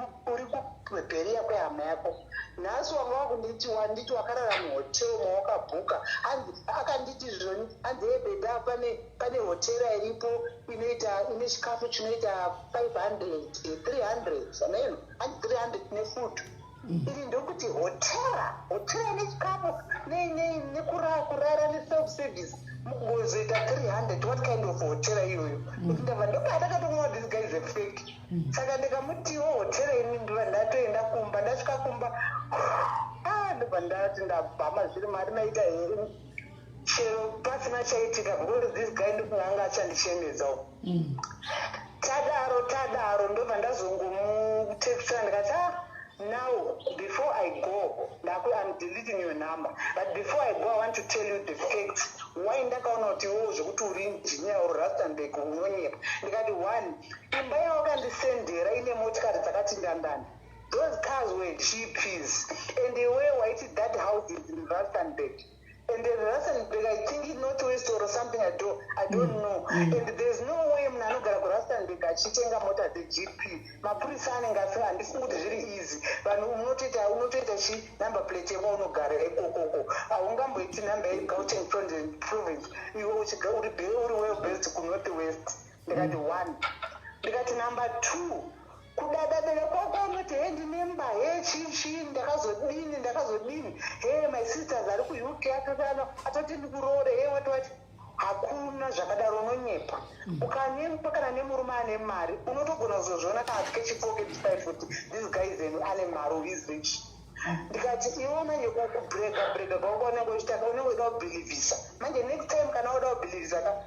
[SPEAKER 8] kubheriya kwehama yako, nhasi wanga wakunditi wanditi wakarara muhotel mawakabhuka. Hanzi akanditi zvoni, hanzi ebhedha pane hotera iripo inoita ine chikafu chinoita 500, 300 ameno, hanzi 300 nefood. Iri ndokuti hotera, hotera nechikafu nekurara neself service mukugozoita 300? What kind of hotera iyoyo? Kuti ndabva ndopatakatoona this guy is a fake. Saka ndikamutiwo hotera ini, ndobva ndatoenda kumba. Ndasvika kumba, ah, ndobva ndati ndabhama zviri mari maita here, chero pasina chaitika, because this guy ndikunga achandichemedzawo. Tadaro tadaro, ndobva ndazongomutekisa, ndikati, ah, now before I go, ndaku I'm deleting your number, but before I go I want to tell you the facts why ndakaona kuti iwewo zvekuti uri engineer uri Rustenburg unonyepa. Ndikati, one, imba yawakandisendera ine motikari dzakati ndandanda. Those cars were GPs, and iwewe waiti that house is in Rustenburg, and the Rustenburg, I think in North West or something, I don't know. And there's no way munhu anogara kuRustenburg achitenga mota dzeGP. Mapurisa anenge asi handifungi kuti zviri easy. Vanhu unotoita chi number plate yekwaunogara ikokoko. Haungamboiti number yeGauteng province iwe uri well based kuNorth West. Ndikati one, ndikati number two, kudadadira kwako unoti he ndinemba, he chii chii, ndakazodini, ndakazodini, he my sisters ari kuUK akakano atoti ndikuroore, he wati wati. Hakuna zvakadaro, unonyepa. Ukanyepa kana nemurume ane mari, unotogona kuzozviona kana kechi4 kechi5 kuti this guy is ane mari, is rich. Ndikati iwe manje kubrega brega kwako unenge uchitaka, unenge uchida kubhilivhisa. Manje next time kana uda kubhilivhisa ka,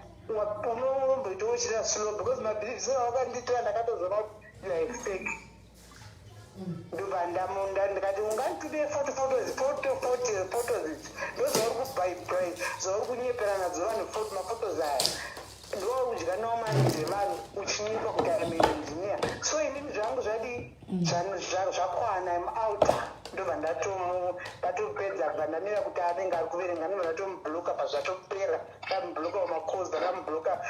[SPEAKER 8] unomboita uchira slow, because mabhilivhisiro awakandiitira ndakatozoona kuti you are fake. Ndobva ndamunda, ndikati unganditume photo, photos, photo, photo, photos idzi ndozvauri kubhaibrai, zvauri kunyepera nadzo vanhu. Maphotos aya ndowaudya nawo mari dzevanhu uchinyepa kuti I'm an engineer. So inini zvangu zvadi zvakwana, I'm out. Ndobva ndatopedza, bva ndamira kuti anenge ari kuverenga, ndobva ndatomubloka pazvatopera. Ndamubloka pamacalls, ndamubloka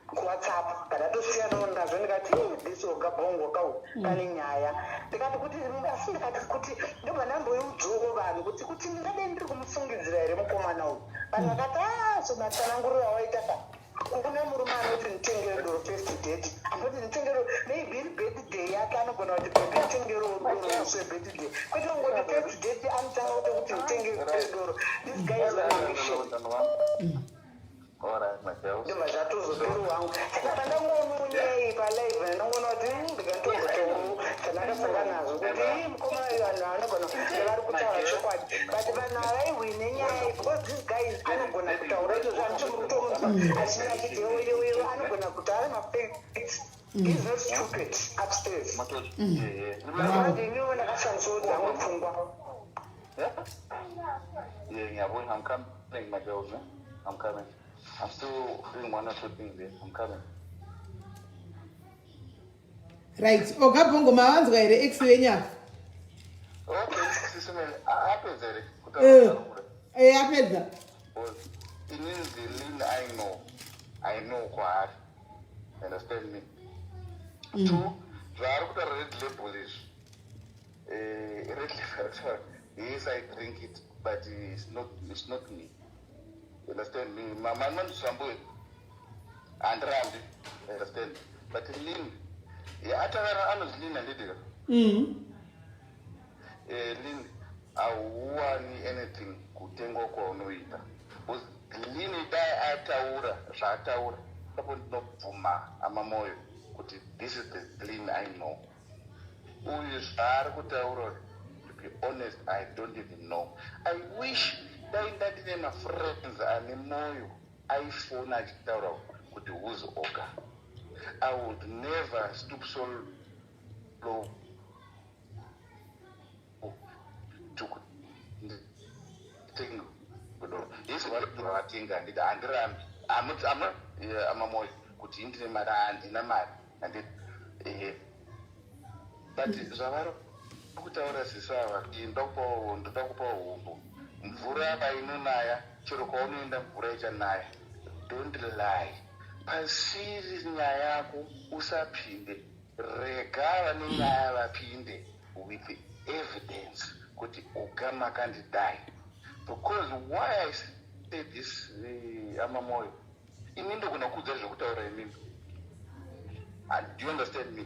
[SPEAKER 8] kuWhatsApp, ndatosiyanawo nazvo. Ndikati, "This oga Bongo kau pane nyaya." Ndikati kuti asi ndikati kuti ndobva ndamboiudzawo vanhu kuti ndingadei ndiri kumufungidzira here mukomana uyu. Vanhu vakati, a so matsananguriro awaita ka, kuna murume anoti nditengere doro first date, anoti nditengere, maybe iri birthday yake, anogona kuti baby, nditengere doro musi webirthday, kwete kungoti first date anotanga kuto kuti nditengere doro. This guy is on a mission. Ndobva zvatozopera wangu. Saka pandangoonawo nyaya iyi palive, ndinongoona kuti ndikantombotaurawo zvandakasangana nazvo, kuti ii mukomana uyu, vanhu vanogona vari kutaura chokwadi, but vanhu havaihwine nyaya iyi, because this guy anogona kutaura izvozvo. Handiti muri kutomunzwa achinge achiti yeweyewewe, anogona kutaura mafacts. He's not stupid upstairs. Manje iniwo ndakashandisawo dzangu pfungwa.
[SPEAKER 2] Yeah, ngiyabona. I'm coming, my girls. Eh? I'm coming. I'm still doing one or two things here. I'm coming.
[SPEAKER 1] Right, oga Bongo, mavanzwa here ex venyu?
[SPEAKER 2] Okay, sisumele. Apedza here?
[SPEAKER 1] Eh, apedza.
[SPEAKER 2] Inini the Lynn I know kwaari. Understand me? Two, zvaari Zvakutaura Red Label izvi, Red Label, yes, I drink it, but it's not me, you understand me? Manondishambo handirambi, understand? But Lin atakara anonzi Lin, handidika? Lin, hauwani anything kutengwa kwaunoita, because Lin dai ataura zvaataura ipapo, ndinobvuma amamoyo kuti this is the Lin I know. Uyu zvaari kutaura, to be honest, I don't even know. I wish dai ndandine mafriends ane moyo aifona achitaura kuti, "Who's Oga?" I would never stoop so low to tenga. Yes, vatenga, handiti? Handirambi amamoyo kuti indine mari, handina mari, handiti? But zvavari kutaura sisava, ndoda kupawo humbo. Mvura painonaya, chero kwaunoenda mvura ichanaya. Don't lie pasiri nyaya yako, usapinde. Rega vane nyaya vapinde with evidence kuti uga makandidai. Because why I say this, amamoyo, ini ndogona kuudza zvekutaura imimi. Do you understand me?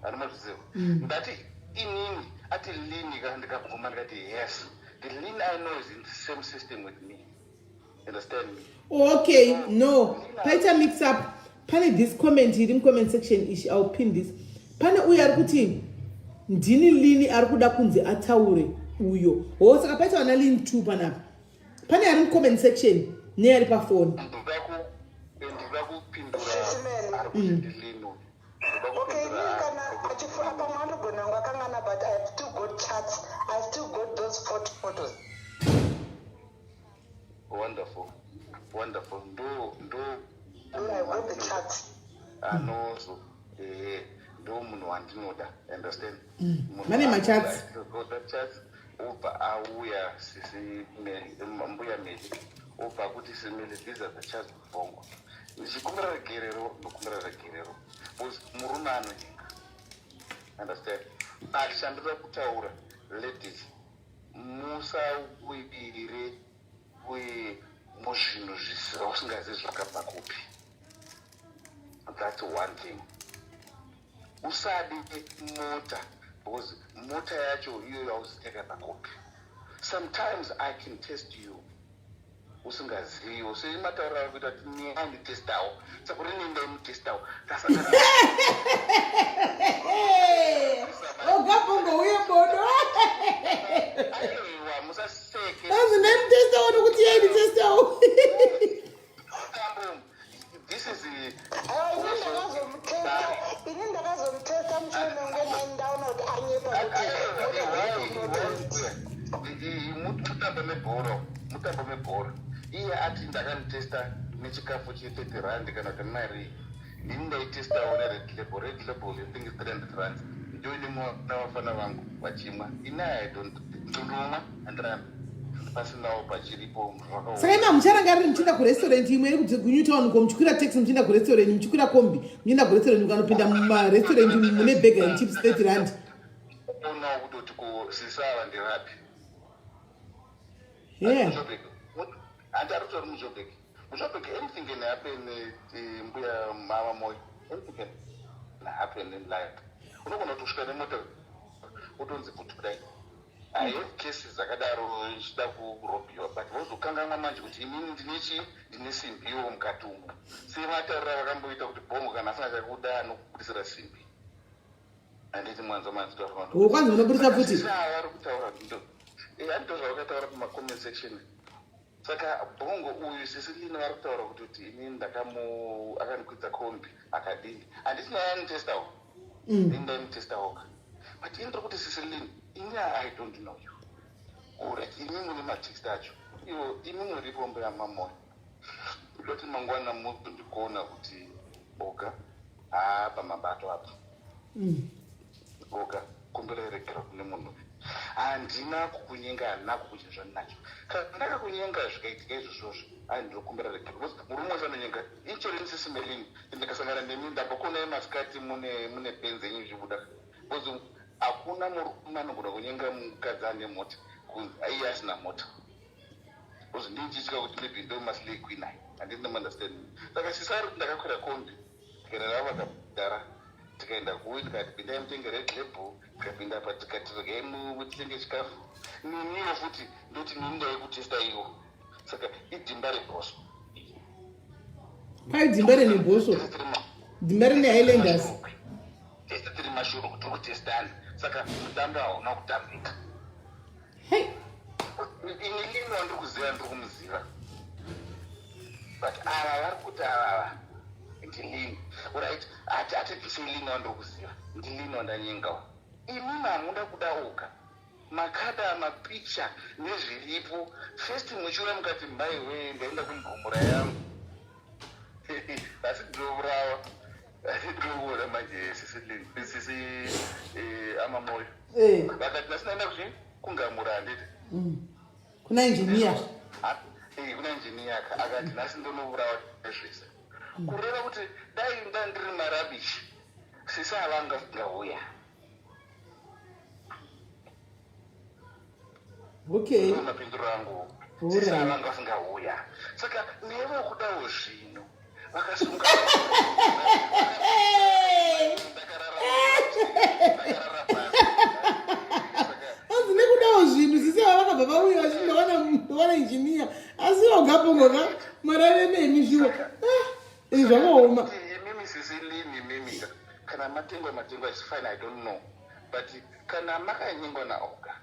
[SPEAKER 2] Handimazviziva. Ndati inini ati Lini ka, ndikabvuma ndikati, "Yes, the Lin I know is in the same system with me," understand me?
[SPEAKER 1] Okay, no, paita mix up. Pane this comment iri mucomment section ishi, I'll pin this. Pane uyo ari kuti ndini Lini ari kuda kunzi ataure uyo ho. Saka paita vana Lini two panapa. Pane ari mucomment section neari pafoni.
[SPEAKER 2] Ndoda kupindura
[SPEAKER 8] Sisi Meli.
[SPEAKER 2] ari kuti ndilini uyu. Ndoda
[SPEAKER 8] Okay,
[SPEAKER 2] kupindura
[SPEAKER 8] inini kana achifuna, pamwe anogona kunge akangana, but I have still got chats, I still got those photos.
[SPEAKER 2] Wonderful, wonderful. Ndo
[SPEAKER 8] I got the chats.
[SPEAKER 2] Anozo, ehe, ndo munhu wandinoda, understand? Munhu
[SPEAKER 1] Mane machats.
[SPEAKER 2] Got that chats, obva auya sisi Mbuya Meli, obva kuti, "Simeli, these are the chats." Bongo, ndichikumbira regerero, ndokumbira regerero because murume anonyenga, understand? But chandinoda kutaura, ladies, musawirire muzvinhu zvausingazivi zvakabva kupi. That's one thing. Usadi mota because mota yacho iyoyo hauzi yakabva kupi. Sometimes I can test you usingaziviwo, sematauriro ari kuita kuti ndanditestawo, saka uri nendaimutestawo. Tasangana.
[SPEAKER 1] Ogabhongo uye bodo.
[SPEAKER 2] Aiwa, musaseke.
[SPEAKER 1] Anzi ndaimutestawo nokuti yainditestawo.
[SPEAKER 2] Tambo, this is
[SPEAKER 8] Aiwa, ini ndakazomutesta mushure mekunge ndaona kuti anyepa kuti mota.
[SPEAKER 2] Mutambo mebhoro, mutambo mebhoro. Iye ati ndakanitesta nechikafu che30 rand kana kuti mari. Ndini ndaitestawo neRed Label. Red Label, I think is 300 rands. Ndo inemwa navafana vangu vachimwa. Ini I don't, ndondomwa, handirambi, pasinawo pachiripo.
[SPEAKER 1] Saka imi hamucharangariri muchienda kurestaurant imwe iri kuNewtown ko, muchikwira taxi muchienda kurestaurant, muchikwira kombi muchienda kurestaurant, mukanopinda mumarestaurant mune burger and chips 30 rand?
[SPEAKER 2] Onawo kutoti ko sisava ndirapi. Handi ari kutori muJobek. MuJobek anything can happen. Mbuya mama moyo, anything can happen in life. Unogona kuti kusvika nemota utonzi kuti kudai. I have cases dzakadaro ichida kurobhiwa, but vozokanganwa manje kuti inini ndine chii, ndine simbiwo mukati umu. Semataurira vakamboita kuti bhongo kana asina chakuda anokubudisira simbi, handiti? Mwanzo manzitaura.
[SPEAKER 1] Oh, kwanzi munobudisa pfuti.
[SPEAKER 2] Vari kutaura, handito zvavakataura pamacomment section. Saka bhongo uyu, sisi Lina vari kutaura kuti inini ndakamu akandikwidza kombi akadini, handiti ndainitestawo? Ini ndaimutestawo ka. But ini ndiri kuti, sisi Lini, ini I don't know you. Alright, imi mune matext acho iwo, imi muripo. Mbuya mamoyo, ndoti mangwana muzondikuona kuti oga haapa mabato apa. Oga, kumbira regero kune munhu. Handina kukunyenga, handina kukuchinja zvandinacho. Kana ndakakunyenga zvikaitika izvozvozvo, ai ndinokumbira regero because murume wese anonyenga. Inchori sisi Melini, ndikasangana nemi ndambokuonai masikati mune mune benzi yenyu ichibuda because hakuna murume anogona kunyenga mukadzi ane mota kunzi aiye asina mota because ndinchitya kuti maybe ndo maslay queen ayi handiti nomuunderstand. Saka sisari kuti ndakakwira kombi tikaenda navo vakabhadhara tikaenda kuwi tikati pindai mutenge red label tikapinda apa tikati regai mutenge chikafu neniwo futi ndoti nini ndaikutesta iwo saka idhimba rebhosvo.
[SPEAKER 1] Kwai dhimba renebhosvo, dhimba renehighlanders.
[SPEAKER 2] Tese tiri mashuro tiri kutestana saka mutambo hauna kutambika.
[SPEAKER 1] Hey.
[SPEAKER 2] Ini lini wandiri kuziva ndiri kumuziva but ava vari kuti avava ndilini. Right, hatibvisei lini wandiri kuziva ndilini wandanyengawo. Imimi hamuda kudauka makada mapicha nezviripo. First muchiuya mukati maiwe ndaenda kungomura yangu asi ndinourawa asi ndinokuona manje sisi amamoyo vakati nhasi ndaenda kuchi kungamura handiti.
[SPEAKER 1] Kuna engineer.
[SPEAKER 2] Kuna engineer akati nhasi ndonourawa nezvese kureva kuti dai ndandiri marabishi sisi avanga ngauya.
[SPEAKER 1] Okay.
[SPEAKER 2] Mapinduro angu sisi avanga vasingauya saka nevo kudawo zvino vakasunga ndakarara pasi.
[SPEAKER 1] Anzi nekudawo zvinhu sisi ava vakabva vauya vachiti ndawana engineer asi ogapongoka marave nemi zviwo izvi zvakaoma.
[SPEAKER 2] Imimi sisi lini mimika kana matengwa matengwa is fine, I don't know, but kana makanyengwa naoga.